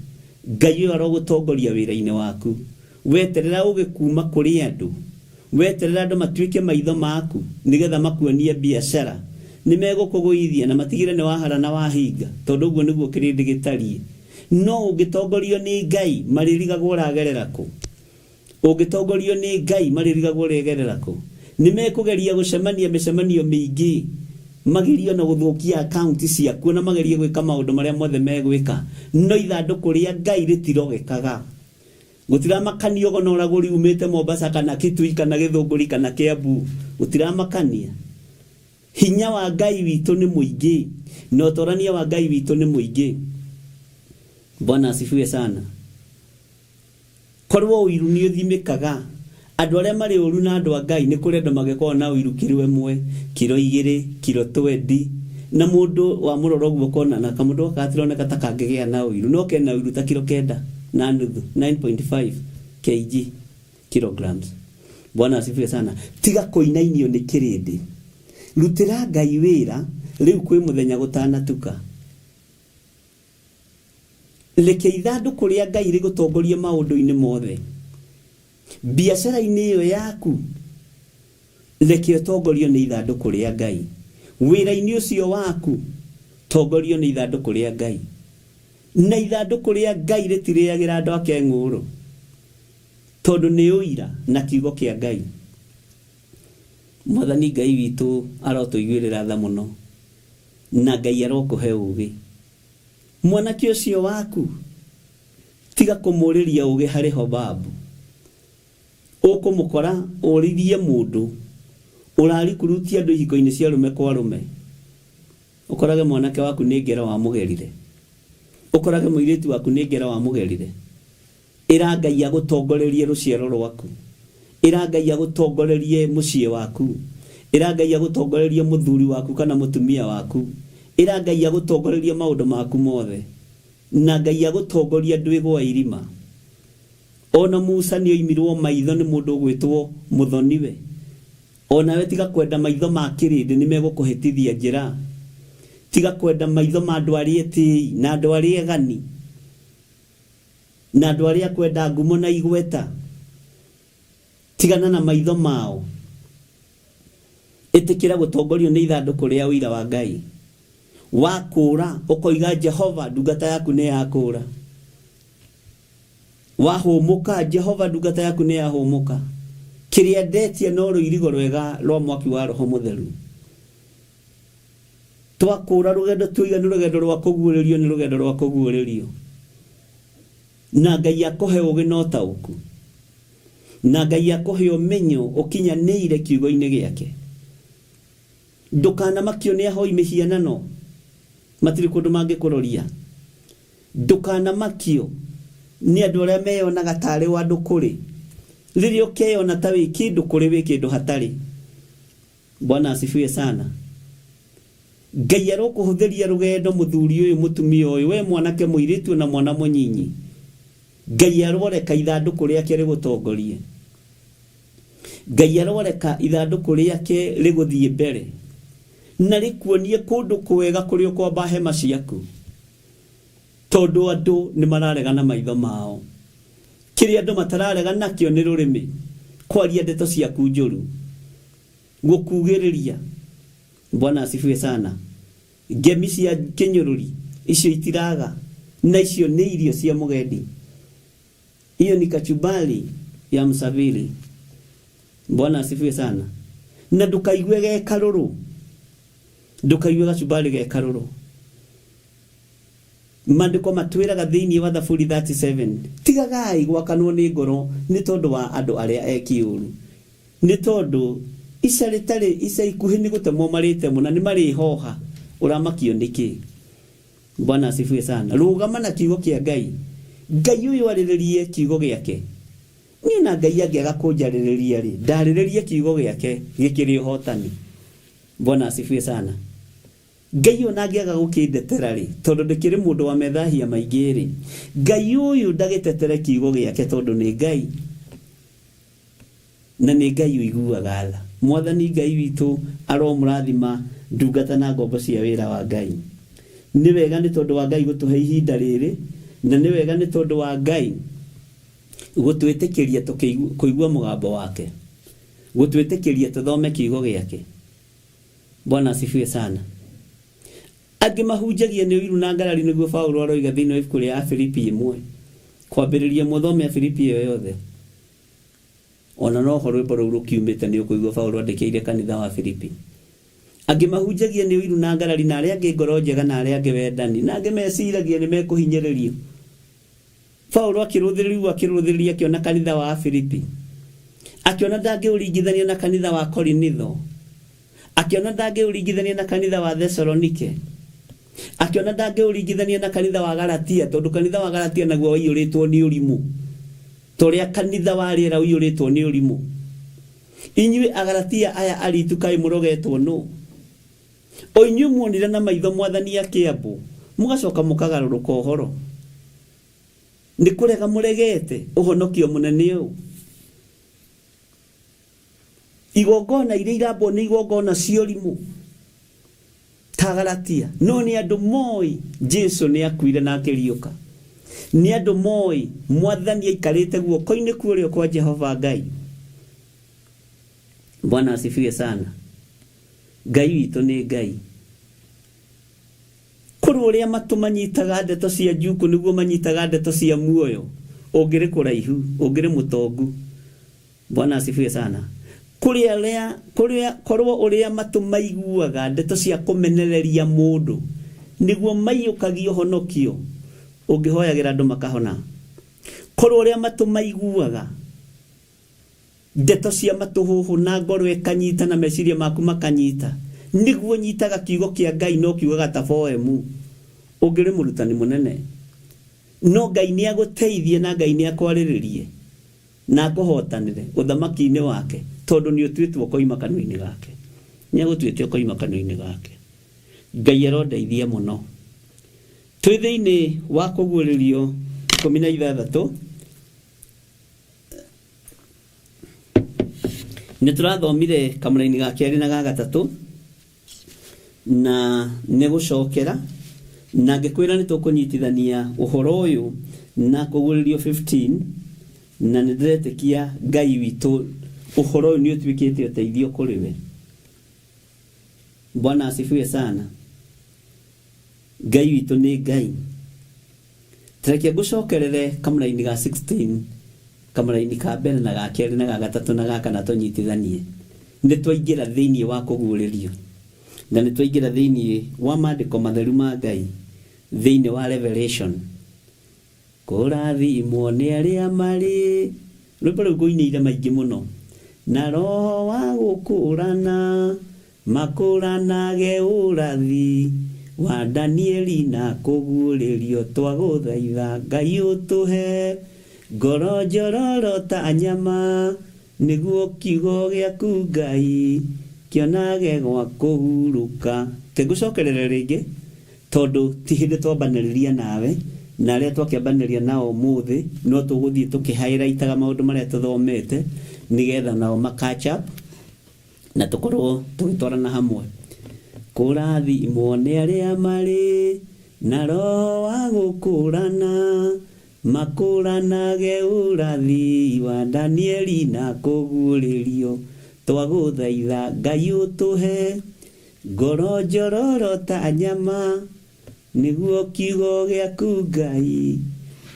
Ngai ũyũ arogũtongoria wĩra-inĩ waku. Weterera ũgĩ kuma kũrĩ andũ. Weterera andũ matuĩke maitho maku nĩgetha makuonie biacara. Nĩ megũkũgũithia na matigĩre nĩ wahara na wahinga, tondũ ũguo nĩguo kĩrĩndĩ gĩtariĩ. No ũngĩtongorio nĩ Ngai, marĩrigagwo ũragerera kũ. Ũngĩtongorio nĩ Ngai, marĩrigagwo ũregerera kũ. Nĩ mekũgeria gũcemania mĩcemanio mĩingĩ, magerie ona gũthũkia akaunti ciaku, ona magerie gwĩka maũndũ marĩa mothe megwĩka, no ithandũkũ rĩa Ngai rĩtirogekaga. Gũtiramakania ona ũragũri umĩte Mombasa kana Kitui kana Gĩthũngũri kana Kiambu, gũtiramakania. Hinya wa Ngai witũ nĩ mũingĩ, na ũtorania wa Ngai witũ nĩ mũingĩ. Bwana asifiwe sana. Korwo ũiru nĩ ũthimĩkaga, andũ arĩa marĩ ũru na andũ a Ngai nĩ kũrĩ andũ mangĩkorwo na ũiru kiro ĩmwe, kiro igĩrĩ, kiro twendi, na mũndũ wamũrora ũguo ũkona na kamũndũ gaka gatironeka ta kangĩgĩa na ũiru, no kena ũiru ta kiro kenda na nuthu, 9.5 kg, kilograms. Bwana asifiwe sana. Tiga kũinainio nĩ kĩrĩndĩ. Rutĩra Ngai wĩra rĩu kwĩ mũthenya gũtanatuka. Reke ithandũkũ rĩa Ngai rĩgũtongorie maũndũ-inĩ mothe. Biacara-inĩ ĩyo yaku, reke ũtongorio nĩ ithandũkũ rĩa Ngai. Wĩra-inĩ ũcio waku, tongorio nĩ ithandũkũ rĩa Ngai. Na ithandũkũ rĩa Ngai rĩtirĩagĩra andũ ake ng'ũũrũ, tondũ nĩ ũira na kiugo kĩa Ngai. Mwathani Ngai witũ arotũiguĩrĩra tha mũno, na Ngai arokũhe ũũgĩ. Mwanake ũcio waku, tiga kũmũũrĩria ũũgĩ harĩ Hobabu. Ũkũmũkora ũririe mũndũ ũrarikurutia andũ ihiko-inĩ cia arũme kwa arũme. Ũkorage mwanake waku nĩ ngero wamũgerire. Ũkorage mũirĩtu waku nĩ ngero wamũgerire. Ĩra Ngai agũtongorerie rũciaro rwaku. Ĩra Ngai agũtongorerie mũciĩ waku. Ĩra Ngai agũtongorerie mũthuri waku kana mũtumia waku. Ĩra Ngai agũtongorerie maũndũ maku mothe. Na Ngai agũtongoria ndwĩgũa irima. Ona Musa nĩ oimirwo maitho nĩ mũndũ ũgwĩtwo mũthoniwe. Onawe tiga kwenda maitho ma kĩrĩndĩ nĩ megũkũhĩtithia njĩra. Tiga kwenda maitho ma andũ arĩa etĩi na andũ arĩa egani na andũ arĩa kwenda ngumo na igweta. Tigana na maitho mao. Ĩtĩkĩra gũtongorio nĩ ithandũkũ rĩa ũira wa Ngai. Wakũũra ũkoiga Jehova ndungata yaku nĩ yakũũra. Wahũmũka Jehova ndungata yaku nĩ yahũmũka. Kĩrĩa ndetia no rũirigo rwega rwa mwaki wa Roho Mũtheru. Twakũũra rũgendo tuoiga nĩ rũgendo rwa kũguũrĩrio nĩ rũgendo rwa kũguũrĩrio. Na Ngai akũhe ũũgĩ na ũtaũku. Na Ngai akũhe ũmenyo ũkinyanĩire kiugo-inĩ gĩake. Ndũkanamakio nĩ ahoi mĩhianano, matirĩ kũndũ mangĩkũroria. Ndũkanamakio nĩ andũ arĩa meyonaga tarĩ o andũ kũrĩ. Rĩrĩa ũkeyona ta wĩ kĩndũ kũrĩ wĩ kĩndũ hatarĩ. Bwana asifiwe sana. Ngai arokũhũthĩria rũgendo mũthuri ũyũ mũtumia ũyũ we mwanake mũirĩtu na mwana mũnyinyi. Ngai aroreka ithandũkũ rĩake rĩgũtongorie. Ngai aroreka ithandũkũ rĩake rĩgũthiĩ mbere na rĩkuonie kũndũ kwega kũrĩa ũkwamba hema ciaku, tondũ andũ nĩ mararega na maitho mao. Kĩrĩa andũ matararega nakĩo nĩ rũrĩmĩ, kwaria ndeto ciaku njũru, gũkugĩrĩria. Bwana asifiwe sana. Ngemi cia kĩnyũrũri icio itiraga, na icio nĩ irio cia mũgendi. Hiyo ni kachumbari ya msafiri. Bwana asifiwe sana. Na ndũkaigue ge karũrũ, ndũkaigue gacumbari ge karũrũ. Maandĩko matwĩraga thĩinĩ wa Thaburi 37, tigagai gwakanwo nĩ ngoro nĩ tondũ wa andũ arĩa eki ũũru, nĩ tondũ ica rĩtarĩ ica ikuhĩ nĩ gũtemwo marĩtemwo na nĩ marĩhoha. Ũramakio nĩkĩ? Bwana asifiwe sana. Rũgama na kiugo kĩa Ngai. Ngai ũyũ arĩrĩrie kiugo gĩake. Niĩ na Ngai angĩaga kũnjarĩrĩria rĩ, ndarĩrĩrie kiugo gĩake gĩkĩrĩ ũhotani. Bwana asifiwe sana. Ngai ũyũ na angĩaga gũkĩndetera rĩ, tondũ ndĩkĩrĩ mũndũ wa methahia maingĩ rĩ, Ngai ũyũ ndagĩtetere kiugo gĩake tondũ nĩ Ngai. Na nĩ Ngai ũiguaga tha. Mwathani Ngai witũ aromũrathima ndungata na ngombo cia wĩra wa Ngai. Nĩ wega nĩ tondũ wa Ngai gũtũhe ihinda rĩrĩ, na nĩ wega nĩ tondũ wa Ngai gũtwĩtĩkĩria kũigua mũgambo wake, gũtwĩtĩkĩria tũthome kiugo gĩake. Bwana asifiwe sana. Angĩ mahunjagia nĩ ũiru na ngarari, nĩguo Paulo aroiga thĩinĩ wa ibuku rĩa Afilipi 1, kwambĩrĩria mũthome Afilipi ĩyo yothe. Ona no ho rwĩmbo rũu rũkiumĩte nĩ ũkũigua Paulo andĩkĩire kanitha wa Filipi. Angĩ mahunjagia nĩ ũiru na ngarari, na arĩa angĩ ngoro njega, na arĩa angĩ wendani, na angĩ meciragia nĩ mekũhinyĩrĩrio. Paulo akĩrũthĩrĩria akĩrũthĩrĩria akĩona kanitha wa Filipi, akĩona ndangĩũringithania na kanitha wa Korinitho, akĩona ndangĩũringithania na kanitha wa Thesalonike, akĩona ndangĩũringithania na kanitha wa Galatia, tondũ kanitha wa Galatia naguo waiyũrĩtwo nĩ ũrimũ, ta ũrĩa kanitha wa rĩera ũiyũrĩtwo nĩ ũrimũ. Inyuĩ Agalatia aya aritu kaĩ mũrogetwo nũ? O inyuĩ muonire na maitho Mwathani akĩambwo, mũgacoka mũkagarũrũka ũhoro. Nĩ kũrega mũregete ũhonokio mũnene ũyũ. Igongona iria irambwo nĩ igongona cia ũrimũ ta Galatia, no nĩ andũ moĩ Jesu nĩ akuire na akĩriũka. Nĩ andũ moĩ Mwathani aikarĩte guoko-inĩ kwa ũrĩo kwa Jehova Ngai. Bwana asifiwe sana. Ngai witũ nĩ Ngai. Korwo ũrĩa matũ manyitaga ndeto cia njuku nĩguo manyitaga ndeto cia muoyo, ũngĩrĩ kũraihu, ũngĩrĩ mũtongu. Bwana asifiwe sana. Kũrĩa arĩa, kũrĩa, korwo ũrĩa matũ maiguaga ndeto cia kũmenereria mũndũ nĩguo maiyũkagia ũhonokio, ũngĩhoyagĩra andũ makahona. Korwo ũrĩa matũ maiguaga ndeto cia matũhũhũ na ngoro ĩkanyita na meciria maku makanyita, nĩguo nyitaga kiugo kĩa Ngai no kiugaga ta poemu, ũngĩrĩ mũrutani mũnene. No Ngai nĩ agũteithie na Ngai nĩ akwarĩrĩrie na akũhotanĩre ũthamaki-inĩ wake, tondũ nĩ ũtuĩtwo ũkoima kanua-inĩ gake. Nĩ agũtuĩte ũkoima kanua-inĩ gake. Ngai arondeithia mũno. Twĩ thĩinĩ wa kũguũrĩrio 16. Nĩ tũrathomire kamũraini ga kerĩ na ga gatatũ na nĩ gũcokera na ngĩkwĩra nĩ tũkũnyitithania ũhoro ũyũ na kũguũrĩrio 15 na nĩ ndĩretĩkia Ngai witũ ũhoro ũyũ nĩ ũtuĩkĩte ũteithio kũrĩ we. Bwana asifiwe sana. Ngai witũ nĩ Ngai. Tareke ngũcokerere kamũraini ga 16 kamũraini ka mbere na ga kerĩ na ga gatatũ na ga kana tũnyitithanie. Nĩ twaingĩra thĩinĩ wa kũguũrĩrio na nĩ twaingĩra thĩinĩ wa maandĩko matheru ma Ngai thĩinĩ wa Revelation. Kũrathimwo nĩ arĩa marĩ rwĩmbo rũu ngũinĩire maingĩ mũno na roho wa gũkũrana makũranage ũrathi wa Danieli na kũguũrĩrio twagũthaitha Ngai ũtũhe ngoro njororo ta nyama nĩguo kiugo gĩaku Ngai kĩonage gwa kũhurũka. Ke ngũcokerere rĩngĩ tondũ ti hĩndĩ twambanĩrĩria nawe na arĩa twakĩambanĩria nao ũmũthĩ no tũgũthiĩ tũkĩhairaitaga maũndũ marĩa tũthomete nĩgetha nao ma catch up na tũkorwo tũgĩtwarana hamwe. Kũrathimwo nĩ arĩa marĩ na roho wa gũkũrana makũranage ũrathi wa Danieli na kũguũrĩrio twagũthaitha Ngai ũtũhe ngoro njororo ta nyama nĩguo kiugo gĩaku Ngai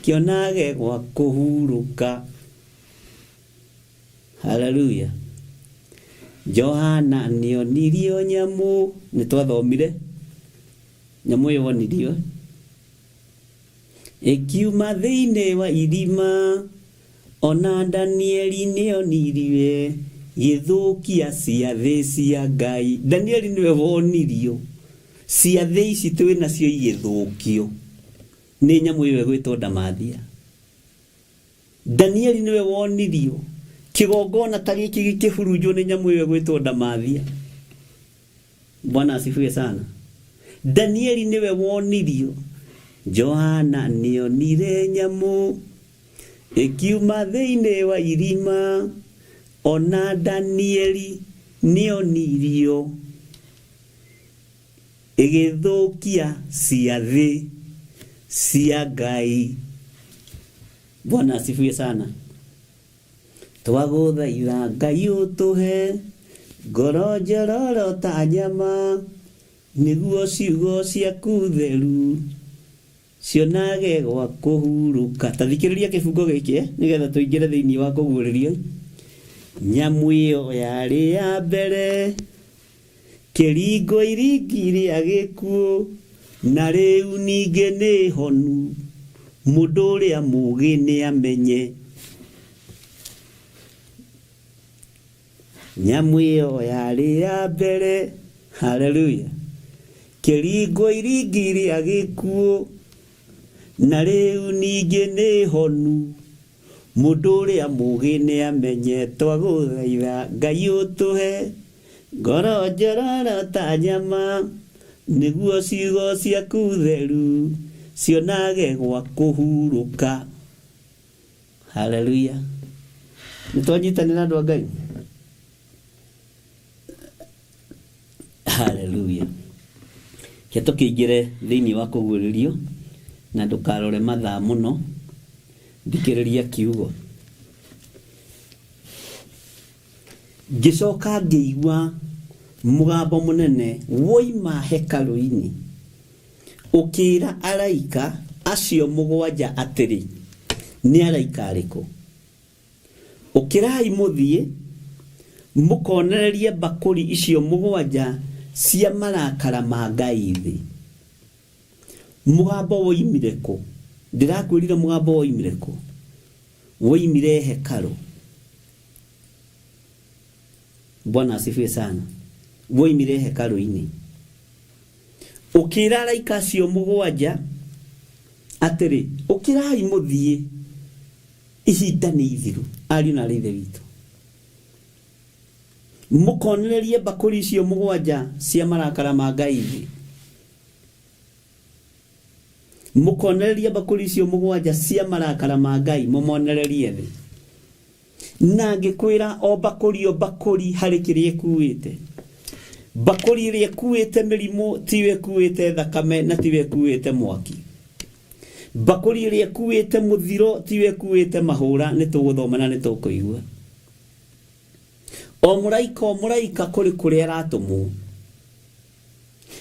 kĩonage gwa kũhurũka. Haleluya. Johana nĩonirio nyamũ, nĩ twathomire nyamũ ĩyo onirio ĩkiuma thĩinĩ wa irima, ona Danieli nĩonirie gĩthũkia ciathĩ cia Ngai. Danieli nĩwe wonirio ciathĩ ici twĩ nacio igĩthũkio nĩ nyamũ ĩyo ĩgwĩtwo ndamathia. Danieli nĩwe wonirio kĩgongona ta gĩkĩ gĩkĩhurunjwo nĩ nyamũ ĩyo ĩgwĩtwo ndamathia. Bwana asifiwe sana. Danieli nĩwe wonirio Johana nĩonire nyamũ ĩkiuma thĩinĩ wa irima, ona Danieli nĩonirio ĩgĩthũkia ciathĩ cia Ngai. Bwana asifiwe sana. Twagũthaitha Ngai ũtũhe ngoro njororo ta nyama nĩguo ciugo ciaku theru cionage gwa kũhurũka. Ta thikĩrĩria kĩbungo gĩkĩ nĩgetha tũingĩre thĩinĩ wa kũguũrĩrio. Nyamũ ĩyo yarĩ ya mbere kĩringo iringi rĩa gĩkuũ na rĩu ningĩ nĩ honu mũndũ ũrĩa mũũgĩ nĩamenye. Nyamũ ĩyo yarĩ ya mbere, haleluya, kĩringo iringi rĩa gĩkuũ na rĩu ningĩ nĩ honu mũndũ ũrĩa mũũgĩ nĩamenye. Twagũthaitha Ngai ũtũhe ngoro njororo ta nyama nĩguo ciugo ciaku theru cionage gwa kũhurũka. Haleluya. Nĩ twanyitanĩra andũ a Ngai. Haleluya. Ke tũkĩingĩre thĩinĩ wa kũguũrĩrio na ndũkarore mathaa mũno, thikĩrĩria kiugo. Ngĩcoka ngĩigua mũgambo mũnene woima hekarũ-inĩ ũkĩĩra araika acio mũgwanja atĩrĩ, nĩ araika arĩkũ? Ũkĩrai mũthiĩ mũkonererie mbakũri icio mũgwanja cia marakara ma Ngai thĩ. Mũgambo woimire kũ? Ndĩrakwĩrire mũgambo woimire kũ? Woimire hekarũ. Bwana asifiwe sana. Woimire hekarũ-inĩ. Ũkĩĩra araika acio mũgwanja atĩrĩ, ũkĩrai mũthiĩ, ihinda nĩ ithiru, ariũ na arĩ ithe witũ, mũkonererie mbakũri icio mũgwanja cia marakara ma Ngai thĩ. Mũkonererie mbakũri icio mũgwanja cia marakara ma Ngai, mũmonererie thĩ. Na ngĩkwĩra o mbakũri o mbakũri harĩ kĩrĩa ĩkuĩte. Mbakũri ĩrĩa ĩkuĩte mĩrimũ tiyo ĩkuĩte thakame na tiyo ĩkuĩte mwaki. Mbakũri ĩrĩa ĩkuĩte mũthiro tiyo ĩkuĩte mahũra. Nĩ tũgũthoma na nĩ tũkũigua. O mũraika o mũraika kũrĩ kũrĩa aratũmwo.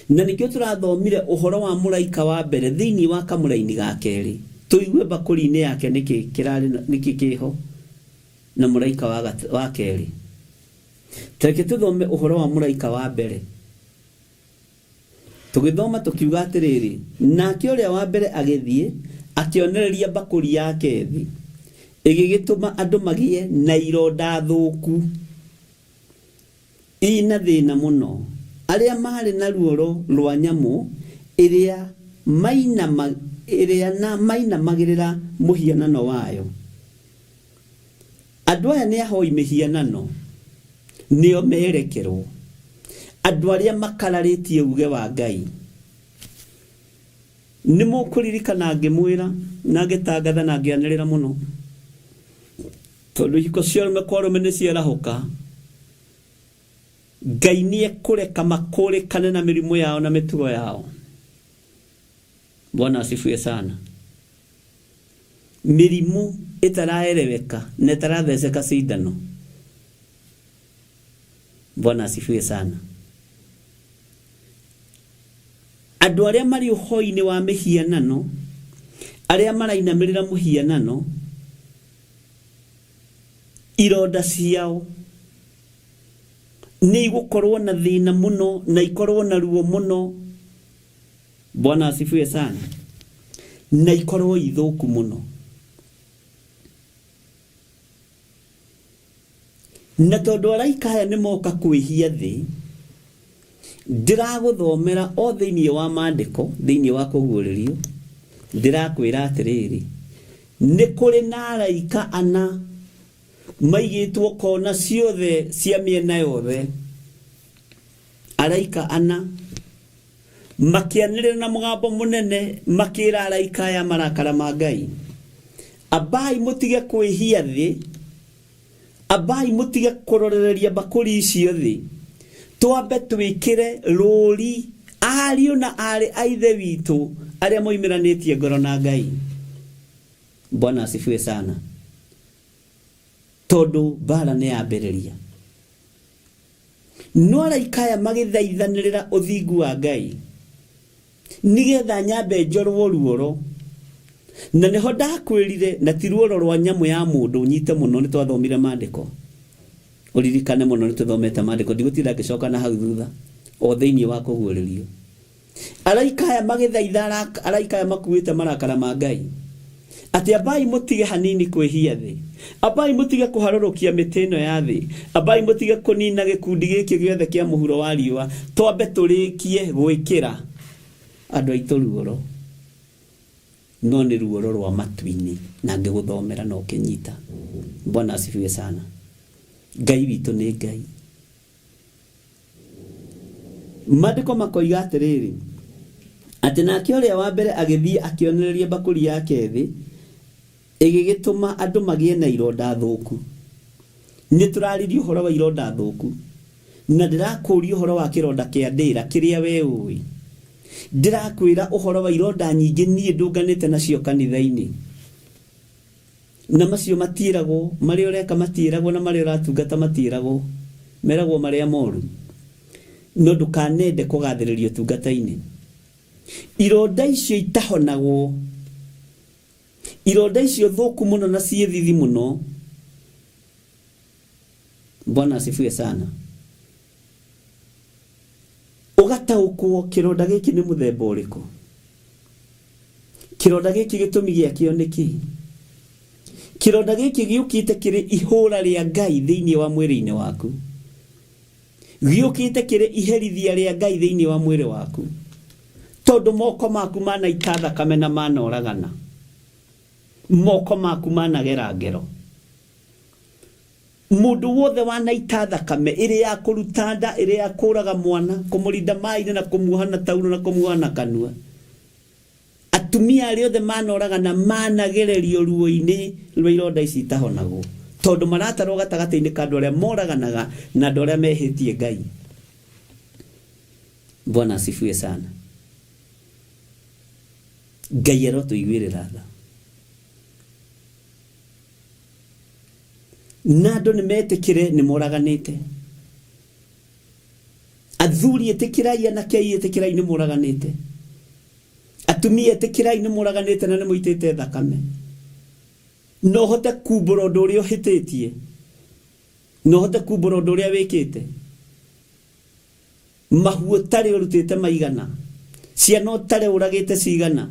Na nĩkĩo tũrathomire ũhoro wa mũraika wa mbere thĩinĩ wa kamũraini ga kerĩ. Tũigue mbakũri-inĩ yake nĩkĩ kĩrarĩ nĩkĩ kĩho na mũraika wa kerĩ. Tareke tũthome ũhoro wa mũraika wa mbere. Tũgĩthoma tũkiuga atĩrĩrĩ, nake ũrĩa wa mbere agĩthiĩ akĩonereria mbakũri yake thĩ, ĩgĩgĩtũma andũ magĩe na ironda thũku ina thĩna mũno, arĩa marĩ na ruoro rwa nyamũ ĩrĩa mainamagĩrĩra mũhianano wayo. Andũ aya nĩ ahoi mĩhianano, nĩo merekerwo. Andũ arĩa makararĩtie uge wa Ngai. Nĩ mũkũririkana ngĩmwĩra na ngĩtangatha na ngĩanĩrĩra mũno, tondũ ihiko cia arũme kwa arũme nĩ ciarahũka. Ngai nĩ ekũreka makũrĩkane na mĩrimũ yao na mĩtugo yao. Bwana asifiwe sana. Mĩrimũ ĩtaraeleweka na ĩtaratheceka cindano. Bwana asifiwe sana. Andũ arĩa marĩ ũhoi-inĩ wa mĩhianano, arĩa marainamĩrĩra mũhianano, ironda ciao nĩ igũkorwo na thĩna mũno na ikorwo na ruo mũno. Bwana asifiwe sana. Na ikorwo ithũku mũno. Na tondũ araika aya nĩ moka kwĩhia thĩ, ndĩragũthomera o thĩinĩ wa maandĩko, thĩinĩ wa kũguũrĩrio, ndĩrakwĩra atĩrĩrĩ, nĩ kũrĩ na araika ana maigĩtwo kona ciothe cia mĩena yothe. Araika ana makĩanĩrĩra na mũgambo mũnene makĩra araika aya marakara ma Ngai, ambai mũtige kwĩhia thĩ, ambai mũtige kũrorereria mbakũri icio thĩ, twambe twĩkĩre rũri ariũ na aarĩ a ithe witũ arĩa moimĩranĩtie ngoro na Ngai. Bwana asifiwe sana. Tondũ mbara nĩ yambĩrĩria. No araika aya magĩthaithanĩrĩra ũthingu wa Ngai nĩgetha nyambe njorwo ruoro. Na nĩho ndakwĩrire, na ti ruoro rwa nyamũ ya mũndũ, nyite mũno, nĩ twathomire maandĩko. Ũririkane mũno nĩ tũthomete maandĩko, ndigũtinda ngĩcoka na hau thutha o thĩinĩ wa kũguũrĩrio. Araika aya magĩthaitha, araika aya makuĩte marakara ma Ngai, atĩ ambai mũtige hanini kwĩhia thĩ, ambai mũtige kũharũrũkia mĩtĩ ĩno ya thĩ, ambai mũtige kũnina gĩkundi gĩkĩ gĩothe kĩa mũhuro wa riũa, twambe tũrĩkie gwĩkĩra andũ aitũ ruoro. No nĩ ruoro rwa matu-inĩ, na ngĩgũthomera na ũkĩnyita. Bwana asifiwe sana. Ngai witũ nĩ Ngai. Maandĩko makoiga atĩrĩrĩ, atĩ nake ũrĩa wa mbere agĩthiĩ akĩonereria mbakũri yake thĩ, ĩgĩgĩtũma andũ magĩe na ironda thũku. Nĩ tũraririe ũhoro wa ironda thũku, na ndĩrakũria ũhoro wa kĩronda kĩa ndĩra kĩrĩa we ũĩ. Ndĩrakwĩra ũhoro wa ironda nyingĩ niĩ ndũnganĩte nacio kanitha-inĩ, na macio matiĩragwo, marĩa ũreka matiĩragwo, na marĩa ũratungata matiĩragwo, meragwo marĩa moru. No ndũkanende kũgathĩrĩrio ũtungata-inĩ. Ironda icio itahonagwo, ironda icio thũku mũno na ciĩ thithi mũno. Bwana asifiwe sana. Ũgataũkwo kĩronda gĩkĩ nĩ mũthemba ũrĩkũ, kĩronda gĩkĩ gĩtũmi gĩakĩo nĩ kĩĩ, kĩronda gĩkĩ gĩũkĩte kĩrĩ ihũra rĩa Ngai thĩinĩ wa mwĩrĩ-inĩ waku, gĩũkĩte kĩrĩ iherithia rĩa Ngai thĩinĩ wa mwĩrĩ waku, tondũ moko maku manaita thakame na manoragana, moko maku managera ngero. Mũndũ wothe wanaita thakame ĩrĩ ya kũruta nda, ĩrĩ ya kũraga mwana, kũmũrinda maĩ-inĩ na kũmuoha na tauro na kũmuoha na kanua, atumia arĩa othe manoragana managererio ruo-inĩ rwa ironda ici itahonagwo. Tondũ maratarwo gatagatĩ-inĩ ka andũ arĩa moraganaga na andũ arĩa mehĩtie Ngai. Bwana asifiwe sana. Ngai arotũiguĩrĩra tha. Na andũ nĩ metĩkĩre nĩ moraganĩte. Athuri ĩtĩkĩrai, anake ĩtĩkĩrai nĩ moraganĩte. Atumia ĩtĩkĩrai nĩ moraganĩte na nĩ mũitĩte thakame. No ũhote kumbũra ũndũ ũrĩa ũhĩtĩtie. No ũhote kumbũra ũndũ ũrĩa wĩkĩte. Mahu ũtarĩ ũrutĩte maigana. Ciana ũtarĩ ũragĩte cigana.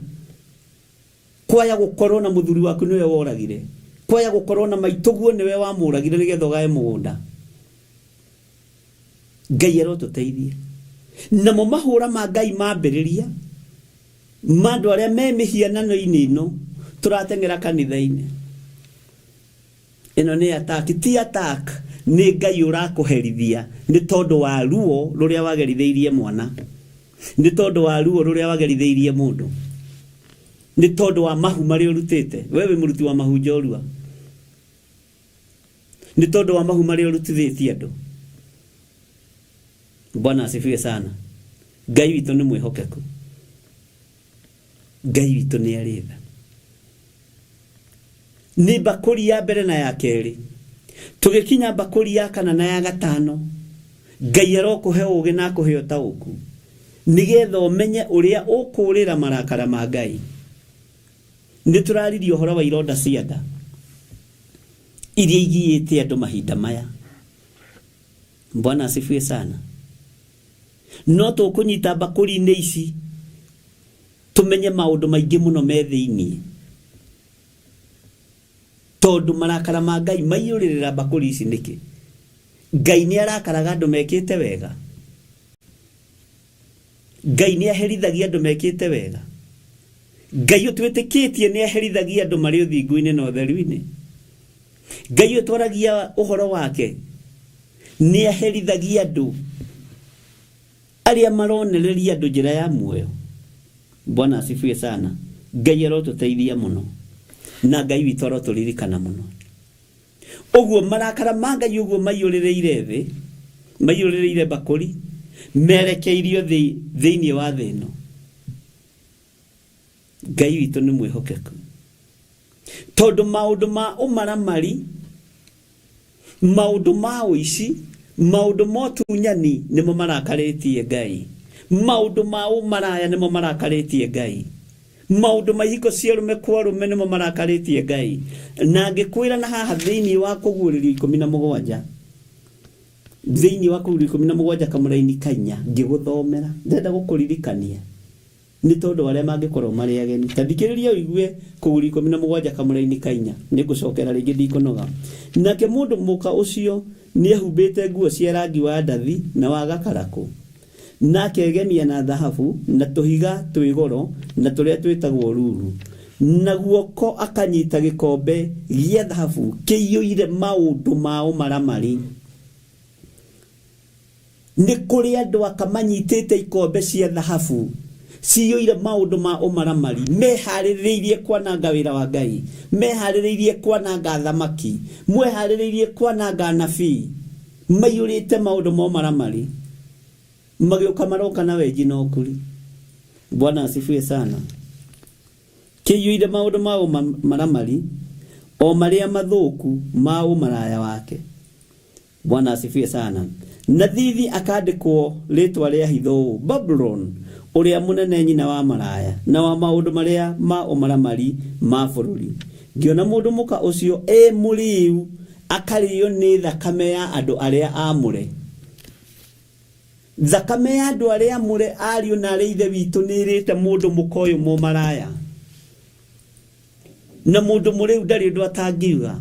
Kwaya gũkorwo na mũthuri waku nĩwe woragire. Kwaya gũkorwo na maitũguo nĩwe wamũragire nĩgetha ũgae mũgũnda. Ngai arotũteithia. Namo mahũra ma Ngai mambĩrĩria ma andũ arĩa me mĩhianano-inĩ ĩno tũrateng'era kanitha-inĩ. Ĩno nĩ attack, ti attack, nĩ Ngai ũrakũherithia nĩ tondũ wa ruo rũrĩa wagerithĩirie mwana, nĩ tondũ wa ruo rũrĩa wagerithĩirie mũndũ, nĩ tondũ wa mahu marĩa ũrutĩte. We wĩ mũruti wa mahu njorua. Nĩ tondũ wa mahu marĩa ũrutithĩtie andũ. Bwana asifiwe sana. Ngai witũ nĩ mwĩhokeku. Ngai witũ nĩ arĩ tha. Nĩ mbakũri ya mbere na ya kerĩ. Tũgĩkinya mbakũri ya kana na ya gatano, Ngai arokũhe ũũgĩ na akũhe ũtaũku, nĩgetha ũmenye ũrĩa ũkũũrĩra marakara ma Ngai. Nĩ tũraririe ũhoro wa ironda cia nda iria igiĩte andũ mahinda maya. Bwana asifiwe sana. No tũkũnyita mbakũri-inĩ ici tũmenye maũndũ maingĩ mũno me thĩinĩ, tondũ marakara ma Ngai maiyũrĩrĩra mbakũri ici nĩkĩ? Ngai nĩ arakaraga andũ mekĩte wega? Ngai nĩ aherithagia andũ mekĩte wega? Ngai ũtwĩtĩkĩtie nĩ aherithagia andũ marĩ ũthingu-inĩ na ũtheru-inĩ? Ngai ũtwaragia ũhoro wake nĩ aherithagia andũ arĩa maronereria andũ njĩra ya muoyo? Bwana asifiwe sana. Ngai arotũteithia mũno na Ngai witũ arotũririkana mũno. Ũguo marakara ma Ngai ũguo maiyũrĩrĩire thĩ, maiyũrĩrĩire mbakũri, merekeirio thĩinĩ wa thĩ ĩno. Ngai witũ nĩ mwĩhokeku, tondũ maũndũ ma ũmaramari, maũndũ ma ũici, maũndũ ma ũtunyani nĩmo marakarĩtie Ngai. Maũndũ ma ũmaraya nĩmo marakarĩtie Ngai. Maũndũ ma ihiko cia arũme kwa arũme nĩmo marakarĩtie Ngai. Na ngĩkwĩra na haha thĩinĩ wa kũguũrĩrio 17, thĩinĩ wa kũguũrĩrio 17 kamũraini kainya, ngĩgũthomera, ndĩrenda gũkũririkania nĩ tondũ arĩa mangĩkorwo marĩ ageni. Ta thikĩrĩria ũigue kũguũrĩrio 17 kamũraini kainya, nĩngũcokera rĩngĩ ndikũnoga. Nake mũndũ mũka ũcio nĩehumbĩte nguo cia rangi wa ndathi na wa gakarakũ, na akegemia na thahabu na tũhiga twĩ goro na tũrĩa twĩtagwo ruru, na guoko akanyita gĩkombe gĩa thahabu kĩiyũire maũndũ ma ũmaramari. Nĩ kũrĩ andũ aka manyitĩte ikombe cia thahabu ciyũire maũndũ ma ũmaramari, meharĩrĩirie kwananga wĩra wa Ngai, meharĩrĩirie kwananga athamaki, meharĩrĩirie kwananga anabii, maiyũrĩte maũndũ ma ũmaramari, magĩũka maroka na wenji na ũkuri. Bwana asifiwe sana. Kĩiyũire maũndũ ma ũmaramari, o marĩa mathũku ma ũmaraya wake. Bwana asifiwe sana. Na thithi akandĩkwo rĩtwa rĩa hitho ũũ, Babulon ũrĩa mũnene, nyina wa maraya na wa maũndũ marĩa ma ũmaramari ma bũrũri. Ngĩona mũndũ mũka ũcio e mũrĩu, akarĩo nĩ thakame ya andũ arĩa aamũre. Thakame ya andũ arĩa aamũre, ariũ na arĩa ithe witũ, nĩ ĩrĩte mũndũ mũka ũyũ mũmaraya. Na mũndũ mũrĩu ndarĩ ũndũ atangiuga.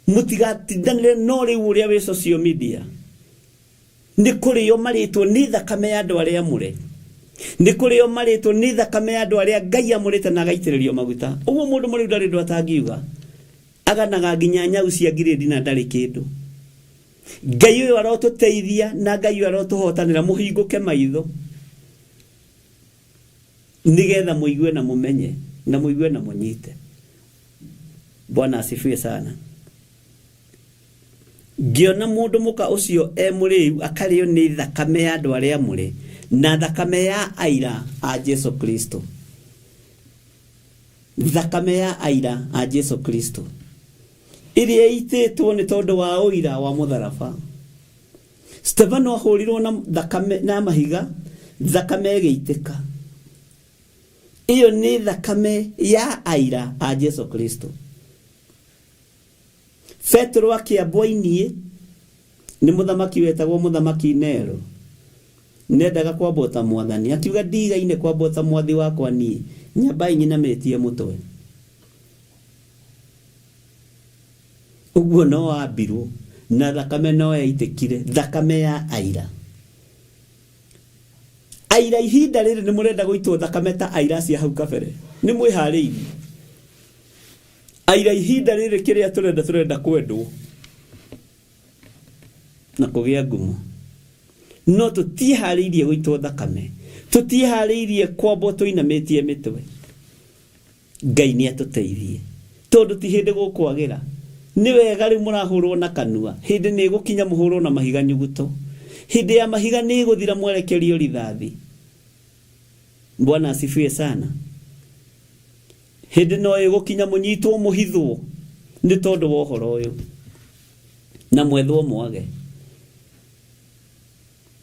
Mũtigatindanĩre no rĩu ũrĩa wĩ social media. Nĩ kũrĩo marĩtwo nĩ thakame ya andũ arĩa aamũre. Nĩ kũrĩo marĩtwo nĩ thakame ya andũ arĩa Ngai amũrĩte na agaitĩrĩrio maguta. Ũguo mũndũ mũrĩu ndarĩ ũndũ atangiuga. Aganaga nginya nyau cia ngirĩndi na ndarĩ kĩndũ. Ngai ũyũ arotũteithia na Ngai ũyũ arotũhotanĩra, mũhingũke maitho nĩgetha mũigue na mũmenye na mũigue na mũnyite. Bwana asifiwe sana. Ngĩona mũndũ mũka ũcio e mũrĩu akarĩo nĩ thakame ya andũ arĩa amũre na thakame ya aira a Jesu Kristo. Thakame ya aira a Jesu Kristo ĩrĩa ĩitĩtwo nĩ tondũ wa ũira wa mũtharaba. Stefano ahũrirwo na thakame na mahiga, thakame ĩgĩitĩka. Ĩyo nĩ thakame ya aira a Jesu Kristo. Petero akĩambwo iniĩ nĩ mũthamaki wetagwo mũthamaki Nero. Nendaga kwambwo ta mwathani. Akiuga ndigaine kwambwo ta mwathi wakwa niĩ, nyambai nyinamĩtie mũtwe. Ũguo no ambirwo na thakame no yaitĩkire, thakame ya aira. Aira ihinda rĩrĩ nĩ mũrenda gũitwo thakame ta aira cia hau kabere. Nĩ mwĩharĩirie? Aira ihinda rĩrĩ kĩrĩa tũrenda tũrenda kwendwo na kũgĩa ngumo no tũtiĩharĩirie gũitwo thakame tũtiĩharĩirie kwambwo tũinamĩtie mĩtwe Ngai nĩ atũteithie tondũ ti hĩndĩ gũkwagĩra nĩ wega rĩu mũrahũrwo na kanua hĩndĩ nĩ ĩgũkinya mũhũrwo na mahiga nyuguto hĩndĩ ya mahiga nĩ ĩgũthira mwerekerio rithathi Bwana asifiwe sana Hĩndĩ no ĩgũkinya mũnyitwo mũhithwo nĩ tondũ wa ũhoro ũyũ, na mwethwo mwage.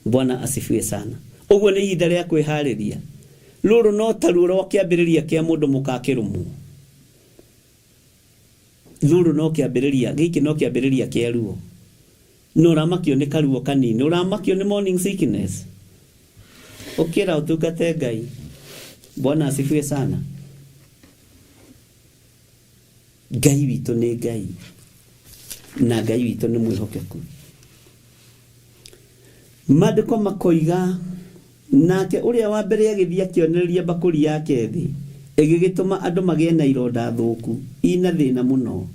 Bwana asifiwe sana. Ũguo nĩ ihinda rĩa kwĩharĩria. Rũrũ no ta ruo rwa kĩambĩrĩria kĩa mũndũ mũka akĩrũmwo. Rũrũ no kĩambĩrĩria, gĩkĩ no kĩambĩrĩria kĩa ruo. No ũramakio nĩ karuo kanini, ũramakio nĩ morning sickness. Ũkĩra ũtungate Ngai. Bwana asifiwe sana. Ngai witũ nĩ Ngai na Ngai witũ nĩ mwĩhokeku. Maandĩko makoiga, Nake ũrĩa wa mbere agĩthiĩ akĩonereria mbakũri yake thĩ, ĩgĩgĩtũma andũ magĩe na ironda thũku i na thĩna mũno,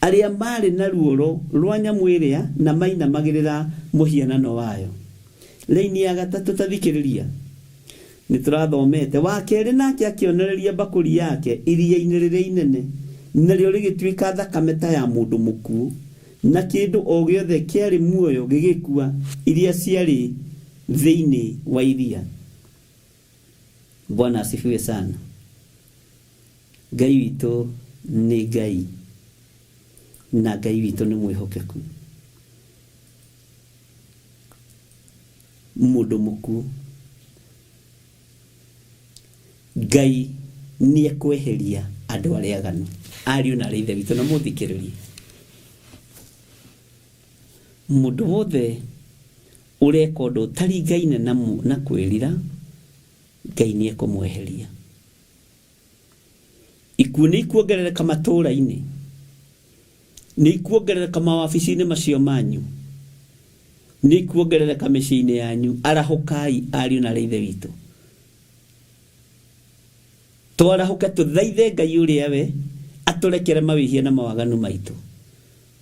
arĩa maarĩ na ruoro rwa nyamũ ĩrĩa na mainamagĩrĩra mũhianano wayo. Raini ya gatatũ, ta thikĩrĩria. Nĩ tũrathomete. Wa kerĩ nake akĩonereria mbakũri yake iria-inĩ rĩrĩa inene, narĩo rĩgĩtuĩka thakame ta ya mũndũ mũkuũ, na kĩndũ o gĩothe kĩarĩ muoyo gĩgĩkua, iria ciarĩ thĩinĩ wa iria. Bwana asifiwe sana. Ngai witũ nĩ Ngai, na Ngai witũ nĩ mwĩhokeku. Mũndũ mũkuũ. Ngai nĩ ekweheria andũ arĩa aganu. Ariũ na aarĩ a Ithe witũ, na mũthikĩrĩrie. Mũndũ wothe ũreka ũndũ ũtaringaine na, na kwĩrira, Ngai nĩ ekũmweheria. Ikuũ nĩ ikuongerereka matũũra-inĩ, nĩ ikuongerereka mawabici-inĩ macio manyu, nĩ ikuongerereka mĩciĩ-inĩ yanyu. Arahũkai ariũ na aarĩ a Ithe witũ, twarahũke tũthaithe Ngai ũrĩa we atũrekere mawĩhia na mawaganu maitũ,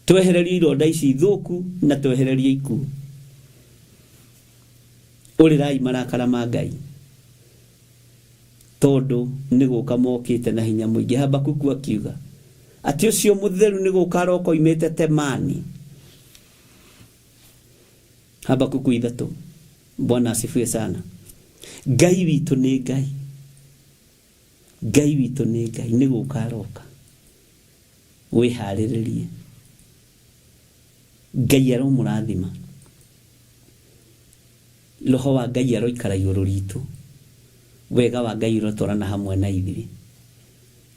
twehererio ironda ici thũku na twehererio ikuũ. Ũrĩrai marakara ma Ngai. Tondũ nĩ gũka mokĩte na hinya mũingĩ. Habakuku akiuga atĩ ũcio mũtheru nĩ gũka aroka oimĩte Temani. Habakuku ithatũ. Bwana asifiwe sana. Ngai witũ nĩ Ngai. Ngai witũ nĩ Ngai, nĩ gũka aroka. Wĩharĩrĩrie. Ngai aromũrathima. Roho wa Ngai aroikara igũrũ ritũ. Wega wa Ngai ũrotwarana hamwe na ithuĩ.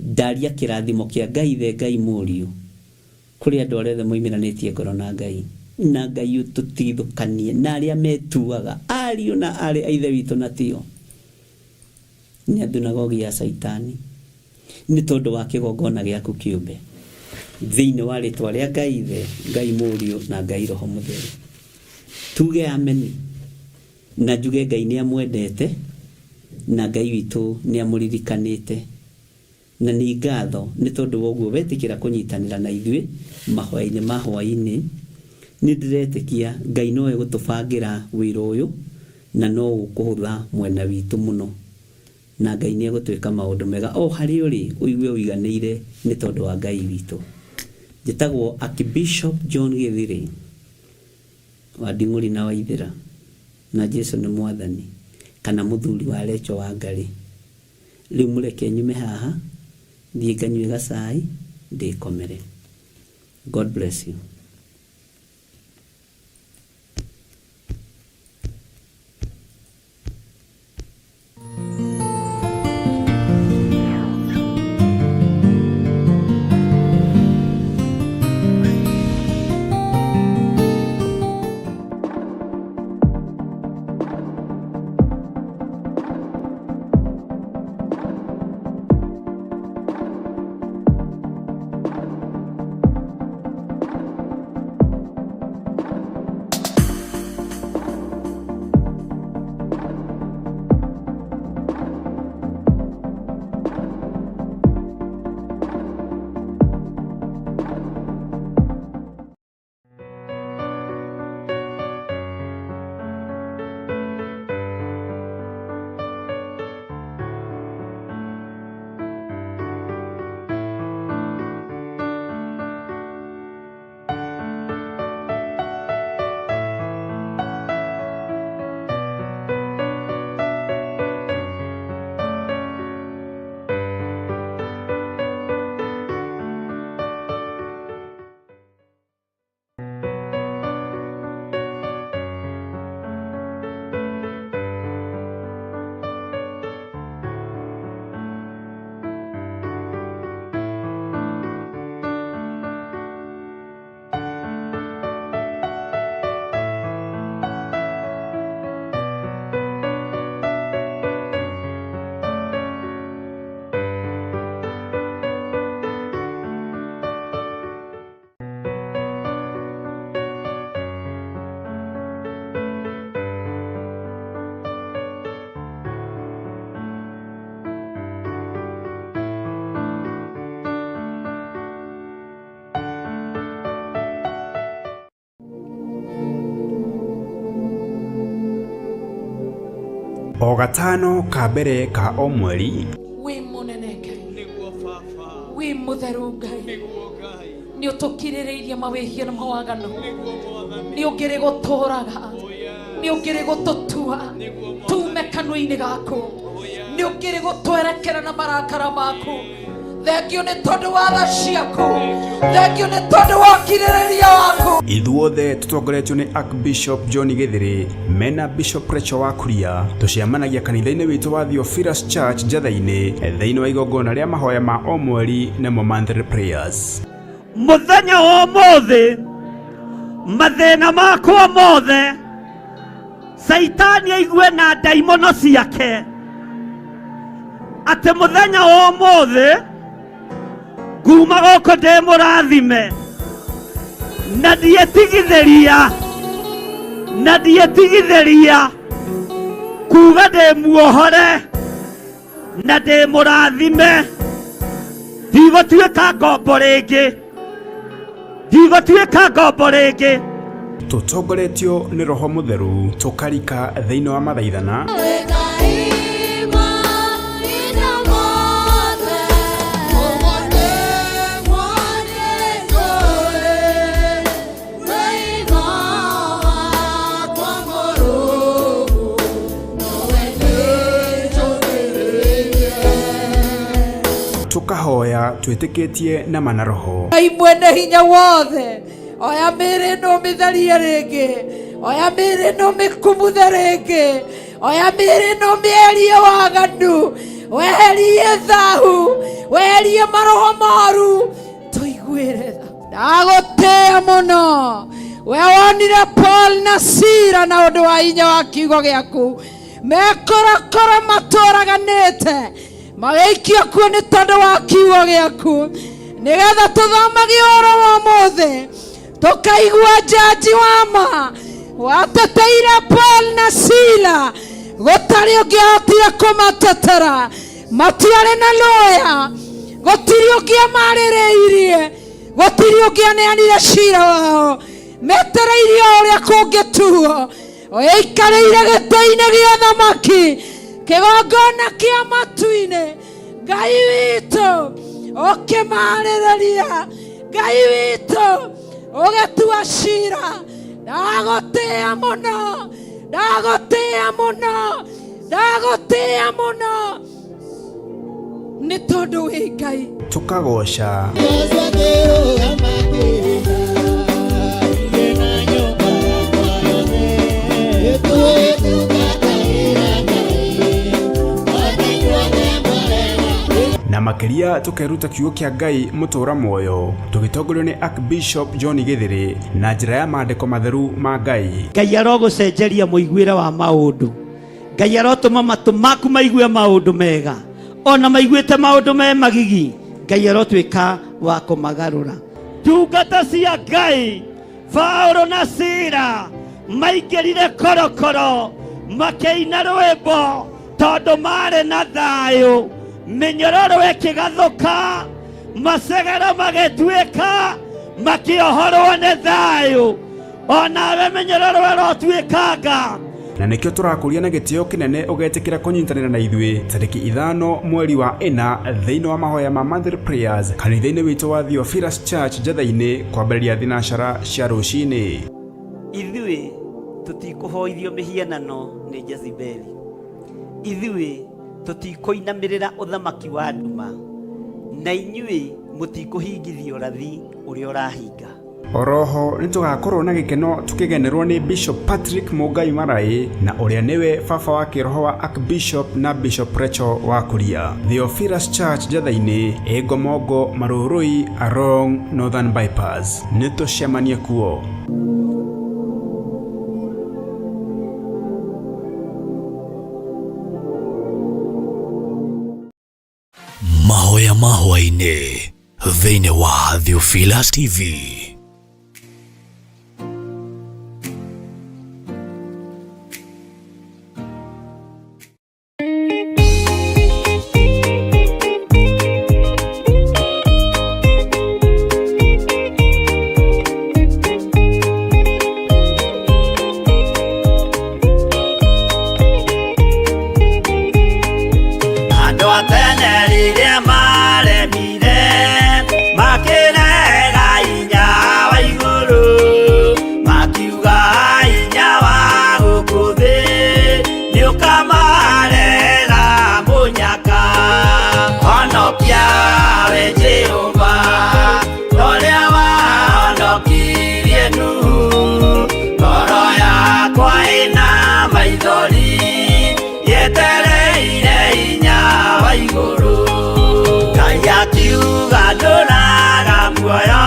Ndaria kĩrathimo kĩa Ngai Ithe, Ngai Mũriũ, kũrĩ andũ arĩa othe moimĩranĩtie ngoro na Ngai. Na Ngai ũtũtigithũkanie na arĩa metuaga ariũ na aarĩ a Ithe witũ na tio. Nĩ a thunagogi ya Caitani. Nĩ tondũ wa kĩgongona gĩaku kĩũmbe. Thĩinĩ wa rĩtwa rĩa Ngai Ithe, Ngai Mũriũ, na Ngai Roho Mũtheru. Tuge ameni. Na njuge Ngai nĩ amwendete, na Ngai witũ nĩ amũririkanĩte. Na nĩ ngatho nĩ tondũ wa ũguo wetĩkĩra kũnyitanĩra na ithuĩ mahoya-inĩ ma hwaĩ-inĩ. Nĩ ndĩretĩkia Ngai no egũtũbangĩra wĩra ũyũ na no ũkũhũtha mwena witũ mũno. Na Ngai nĩ egũtwĩka maũndũ mega o harĩa ũrĩ ũigue ũiganĩire nĩ tondũ wa Ngai witũ. Njĩtagwo Archbishop John Gĩthiri. Wa Nding'ũri na Waithĩra, na Jesu nĩ Mwathani, kana mũthuri wa Recho wa Ngarĩ. Rĩu mũreke nyume haha, thiĩ nganyue gacai, ndĩkomere. God bless you. O gatano ka mbere ka o mweri. Wĩ mũnene Ngai, wĩ mũtheru Ngai, nĩ ũtũkirĩrĩirie mawĩhia na mawaganu, nĩ ũngĩrĩ gũtũraga, nĩ ũngĩrĩ gũtũtua tume kanua-inĩ gaku, nĩ ũngĩrĩ gũtwerekera na marakara maku. Thengio nĩ tondũ wa tha ciaku, thengio nĩ tondũ wa ũkirĩrĩria waku. Ithuothe tũtongoretio nĩ Archbishop John Gĩthĩrĩ mena Bishop Rachel wa Kuria, tũcemanagia kanitha-inĩ witũ wa Theophilus Church Njatha-inĩ thĩinĩ wa igongona rĩa mahoya ma o mweri nĩmo monthly prayers. Mũthenya wa ũmũthĩ mathĩna makwa mothe Saitani aigue na ndaimono ciake atĩ mũthenya wa ũmũthĩ nguma gũkũ ndĩ mũrathime na ndietigithĩria na ndietigithĩria kuga ndĩ muohore na ndĩ mũrathime, ndigũtuĩka ngombo rĩngĩ, ndigũtuĩka ngombo rĩngĩ. Tũtongoretio nĩ Roho Mũtheru tũkarika thĩinĩ wa mathaithana tũkahoya twĩtĩkĩtie na mana roho. Ngai mwene hinya wothe, oya mĩĩrĩ ĩno ũmĩtherie rĩngĩ, oya mĩĩrĩ ĩno ũmĩkumuthe rĩngĩ, oya mĩĩrĩ ĩno ũmĩeherie waganu, weherie thahu, weherie maroho moru, tũiguĩre tha. Ndagũtĩĩa mũno we wonire Paul na Sila na ũndũ wa hinya wa kiugo gĩaku, mekorokoro matũraganĩte magĩikio kuo nĩ tondũ wa kiugo gĩaku, nĩgetha tũthomage ũhoro wa ũmũthĩ tũkaigua njanji wa ma wateteire Paul na Sila, gũtarĩ ũngĩahotire kũmatetera, matiarĩ na lawyer, gũtirĩ ũngĩamarĩrĩirie, gũtirĩ ũngĩaneanire cira wao, metereirie o ũrĩa kũngĩtuo. Ũikarĩire gĩtĩ-inĩ gĩa thamaki, kĩgongona kĩa matu-inĩ, Ngai witũ ũkĩmarĩrĩria, Ngai witũ ũgĩtua cira. Ndagũtĩĩa mũno, ndagũtĩĩa mũno, ndagũtĩĩa mũno, nĩ tondũ wĩ Ngai. Tukagoca na makiria tukeruta kiugo kia Ngai mutura muoyo tugitongorio ni Archbishop John Githiri na njira ya maandiko matheru ma Ngai. Ngai arogũcenjeria mũiguĩre wa maũndũ. Ngai arotũma matũ maku maigue maũndũ mega, ona maiguĩte maũndũ me magigi, Ngai arotuĩka wa kũmagarũra. Ndungata cia Ngai Paulo na Sila maingĩrire korokoro makĩina rwĩmbo tondũ marĩ na thayũ, mĩnyororo ĩkĩgathũka, macegero magĩtuĩka, makĩohorwo nĩ thayũ. Onawe mĩnyororo ĩrotuĩkanga. Na nikio turakuria na gitio kinene ugetikira kunyitanira na ithuĩ tariki 5 mweri wa 4 thĩinĩ wa mahoya ma Monthly Prayers kanitha-inĩ witũ wa Theophilus Church Njetha-inĩ kwambĩrĩria thinacara cia rũcinĩ. Ithuĩ tũtikũhoithio mĩhianano nĩ Jezebeli, ithuĩ tũtikũinamĩrĩra ũthamaki wa nduma, na inyuĩ mũtikũhingithio ũrathi ũrĩa ũrahinga. Oroho nĩ tũgakorwo na gĩkeno tũkĩgenerwo nĩ Bishop Patrick Mungai Marai na ũrĩa nĩwe baba wa kĩroho wa Archbishop na Bishop Rachel wa Kuria. Theophilus Church Njetha-inĩ, Ĩngomongo, Marũrũi, along Northern Bypass. Nĩtũcemanie kuo. Mahoya mahwainĩ thĩinĩ wa Theophilus TV. Andũ a tene rĩrĩa maremire makĩrega hinya wa igũrũ, makiuga hinya wa gũkũ thĩ nĩũkamarehera mũnyaka. Honokia we Jehova ta ũrĩa wahonokirie Nuhu, ngoro yakwa ĩna maithori yetereire hinya wa igũrũ. Ngai akiuga ndũraga muoyo,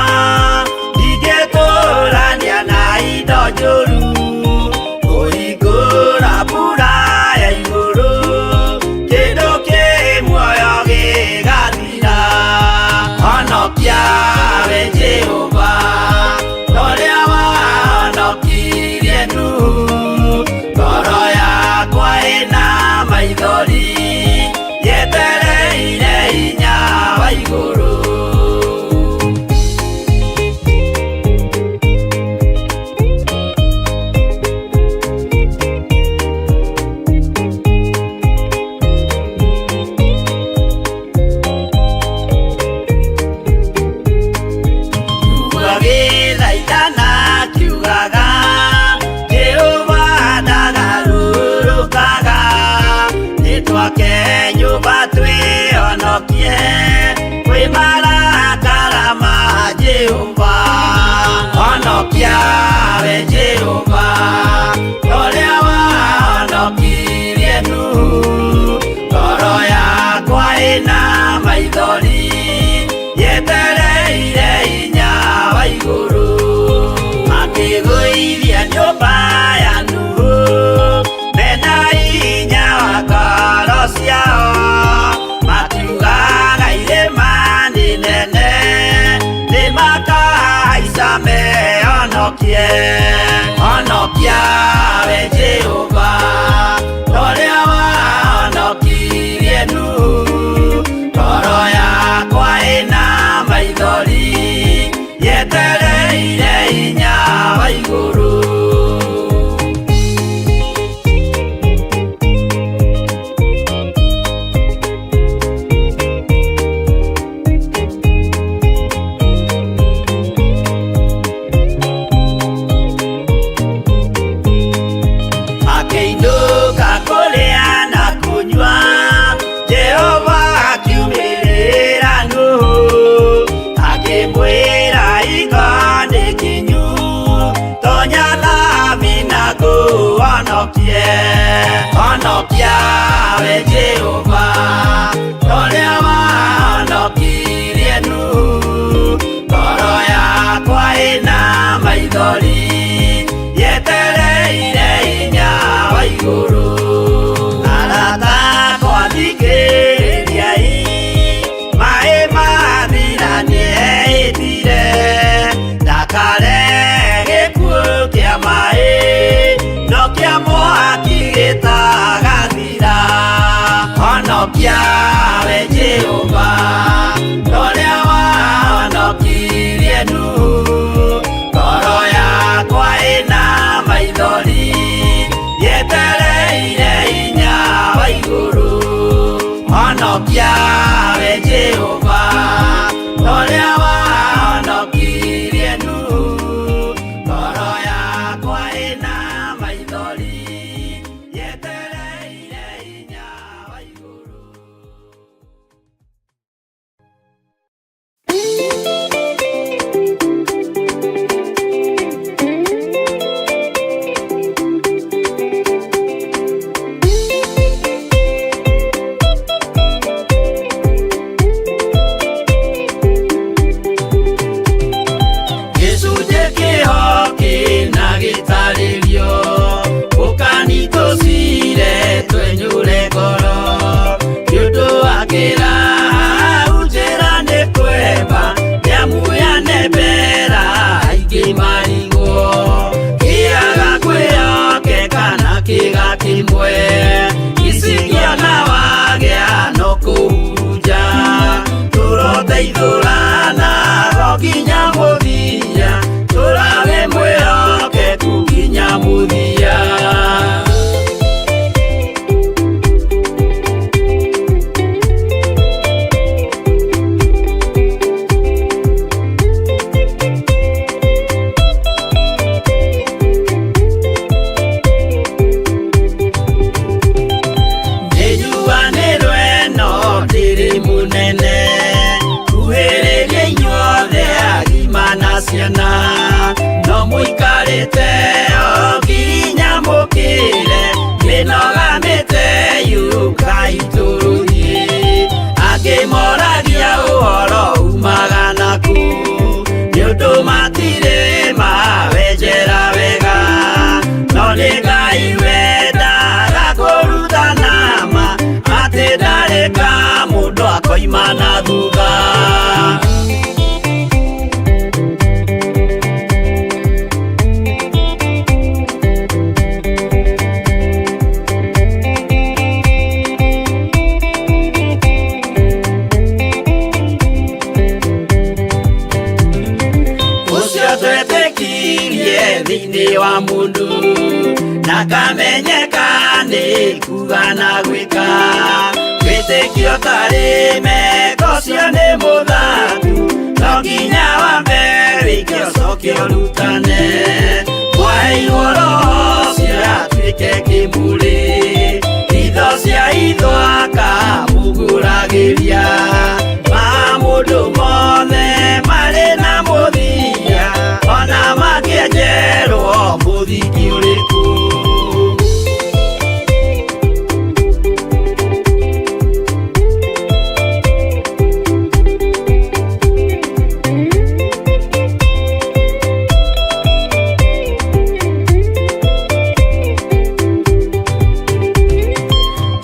ndingĩtũrania na indo njũru, kũhingũra mbura ya igũrũ, kĩndũ kĩ muoyo gĩgathira. Honokia we Jehova ta ũrĩa wahonokirie Nuhu, ngoro yakwa ĩna maithori yetereire hinya wa igũrũ. Agĩthaithana akiugaga, Jehova ndagarũrũkaga, nĩtwake nyũmba twĩhonokie kwĩ marakara ma Jehova. Honokia we Jehova ta ũrĩa wahonokirie Nuhu, ngoro yakwa ĩna maithori yetereire hinya wa igũrũ. Makĩgũithia nyũmba ya Nuhu mena hinya wa ngoro ciao, makiugaga irĩma nĩ nene nĩmakahaica mehonokie. Honokia we Jehova ta ũrĩa wahonokirie Nuhu, ngoro yakwa ĩna maithori yetereire hinya wa igũrũ. we Jehova, torĩa wahonokirie Nuhu. Ngoro yakwa ĩna maithori, yetereire hinya wa igũrũ. Arata akwa thikĩrĩriai, maĩ mathira nĩehĩtire, ndakare gĩkuũ kĩa maĩ, no kĩa mwaki gĩtagathira. Honokia we Jehova, torĩa wahonokirie Nuhu. Ngoro yakwa ĩna maithori, yetereire hinya wa igũrũ. Honokia we Jehova, torĩa wahonokirie Nuhu. Ngoro yakwa ĩna maithori, yetereire hinya wa igũrũ. Gĩcunjĩ kĩho kĩna gĩtarĩrio, ũkani tũcire twenyũre ngoro. Nĩ ũndũ wa kĩraha njĩra nĩ kwemba, nĩamu yanembera aingĩ marigwo. Kĩaga kwĩhokeka na kĩga kĩmwe, icingĩona wagĩa no kũhurunja. Tũroteithũrana ro nginya mũthia, tũrawe mwĩhokeku nginya mũthia. Nĩnjuanĩrwo ĩno ndĩrĩ mũnene, kuhĩrĩria inyuothe agima na ciana, no mũikarĩte o nginya mũkĩre, mĩnoga mĩte yũkai tũrũthiĩ. Angĩ moragia ũhoro umaga nakũ, nĩ ũndũ matirĩ mawenjera wega, no nĩ Ngai wendaga kũrutana ma, atĩ ndarĩ ka mũndũ akoima na thutha. Ũcio twetĩkirie thĩinĩ wa mũndũ, na kamenyeka nĩ kuga na gwĩka. Wĩtĩkio tarĩ meko ũcio nĩ mũthaku, no nginya wambe wĩke ũcoke ũrutane. Mwaheirwo Roho ũcio atuĩke kĩmũrĩ, itho cia itho akamũgũragĩria. Ma mũndũ mothe marĩ na mũthia, ona mangĩenjerwo mũthingi ũrĩkũ.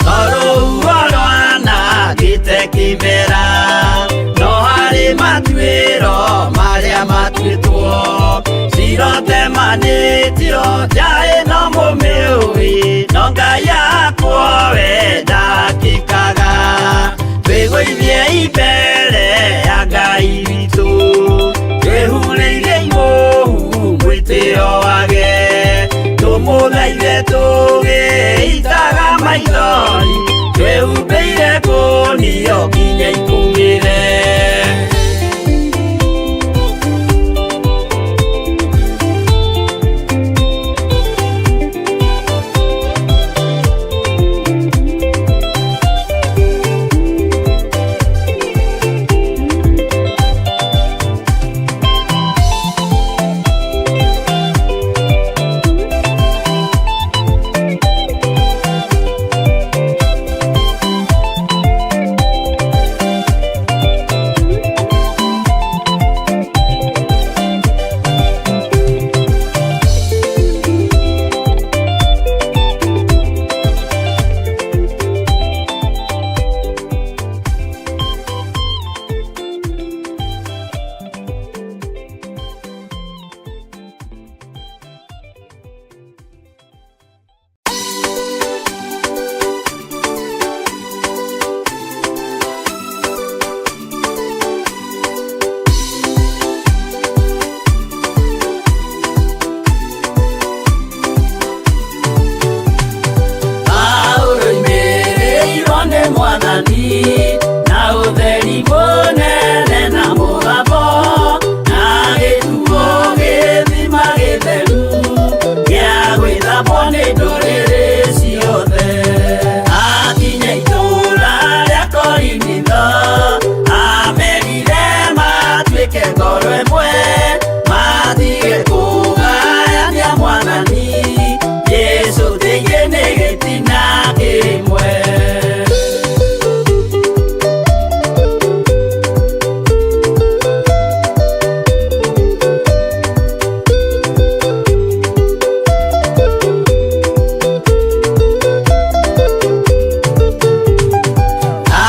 Tondũ rwanangĩte kĩmera, no harĩ matuĩro marĩa matuĩtwo. Cirotemanĩtio nja ĩno mũmĩũĩ, no Ngai akwa we ndakĩkaga. Twĩgũithiei mbere ya Ngai witũ, twĩhurĩire imũhu mwĩtĩo wage. Tũmũthaithe tũgĩitaga maithori, twĩhumbĩire kũnio nginya ikũmĩre. Mwathani na ũtheri mũnene na mũgambo na gĩtuo gĩthima gĩtheru gĩa gwĩthambwo nĩ ndũrĩrĩ ciothe. Akinya itũũra rĩa Korinitho amerire matuĩke ngoro ĩmwe matige kũgayania Mwathani Jesũ thĩinĩ nĩ gĩtina kĩmwe.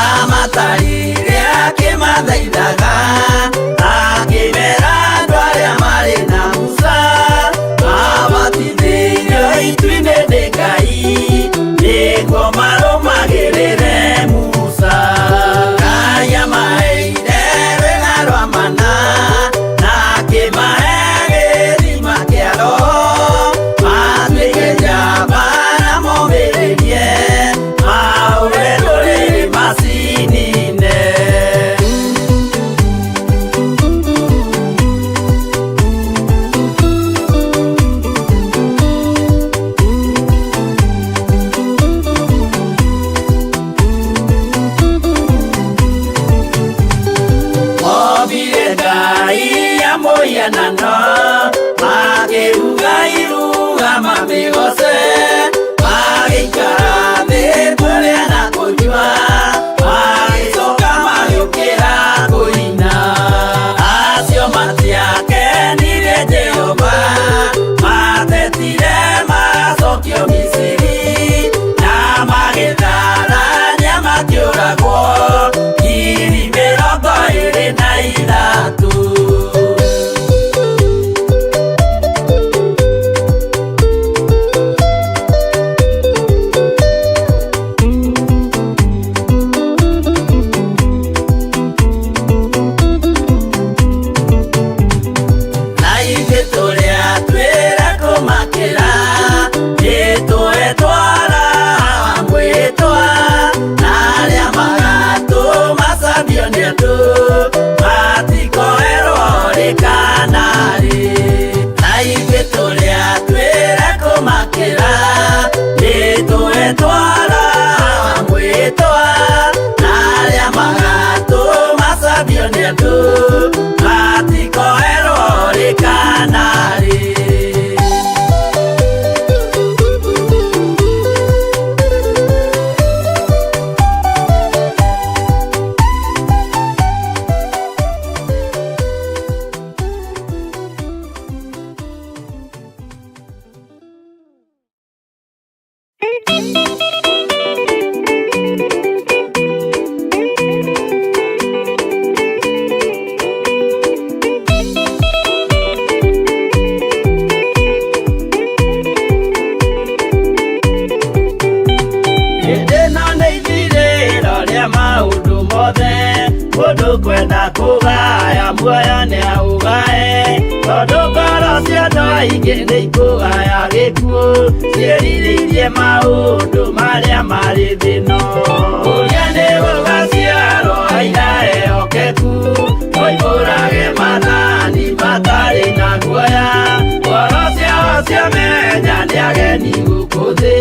Amatarire akĩmathaithaga akĩmera andũ arĩa marĩ na Musa mabatithĩirio itu-inĩ nĩ Ngai nĩguo marũmagĩrĩre Musa. Ngai amaheire rwĩga rwa mana na akĩmahe gĩthima kĩa Roho matuĩke njamba na momĩrĩrie mahũre ndũrĩrĩ macinine. Mobire Ngai ya mũhianano makĩruga iruga mamĩgoce magĩikara thĩ kũrĩa na kũnyua magĩcoka magĩũkĩra kũina. Acio matiakenirie Jehova matetire macokio Misiri na magĩtharania makĩũragwo 23,000. Na ithuĩ tũrĩa twĩra kũmakĩra nĩtũetwara mwĩtwa na arĩa magatũmacambio nĩ andũ matikoerwo rĩ kana rĩ. Na ithuĩ tũrĩa twĩra kũmakĩra nĩtũetwara mwĩtwa na arĩa magatũmacambio nĩ andũ matikoerwo rĩ kana rĩ. Hĩndĩ ĩno nĩ ithirĩro rĩa maũndũ mothe mũndũ kwenda kũgaya muoyo nĩaũgae tondũ ngoro cia andũ aingĩ nĩ ikũgaya gĩkuũ ciĩrirĩirie maũndũ marĩa marĩ thĩ-ĩno. Ũrĩa nĩ gũgaciarwo aira ehokeku moimbũrage maathani matarĩ na guoya ngoro ciao ciamenya nĩ ageni gũkũ thĩ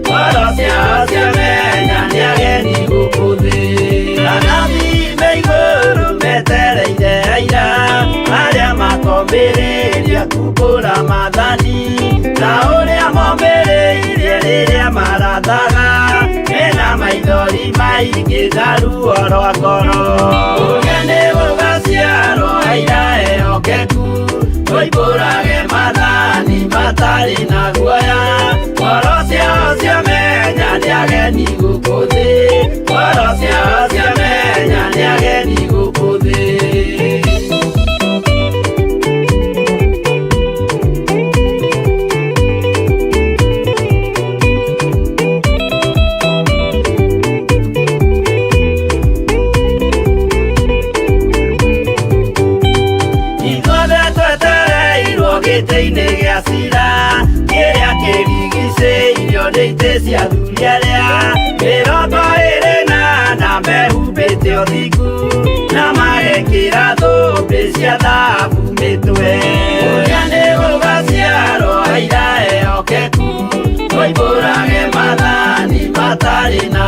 ngoro ciao ciamenya nĩ ageni gũkũ thĩ. Anabii me igũrũ metereire aira arĩa makombĩrĩria kumbũra maathani ta ũrĩa mombĩrĩirie rĩrĩa marathaga mena maithori maingĩ na ruo rwa ngoro. Ũrĩa nĩ gũgaciarwo aira ehokeku moimbũrage maathani matarĩ na guoya ngoro ciao ciamenya nĩ ageni gũkũ thĩ ngoro ciao ciamenya nĩ ageni gũkũ thĩ. Ithuothe twetereirwo gĩtĩ-inĩ gĩa cira kĩrĩa kĩrigicĩirio nĩ itĩ cia athuri arĩa 24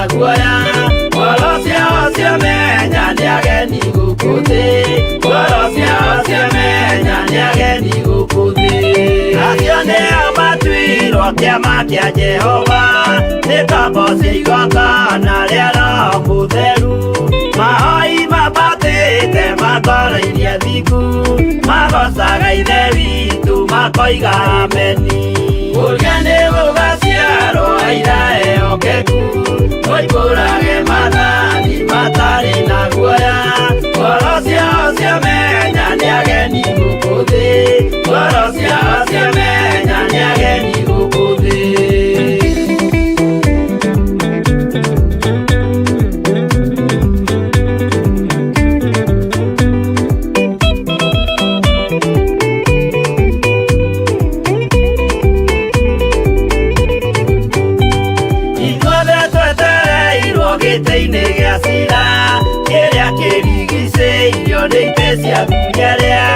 na guoya ngoro ciao ciamenya nĩ ageni gũkũ thĩ ngoro ciao ciamenya nĩ ageni gũkũ thĩ acio nĩo matuirwo kĩama kĩa Jehova nĩ ngombo cia igongona rĩa Roho Mũtheru mahoi mabatĩte makoroirie thingu magocaga Ithe witũ makoiga ameni ũrĩa nĩ gũgaciarwo aira ehokeku moimbũrage maathani matarĩ na guoya ngoro ciao ciamenya nĩ ageni gũkũ thĩ ngoro ciao ciamenya nĩ ageni gũkũ thĩ. Ithuothe twetereirwo gĩtĩ-inĩ gĩa cira kĩrĩa kĩrigicĩirio nĩ itĩ cia athuri arĩa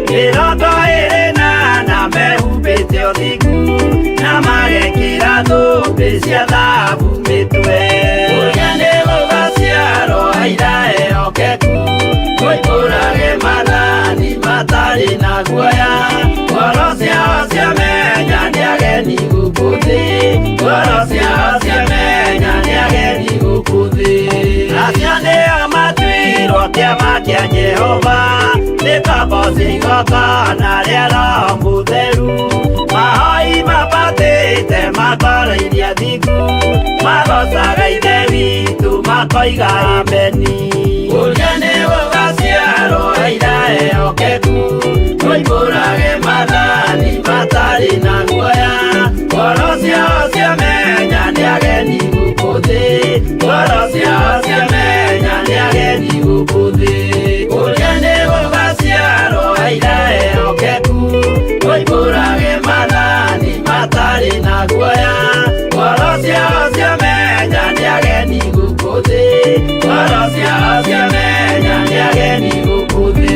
24 mehumbĩte ũthingu na magekĩra thũmbĩ cia thahabu mĩtwe. Ũrĩa nĩ gũgaciarwo aira ehokeku moimbũrage maathani matarĩ na guoya ngoro ciao ciamenya nĩ ageni gũkũ thĩ ngoro ciao ciamenya nĩ ageni gũkũ thĩ acio nĩo matuirwo kĩama kĩa Jehova nĩ ngombo cia igongona rĩa Roho Mũtheru mahoi mabatĩte makoroirie thingu magocaga Ithe witũ makoiga ameni ũrĩa nĩ gũgaciarwo aira ehokeku moimbũrage maathani matarĩ na guoya ngoro ciao ciamenya nĩ ageni gũkũ thĩ ngoro ciao ciamenya nĩ ageni gũkũ thĩ ũrĩa nĩ gũgaciarwo aira ehokeku moimbũrage maathani matarĩ na guoya ngoro ciao ciamenya nĩ ageni gũkũ thĩ ngoro ciao ciamenya nĩ ageni gũkũ thĩ.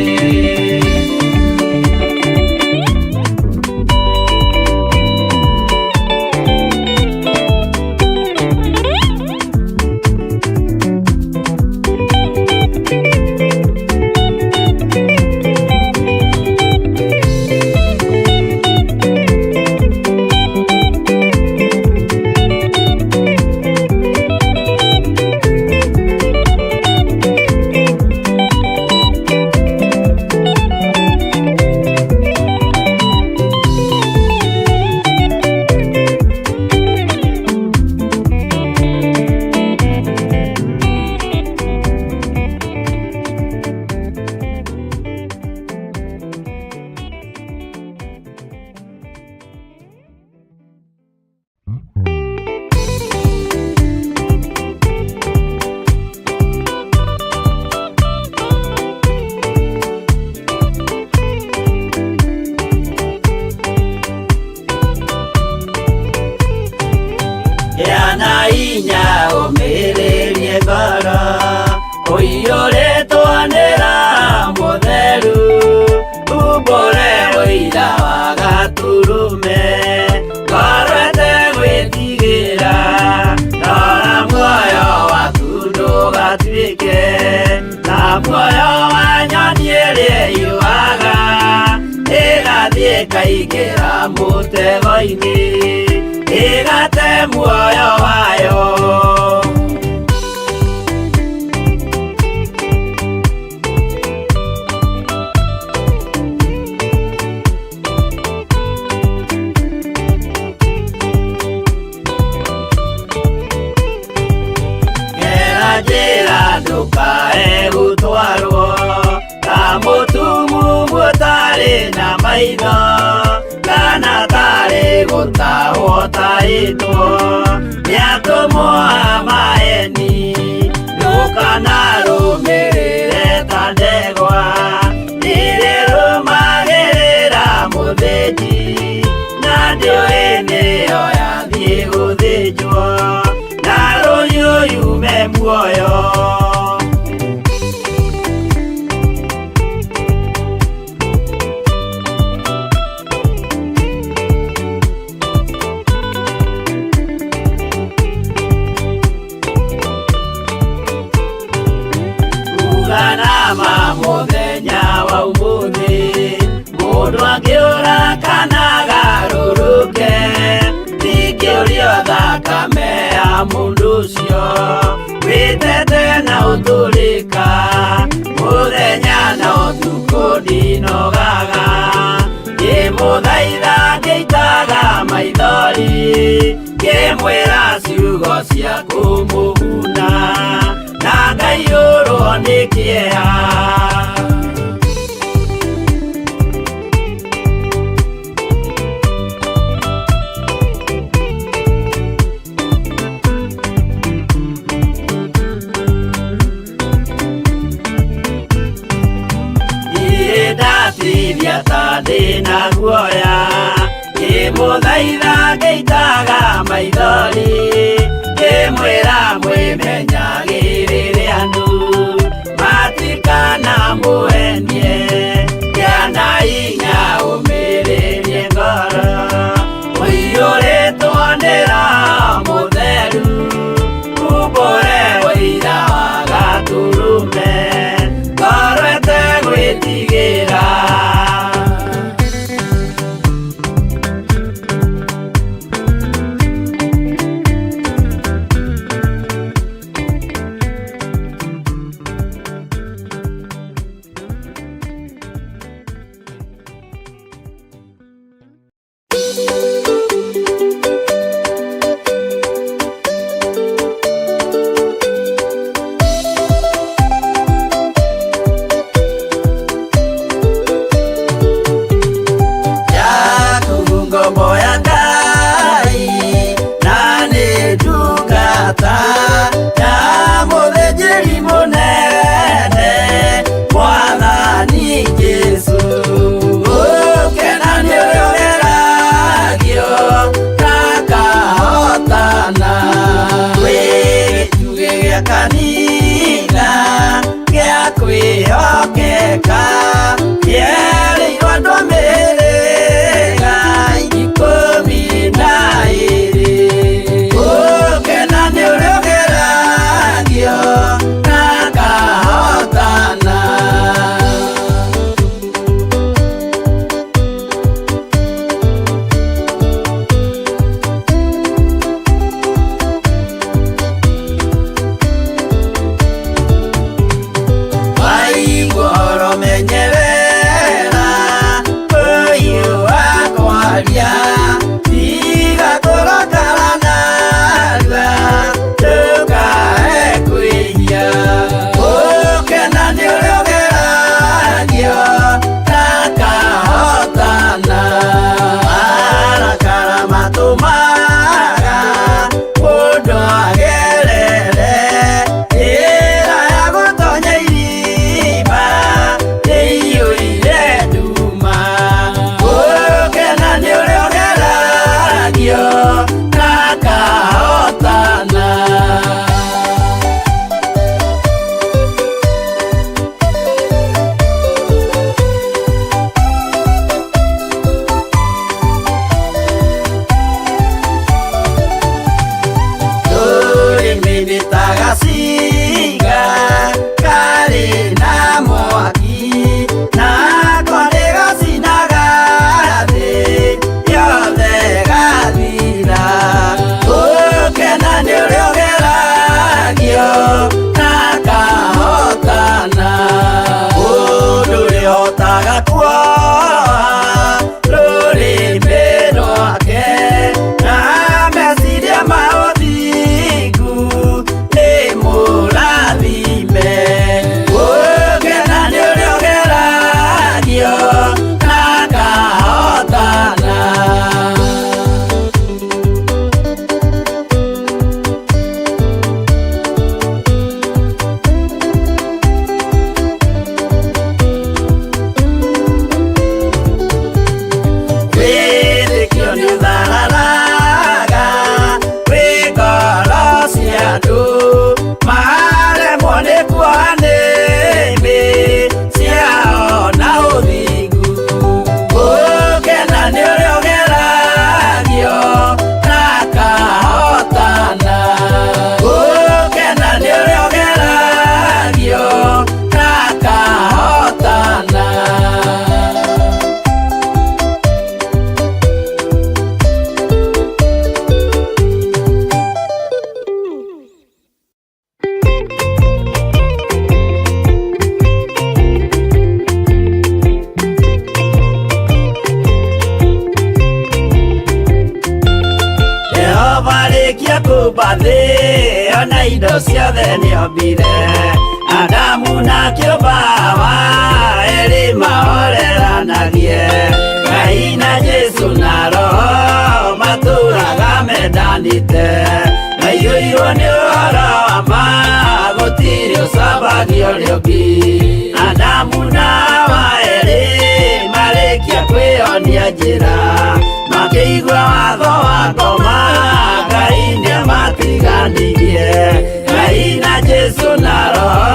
Ĩkaingĩra mũtego-inĩ ĩgate muoyo wayo. Gera njĩra ndũkae gũtwarwo ta mũtumumu ũtarĩ na maitho kana tarĩ gũtahwo tahĩtwo nĩ atũmwo a maeni ndũkanarũmĩrĩre ta ndegwa irĩrũmagĩrĩra mũthĩnji na ndĩũĩ nĩyo yathiĩ gũthĩnjwo na rũhiũ yume muoyo. Thakame ya mũndũ ũcio wĩtete na ũtũrĩka mũthenya na ũtukũ ndinogaga ngĩmũthaitha ngĩitaga maithori ngĩmwĩra ciugo cia kũmũguna na ngaiyũrwo nĩ kĩeha. Ndatithia ta ndĩna guoya ngĩmũthaitha ngĩitaga maithori ngĩmwĩra mwĩmenyagĩrĩre andũ matikana mũhenie kĩana inya ũmĩrĩrie ngoro ũiyũrĩtwo nĩ Roho Mũtheru umbũre ũira wa Gatũrũme ngoro ĩtegwĩtigĩra. Yaku ngombo ya Ngai na nĩ ndungata ya mũthĩnjĩri mũnene Mwathani Jesũ. Ũkena nĩ ũrĩa ũgeragio kakahotana wĩ gĩtugĩ gĩa kanitha gĩa kwĩhokeka kĩerĩirwo andũ a mĩhĩrĩga 12. Ũkena nĩ ũrĩa ũgeragio kakahotana. indo ciothe nĩombire Adamu na kĩũmba Hawa erĩ mahoreranagie Ngai na Jesu na Roho matũraga mendanĩte maiyũirwo nĩ ũhoro wa ma gũtirĩ ũcambagia ũrĩa ũngĩ Adamu na Hawa erĩ marĩkia kwĩyonia njĩra makĩigua watho wa ngoma Ngai nĩamatiganirie Ngai na Jesu na Roho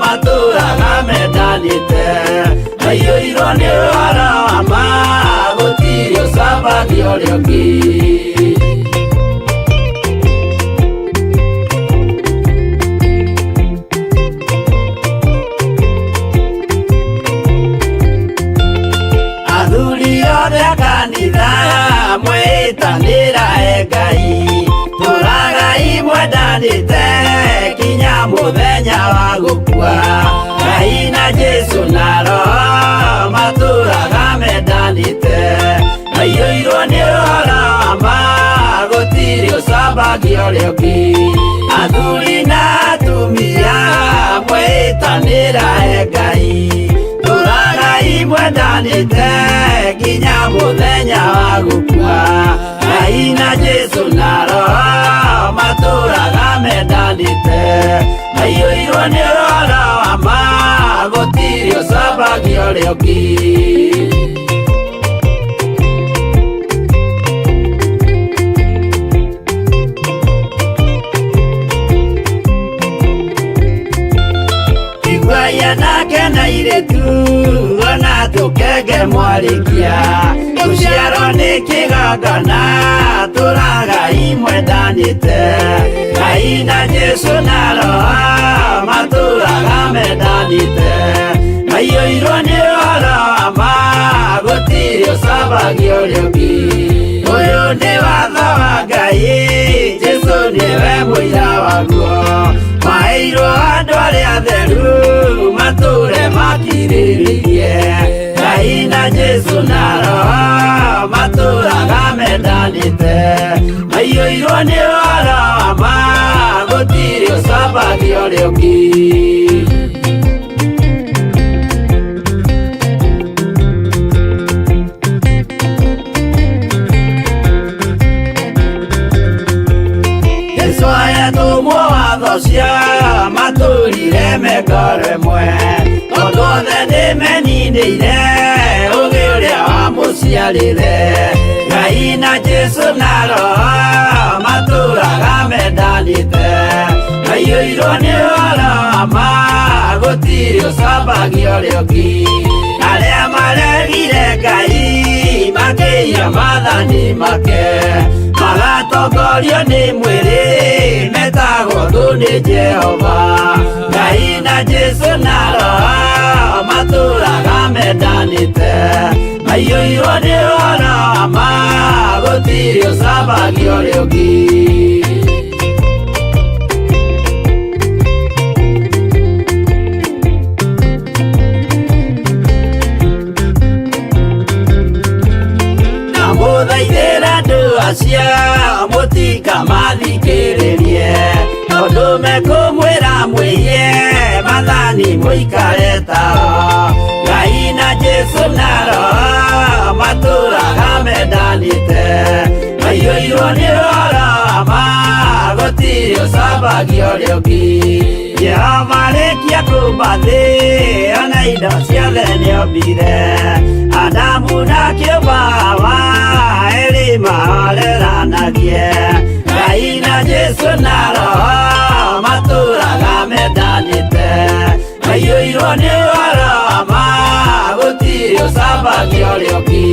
matũraga mendanĩte maiyũirwo nĩ ũhoro wa ma gũtirĩ ũcambagia ũrĩa ũngĩ Athuri othe a kanitha mwĩtanĩra e Ngai tũragai mwendanĩte kinya mũthenya wa gũkua Ngai na Jesu na Roho matũraga mendanĩte maiyũirwo nĩ ũhoro wa ma gũtirĩ ũcambagia ũrĩa ũngĩ Athuri na atumia mwĩtanĩra e Ngai tũragai mwendanĩte nginya mũthenya wa gũkua Ngai na Jesu na Roho matũraga mendanĩte maiyũirwo nĩ ũhoro wa ma gũtirĩ ũcambagia ũrĩa ũngĩ Iguai anake na airĩtu ona tũkenge mwarĩkia gũciarwo nĩ kĩgongona tũragai mwendanĩte Ngai na Jesu na Roho matũraga mendanĩte maiyũirwo nĩ ũhoro wa ma gũtirĩ ũcambagia ũrĩa ũngĩ Ũyũ nĩ watho wa Ngai Jesu nĩwe mũira waguo maheirwo andũ arĩa atheru matũre makirĩrĩirie Ngai na Jesu na Roho matũraga mendanĩte maiyũirwo nĩ ũhoro wa ma gũtirĩ ũcambagia ũrĩa ũngĩ Jesu ayatũmwo watho cia matũrire mengoro ĩmwe tondũ othe nĩmeninĩire ũgĩ ũrĩa wamũciarire Ngai na Jesu na Roho matũraga mendanĩte maiyũirwo nĩ ũhoro wa ma gũtirĩ ũcambagia ũrĩa ũngĩ Arĩa maregire Ngai makĩiya maathani make magatongorio nĩ mwĩrĩ metagwo thũ nĩ Jehova Ngai na Jesu na Roho matũraga mendanĩte maiyũirwo nĩ ũhoro wa ma gũtirĩ ũcambagia ũrĩa ũngĩ Ndamũthaithĩra andũ acio mũtikamathikĩrĩrie tondũ mekũmwĩra mwĩiye maathani mũikare tao Ngai na Jesu na Roho matũraga mendanĩte maiyũirwo nĩ ũhoro wa ma gũtirĩ ũcambagia ũrĩa ũngĩ Jehova arĩkia kũmba thĩ ona indo ciothe nĩombire Adamu na kĩũmba Hawa erĩ mahoreranagie Ngai na Jesu na Roho matũraga mendanĩte maiyũirwo nĩ ũhoro wa ma gũtirĩ ũcambagia ũrĩa ũngĩ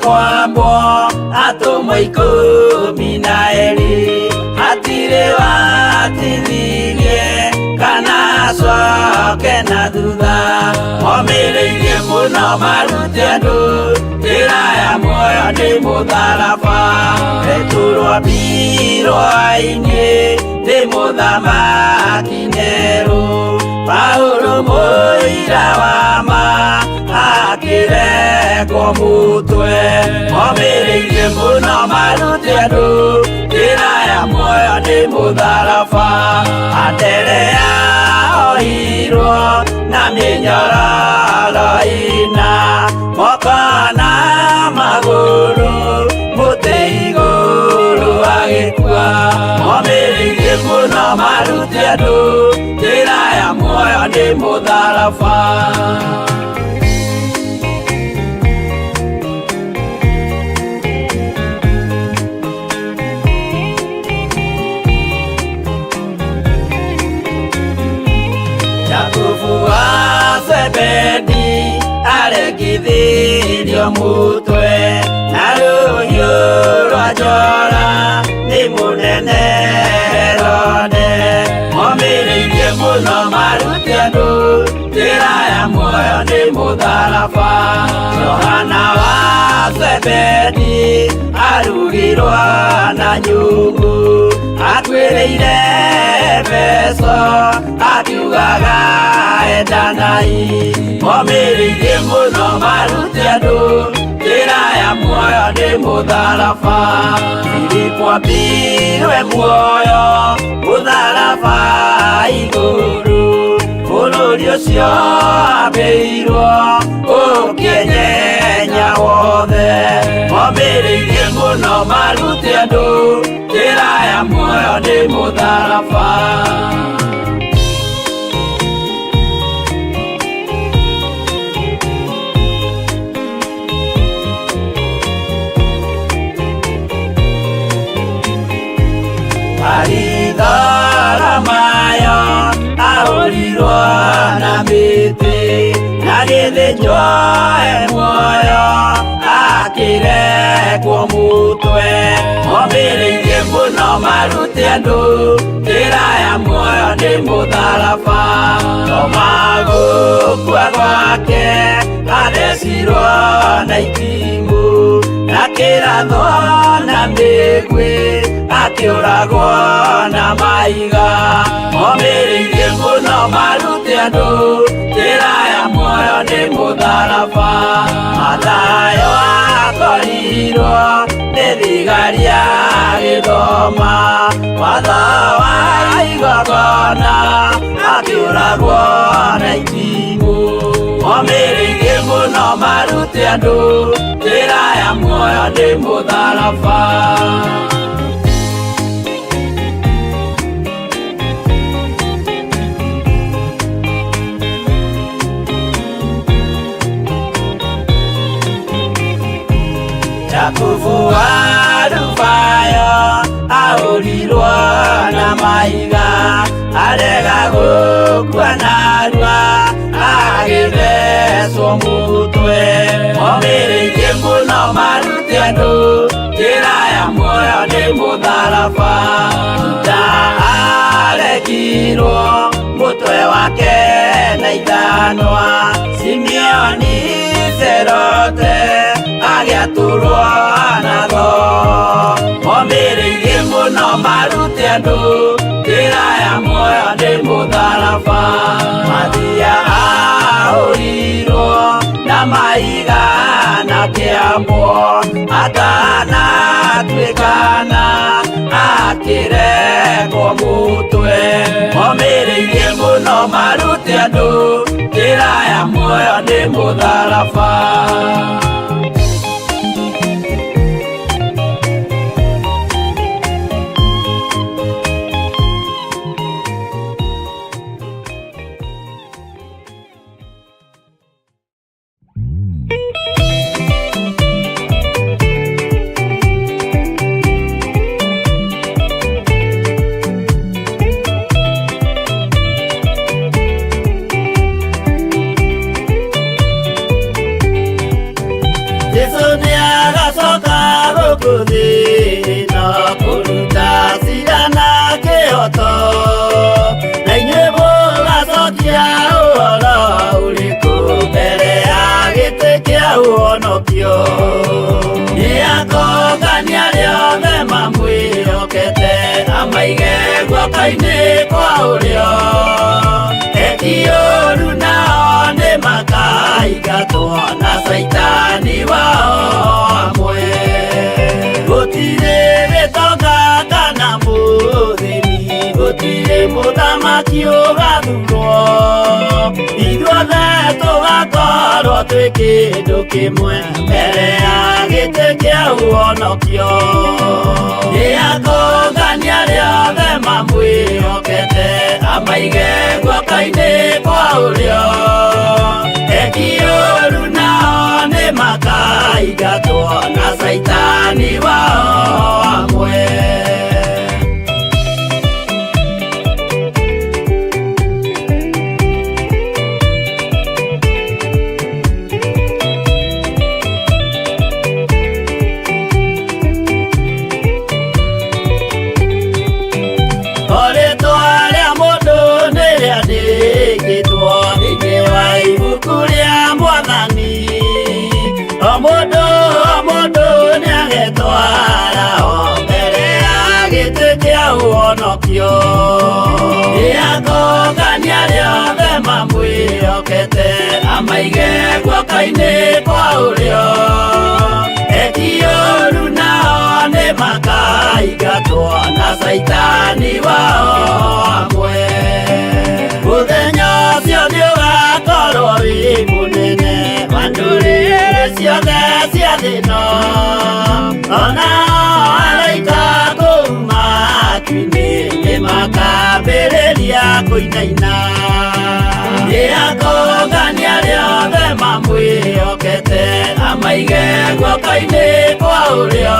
Kwambwo atũmwo 12 hatirĩ watithirie kana acoke na thutha momĩrĩirie mũno marute andũ njĩra ya muoyo nĩ mũtharaba Petero ambirwo ainĩ nĩ mũthamaki Nero Paulo mũira wa ma akĩrekwo mũtwe momĩrĩirie mũno marute andũ njĩra ya muoyo nĩ mũtharaba Anderea ohirwo na mĩnyororo ĩna moko na magũrũ mũtĩ igũrũ agĩkua momĩrĩirie mũno marute andũ njĩra ya muoyo nĩ mũtharaba Jakubu wa Zebedi aregithirio mutwe na rũhiũ rwa njora nĩ mũnene Herode momĩrĩirie mũno marute andũ njĩra ya muoyo nĩ mũtharaba Johana wa Zebedi arugirwo na nyungu akuĩrĩire Efeso akiugaga endanai momĩrĩirie mũno marute andũ njĩra ya muoyo nĩ mũtharaba Filipo ambirwe muoyo mũtharaba igũrũ bũrũri ũcio ambĩirwo ũkĩenyenya wothe momĩrĩirie mũno marute andũ njĩra ya muoyo nĩ mũtharaba Baritholomayo ahũrirwo na mĩtĩ na gĩthĩnjwo e muoyo akĩrekwo mũtwe momĩrĩirie mũno marute andũ njĩra ya muoyo nĩ mũtharaba Toma gũkua gwake athecirwo na itimũ na kĩrathwo na mĩguĩ akĩũragwo na mahiga momĩrĩirie mũno marute andũ njĩra ya muoyo nĩ mũtharaba Mathayo akorirwo nĩ thigari agĩthoma watho wa igongona akĩũragwo na itimũ momĩrĩirie mũno marute andũ njĩra ya muoyo nĩ mũtharaba Jakubu wa Alufayo ahũrirwo na mahiga arega gũkua narua agĩthecwo mũtwe momĩrĩirie mũno marute andũ njĩra ya muoyo nĩ mũtharaba Juda arekirwo mũtwe wake na ithanwa Simeoni Serote agĩatũrwo na thoo momĩrĩirie mũno marute andũ njĩra ya muoyo nĩ mũtharaba Mathia ahũrirwo na mahiga na kĩambwo atanatuĩkana akĩrekwo mũtwe momĩrĩirie mũno marute andũ njĩra ya muoyo nĩ mũtharaba gũkũ thĩ ĩno kũruta cira na kĩhoto na inyuĩ mũgacokia ũhoro ũrĩkũ mbere ya gĩtĩ kĩa ũhonokio nĩakongania arĩa othe mamwĩhokete amaige guoko-inĩ kwa ũrĩo eki ũũru nao nĩmakaingatwo na caitani wao amwe gũtirĩ gĩtonga kana mũthĩni gũtirĩ mũthamaki ũgathurwo ithuothe tũgakorwo twĩ kĩndũ kĩmwe mbere ya gĩtĩ kĩa ũhonokio nĩakongania arĩa othe mamwĩhokete amaige guoko-inĩ kwa ũrĩo eki ũũru nao nĩmakaingatwo na caitani wao amwe. Mũndũ nĩagetwara o mbere ya gĩtĩ kĩa ũhonokio nĩakongania arĩa othe mamwĩhokete amaige guoko-inĩ kwa ũrĩo eki ũũru nao nĩmakaingatwo na caitani wao amwe mũthenya ũcio nĩũgakorwo wĩ mũnene wa ndũrĩrĩ ciothe cia thĩ ĩno ona araika kũu matu-inĩ nĩmakambĩrĩria kũinaina nĩakongania arĩa othe mamwĩhokete amaige guoko-inĩ kwa ũrĩo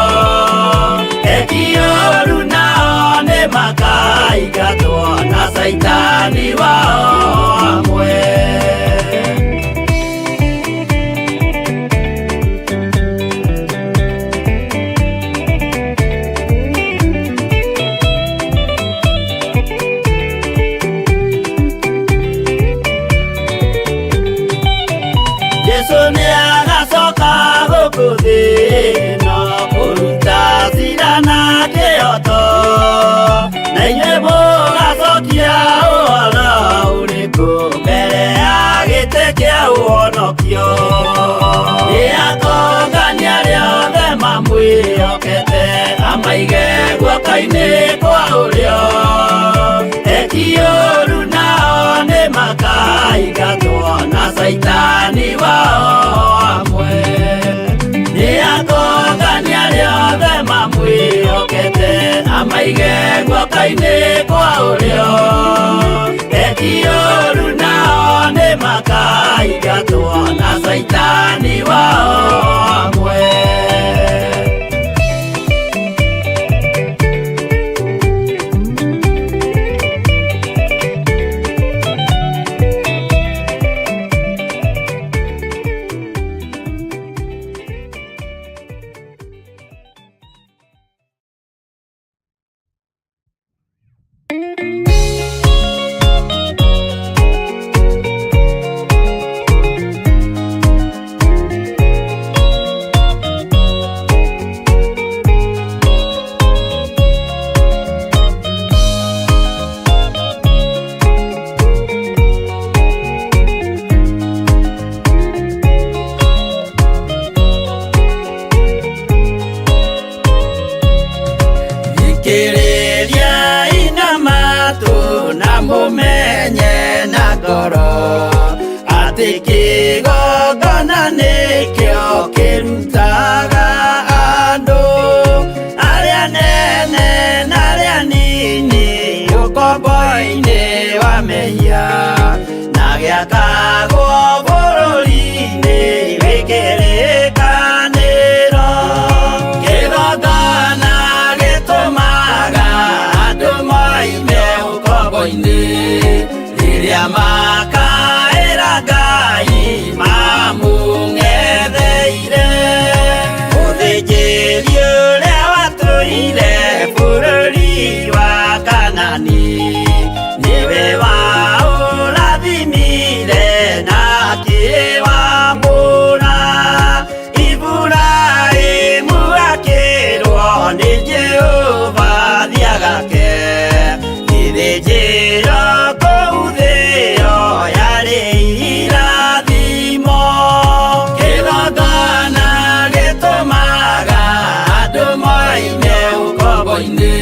eki ũũru nao nĩmakaingatwo na caitani wao amwe. Jesu nĩagacoka gũkũ thĩ ĩno kũruta cira na kĩhoto na inyuĩ mũgacokia ũhoro ũrĩkũ mbere ya gĩtĩ kĩa ũhonokio nĩakongania arĩa othe mamwĩhokete amaige guoko-inĩ kwa ũrĩo eki ũũru nao nĩmakaingatwo na caitani wao amwe nĩakongania arĩa othe mamwĩhokete amaige guoko-inĩ kwa ũrĩo eki ũũru nao nĩmakaingatwo na caitani wao amwe. Kĩgongona nĩkĩo kĩrutaga andũ arĩa nene na arĩa nini ũkombo-inĩ wa mehia na gĩakagwo bũrũri-inĩ wĩ kĩrĩkanĩro kĩgongona gĩtũmaga andũ moime ũkombo-inĩ rĩrĩa makaĩra Ngai mamũng'etheire mũthĩnjĩri ũkombo-inĩ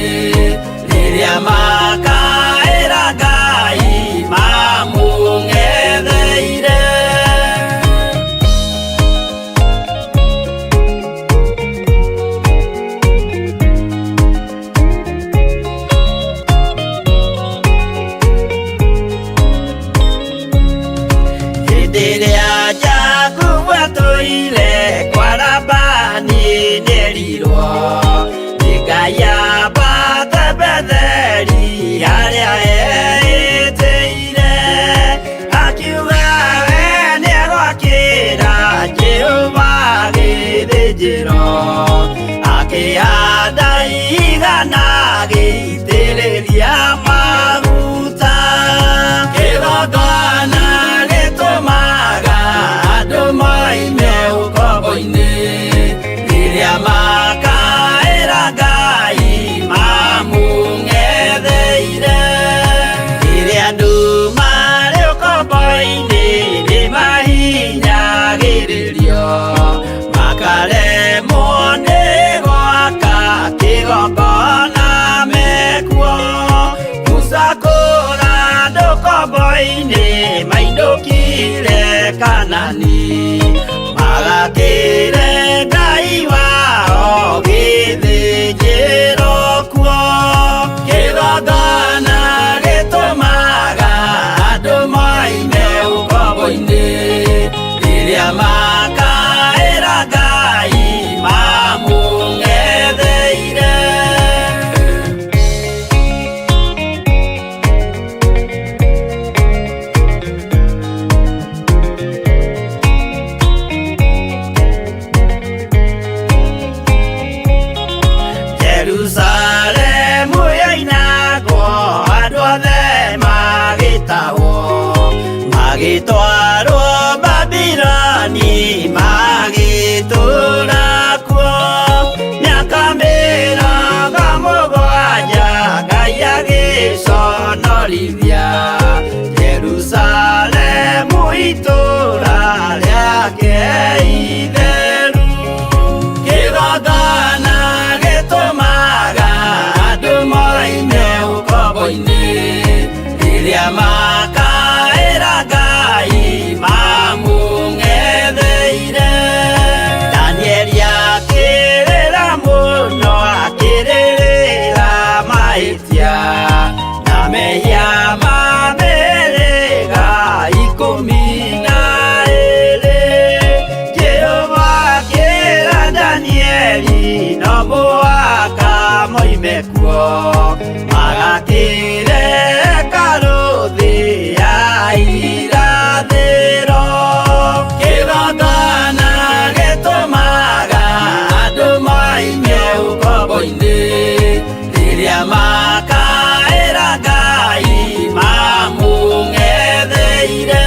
rĩrĩa makaĩra Ngai mamũng'etheire. Hĩndĩ ĩrĩa Jakubu atũire kwa Labani nĩerirwo nĩ Ngai ambate Betheli harĩa eĩtĩire, akiuga we nĩegwakĩra Jehova gĩthĩnjĩro, akĩhanda igana agĩitĩrĩria maguta. Kĩgongona gĩtũmaga andũ moime ũkombo-inĩ rĩrĩa makaĩra Ngai mamũng'etheire. Rĩrĩa andũ marĩ ũkombo-inĩ nĩmahinyagĩrĩrio, makaremwo nĩ gwaka kĩgongona mekuo. Musa kũra andũ ũkombo-inĩ mainũkire Kanani, magakĩre Ngai wao gĩthĩnjĩro kuo. Kĩgongona gĩtũmaga andũ moime ũkombo-inĩ rĩrĩa makaĩra Ngai mamũng'etheire. Jerusalemu yoinagwo andũ othe magĩtahwo, magĩtwarwo Babiloni magĩtũũra kuo. Mĩaka 70 Ngai agĩconorithia Jerusalemu itũũra rĩake itheru. Kĩgongona gĩtũmaga andũ moime ũkombo-inĩ rĩrĩa makaĩra Ngai mamũng'etheire. Danieli akĩrĩra mũno akĩrĩrĩra mahĩtia na mehia ma mĩhĩrĩga 12. Jehova akĩra Danieli no mũhaka moime kuo, magakĩre hekarũ thĩ ya irathĩro. Kĩgongona gĩtũmaga andũ moime ũkombo-inĩ rĩrĩa makaĩra Ngai mamũng'etheire.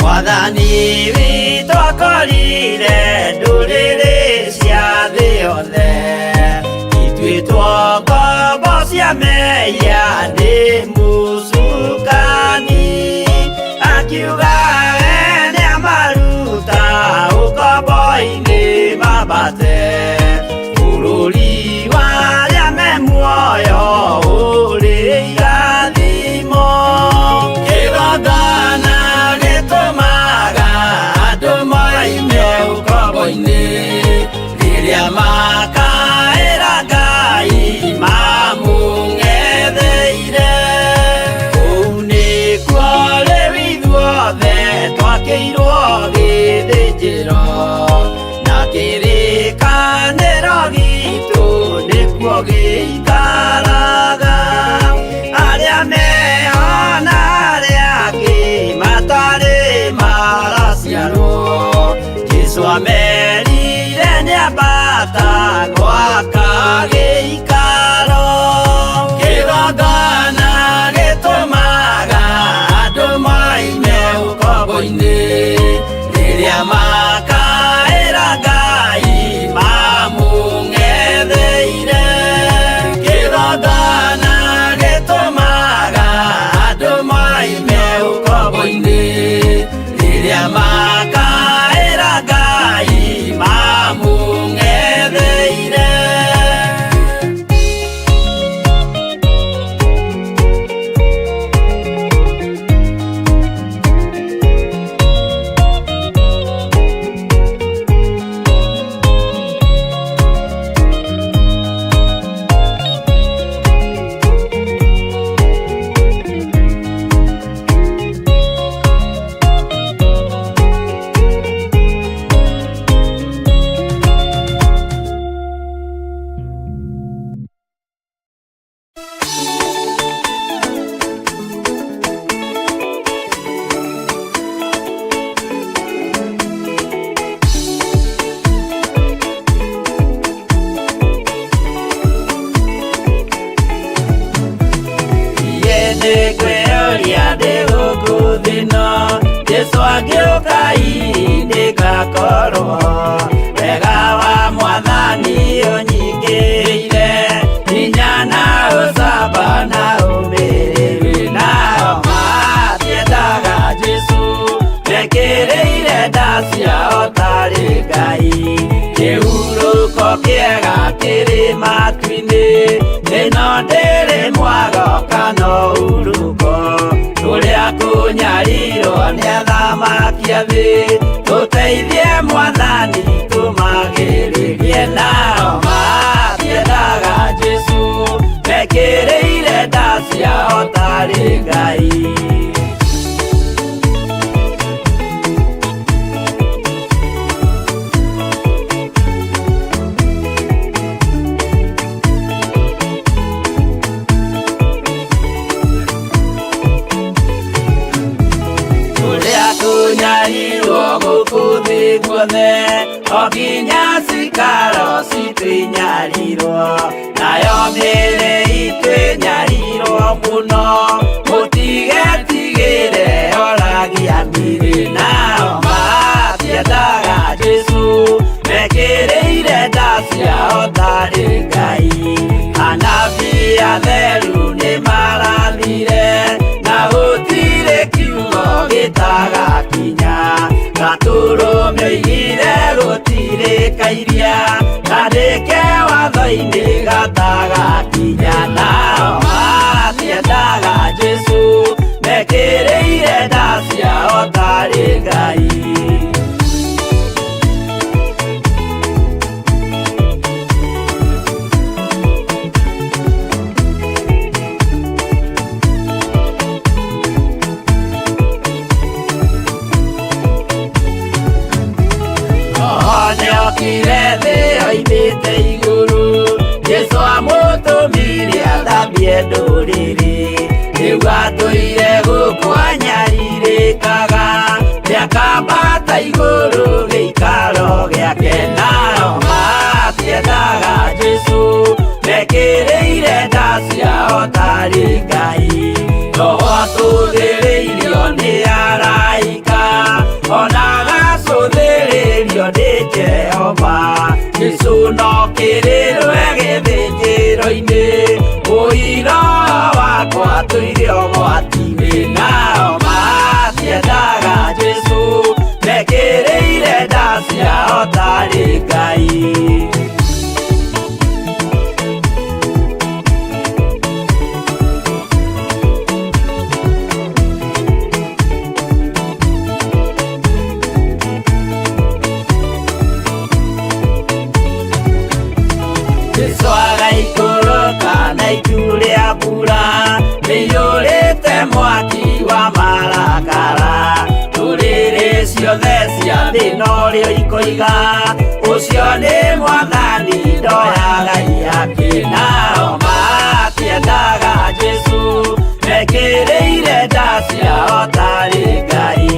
Mwathani witũ akorire ndũrĩrĩ cia thĩ yothe ituĩtwo ngombo cia mehia nĩ mũcukani, akiuga we nĩamaruta ũkombo-inĩ mambate bũrũri wa arĩa me muoyo ũrĩ irathimo. Kĩgongona gĩtũmaga andũ moime ũkombo-inĩ rĩrĩa makaĩra Ngai mamũng'etheire. Nĩngwĩyũria ndĩ gũkũ thĩ ĩno, Jesũ angĩũka hihi nĩngakorwo. Wega wa Mwathani ũnyingĩrĩire, hinya na ũcamba na ũmĩrĩru. Nao matiendaga Jesũ, mekĩrĩire nda ciao tarĩ Ngai. Kĩhurũko kĩega kĩrĩ matu-inĩ, ĩno ndĩrĩ mwago kana ũhurũko. Kũrĩa kũnyarirwo nĩ athamaki a thĩ, tũteithie Mwathani tũmagĩrĩrie. Nao matiendaga Jesũ, mekĩrĩire nda ciao tarĩ Ngai. Kũrĩa kũnyarirwo gũkũ thĩ guothe, o nginya cikaro citũ inyarirwo, nayo mĩĩrĩ itũ ĩnyarirwo mũno, mũtigetigĩre oragia mĩĩrĩ. Nao matiendaga Jesũ, mekĩrĩire nda ciao tarĩ Ngai. Anabii atheru nĩmarathire, na gũtirĩ kiugo gĩtagakinya. Gatũrũme oigire gũtirĩ kairia, kandĩke watho-inĩ gatagakinya. Nao matiendaga Jesũ, mekĩrĩire nda ciao tarĩ Ngai. Roho nĩokire thĩ oimĩte igũrũ, Jesũ amũtũmire athambie ndũrĩrĩ. Rĩu atũire gũkũ anyarirĩkaga, nĩakambata igũrũ gĩikaro gĩake. Nao matiendaga Jesũ, mekĩrĩire nda ciao tarĩ Ngai. Roho atũthĩrĩirio nĩ araika, ona agacũthĩrĩrio nĩ Jehova. Jesũ no kĩrĩrwe gĩthĩnjĩro-inĩ, ũira wakwa tũire ũgwati-inĩ. Nao matiendaga Jesũ, mekĩrĩire nda ciao tarĩ Ngai. Jesũ agaikũrũka na itu rĩa mbura, rĩiyũrĩte mwaki wa marakara. Ndũrĩrĩ ciothe cia thĩ norĩo ikoiga, ũcio nĩ Mwathani ndoyaga ihaki. Nao matiendaga Jesũ, mekĩrĩire nda ciao tarĩ Ngai.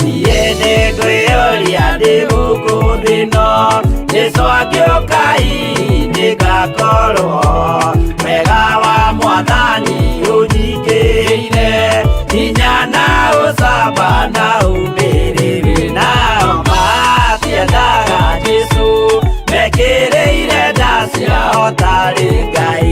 Niĩ nĩngwĩyũria ndĩ gũkũ thĩ ĩno, Jesũ angĩũka hihi nĩngakorwo. Wega wa Mwathani ũnyingĩrĩire, hinya na ũcamba na ũmĩrĩru. Nao matiendaga Jesũ, mekĩrĩire nda ciao tarĩ Ngai.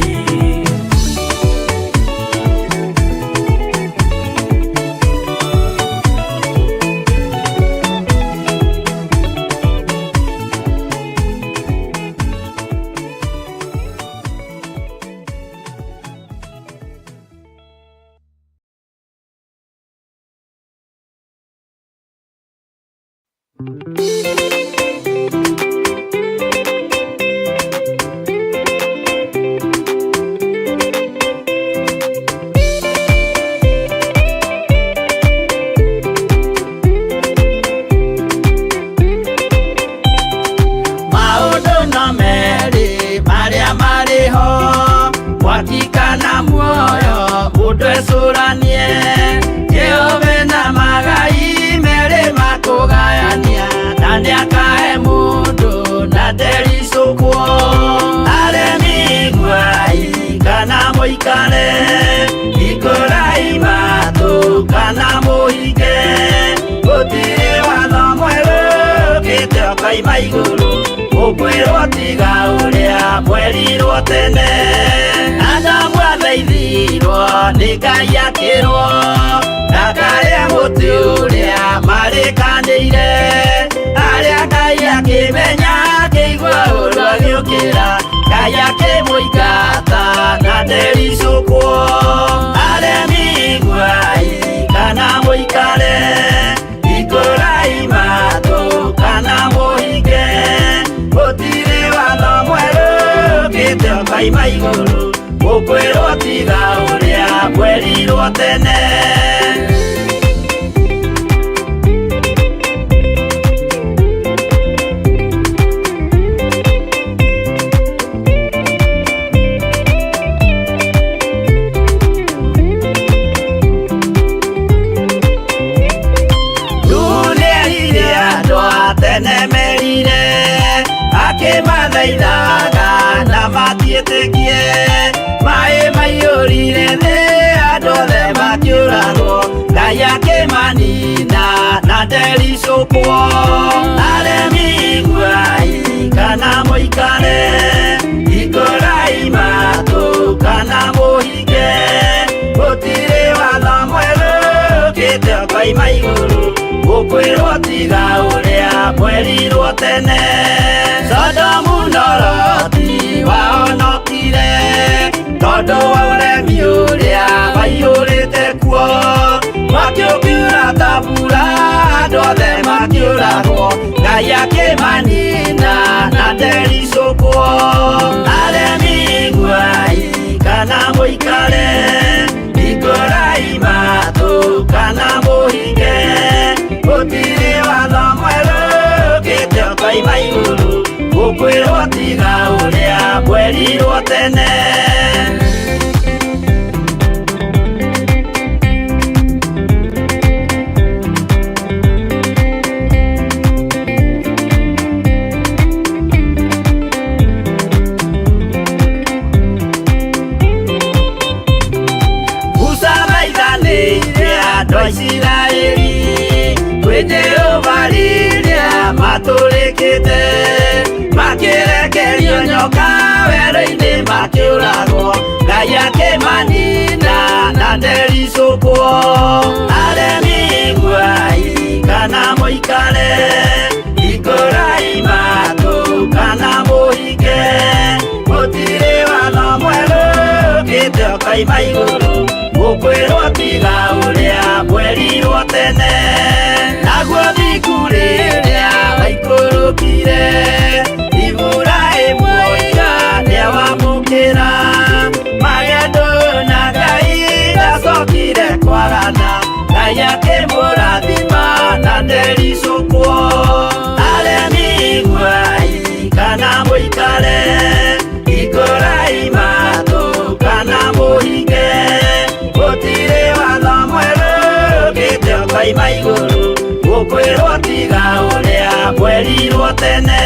Maũndũ no merĩ marĩa marĩ ho, mwaki kana muoyo, mũndũ ecũranie. Jehova na magai merĩ makũgayania, na nĩakahe mũndũ na ndericũkwo. Aremi iguai kana mũikare, ikũra ũkaima igũrũ ũkwĩrwo tiga ũrĩa mwerirwo tene Adamu athaithirwo nĩ Ngai akĩrwo ndakarĩe mũtĩ ũrĩa marĩkanĩire arĩa Ngai akĩmenya akĩigua ũru agĩũkĩra Ngai akĩmũingata na ndericũkwo aremi iguai kana mũikare ikũrai matũ kana mũhinge gũtirĩ watho mwerũ ũkĩte ũkaima igũrũ ũkwĩrwo tiga ũrĩa mwerirwo tene. Akimathaithaga na matiĩtĩkie maĩ maiyũrire thĩ andũ othe makĩũragwo Ngai akĩmanina na ndericũkwo aremi iguai kana mũikare ikũrai matũ kana mũhinge gũtirĩ watho mwerũ ũkĩte ũkoima igũrũ ũkwĩrwo tiga ũrĩa mwerirwo tene Sodomu na Loti wahonokire tondũ wa ũremi ũrĩa waiyũrĩte kuo mwaki ũkiura ta mbura andũ othe makĩũragwo Ngai akĩmanina na ndericũkwo aremi iguai kana mũikare ikũrai matũ kana mũhinge gũtirĩ watho mwerũ ũkĩte ũkoima igũrũ ũkwĩrwo tiga ũrĩa mwerirwo tene. Musa thaithanĩire andũ a Isiraeli kwĩ Jehova rĩrĩa matũrĩkĩte makĩrekerio nyoka werũ-inĩ makĩũragwo Ngai akĩmanina na ndericũkwo aremi iguai kana mũikare ikũrai matũ kana mũhinge gũtirĩ watho mwerũ ũkĩte ũkoima igũrũ ũkwĩrwo tiga ũrĩa mwerirwo tene naguo thingu rĩrĩa waikũrũkire Iburahĩmu oiga nĩawamũkĩra magendo na Ngai ndacokire kwagana Ngai akĩmũrathima na ndericũkwo aremi iguai kana mũikare ikũrai matũ kana mũhinge gũtirĩ watho mwerũ ũkĩte ũkoima igũrũ ũkwĩrwo tiga ũrĩa mwerirwo tene.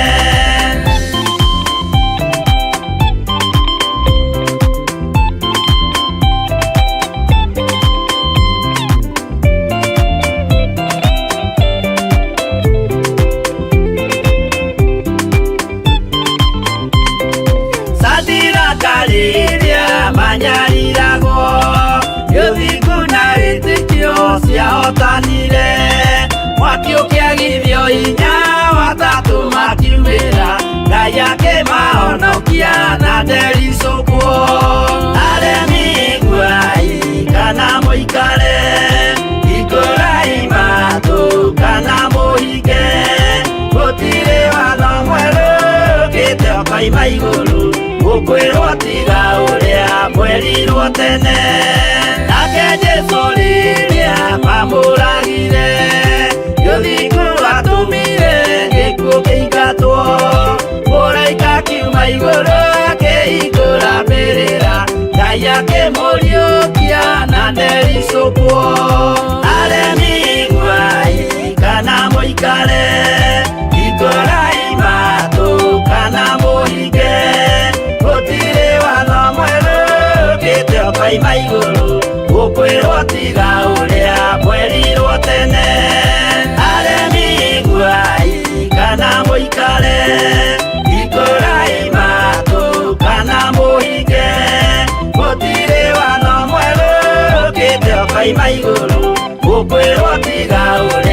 Sadiraka rĩrĩa manyariragwo gĩthingu na wĩtĩkio ciahotanire mwaki ũkĩagithio hinya watatũ makiumĩra Ngai akĩmahonokia na ndericũkwo aremi iguai kana mũikare ikũrai matũ kana mũhinge gũtirĩ watho mwerũ ũkĩte ũkoima igũrũ ũkwĩrwo tiga ũrĩa mwerirwo tene nake Jesũ rĩrĩa mamũragire gĩthingu atũmire gĩkuũ kĩingatwo mũraika akiuma igũrũ akĩhingũra mbĩrĩra Ngai akĩmũriũkia na ndericũkwo aremi iguai kana mũikare ikũrai matũ kana mũhinge gũtirĩ watho mwerũ ũkĩte ũkoima igũrũ ũkwĩrwo tiga ũrĩa mwerirwo tene aremi iguai kana Mũikare ikũrai matũ kana mũhinge, gũtirĩ watho mwerũ ũkĩte ũkoima igũrũ, ũkwĩrwo tiga ũrĩa.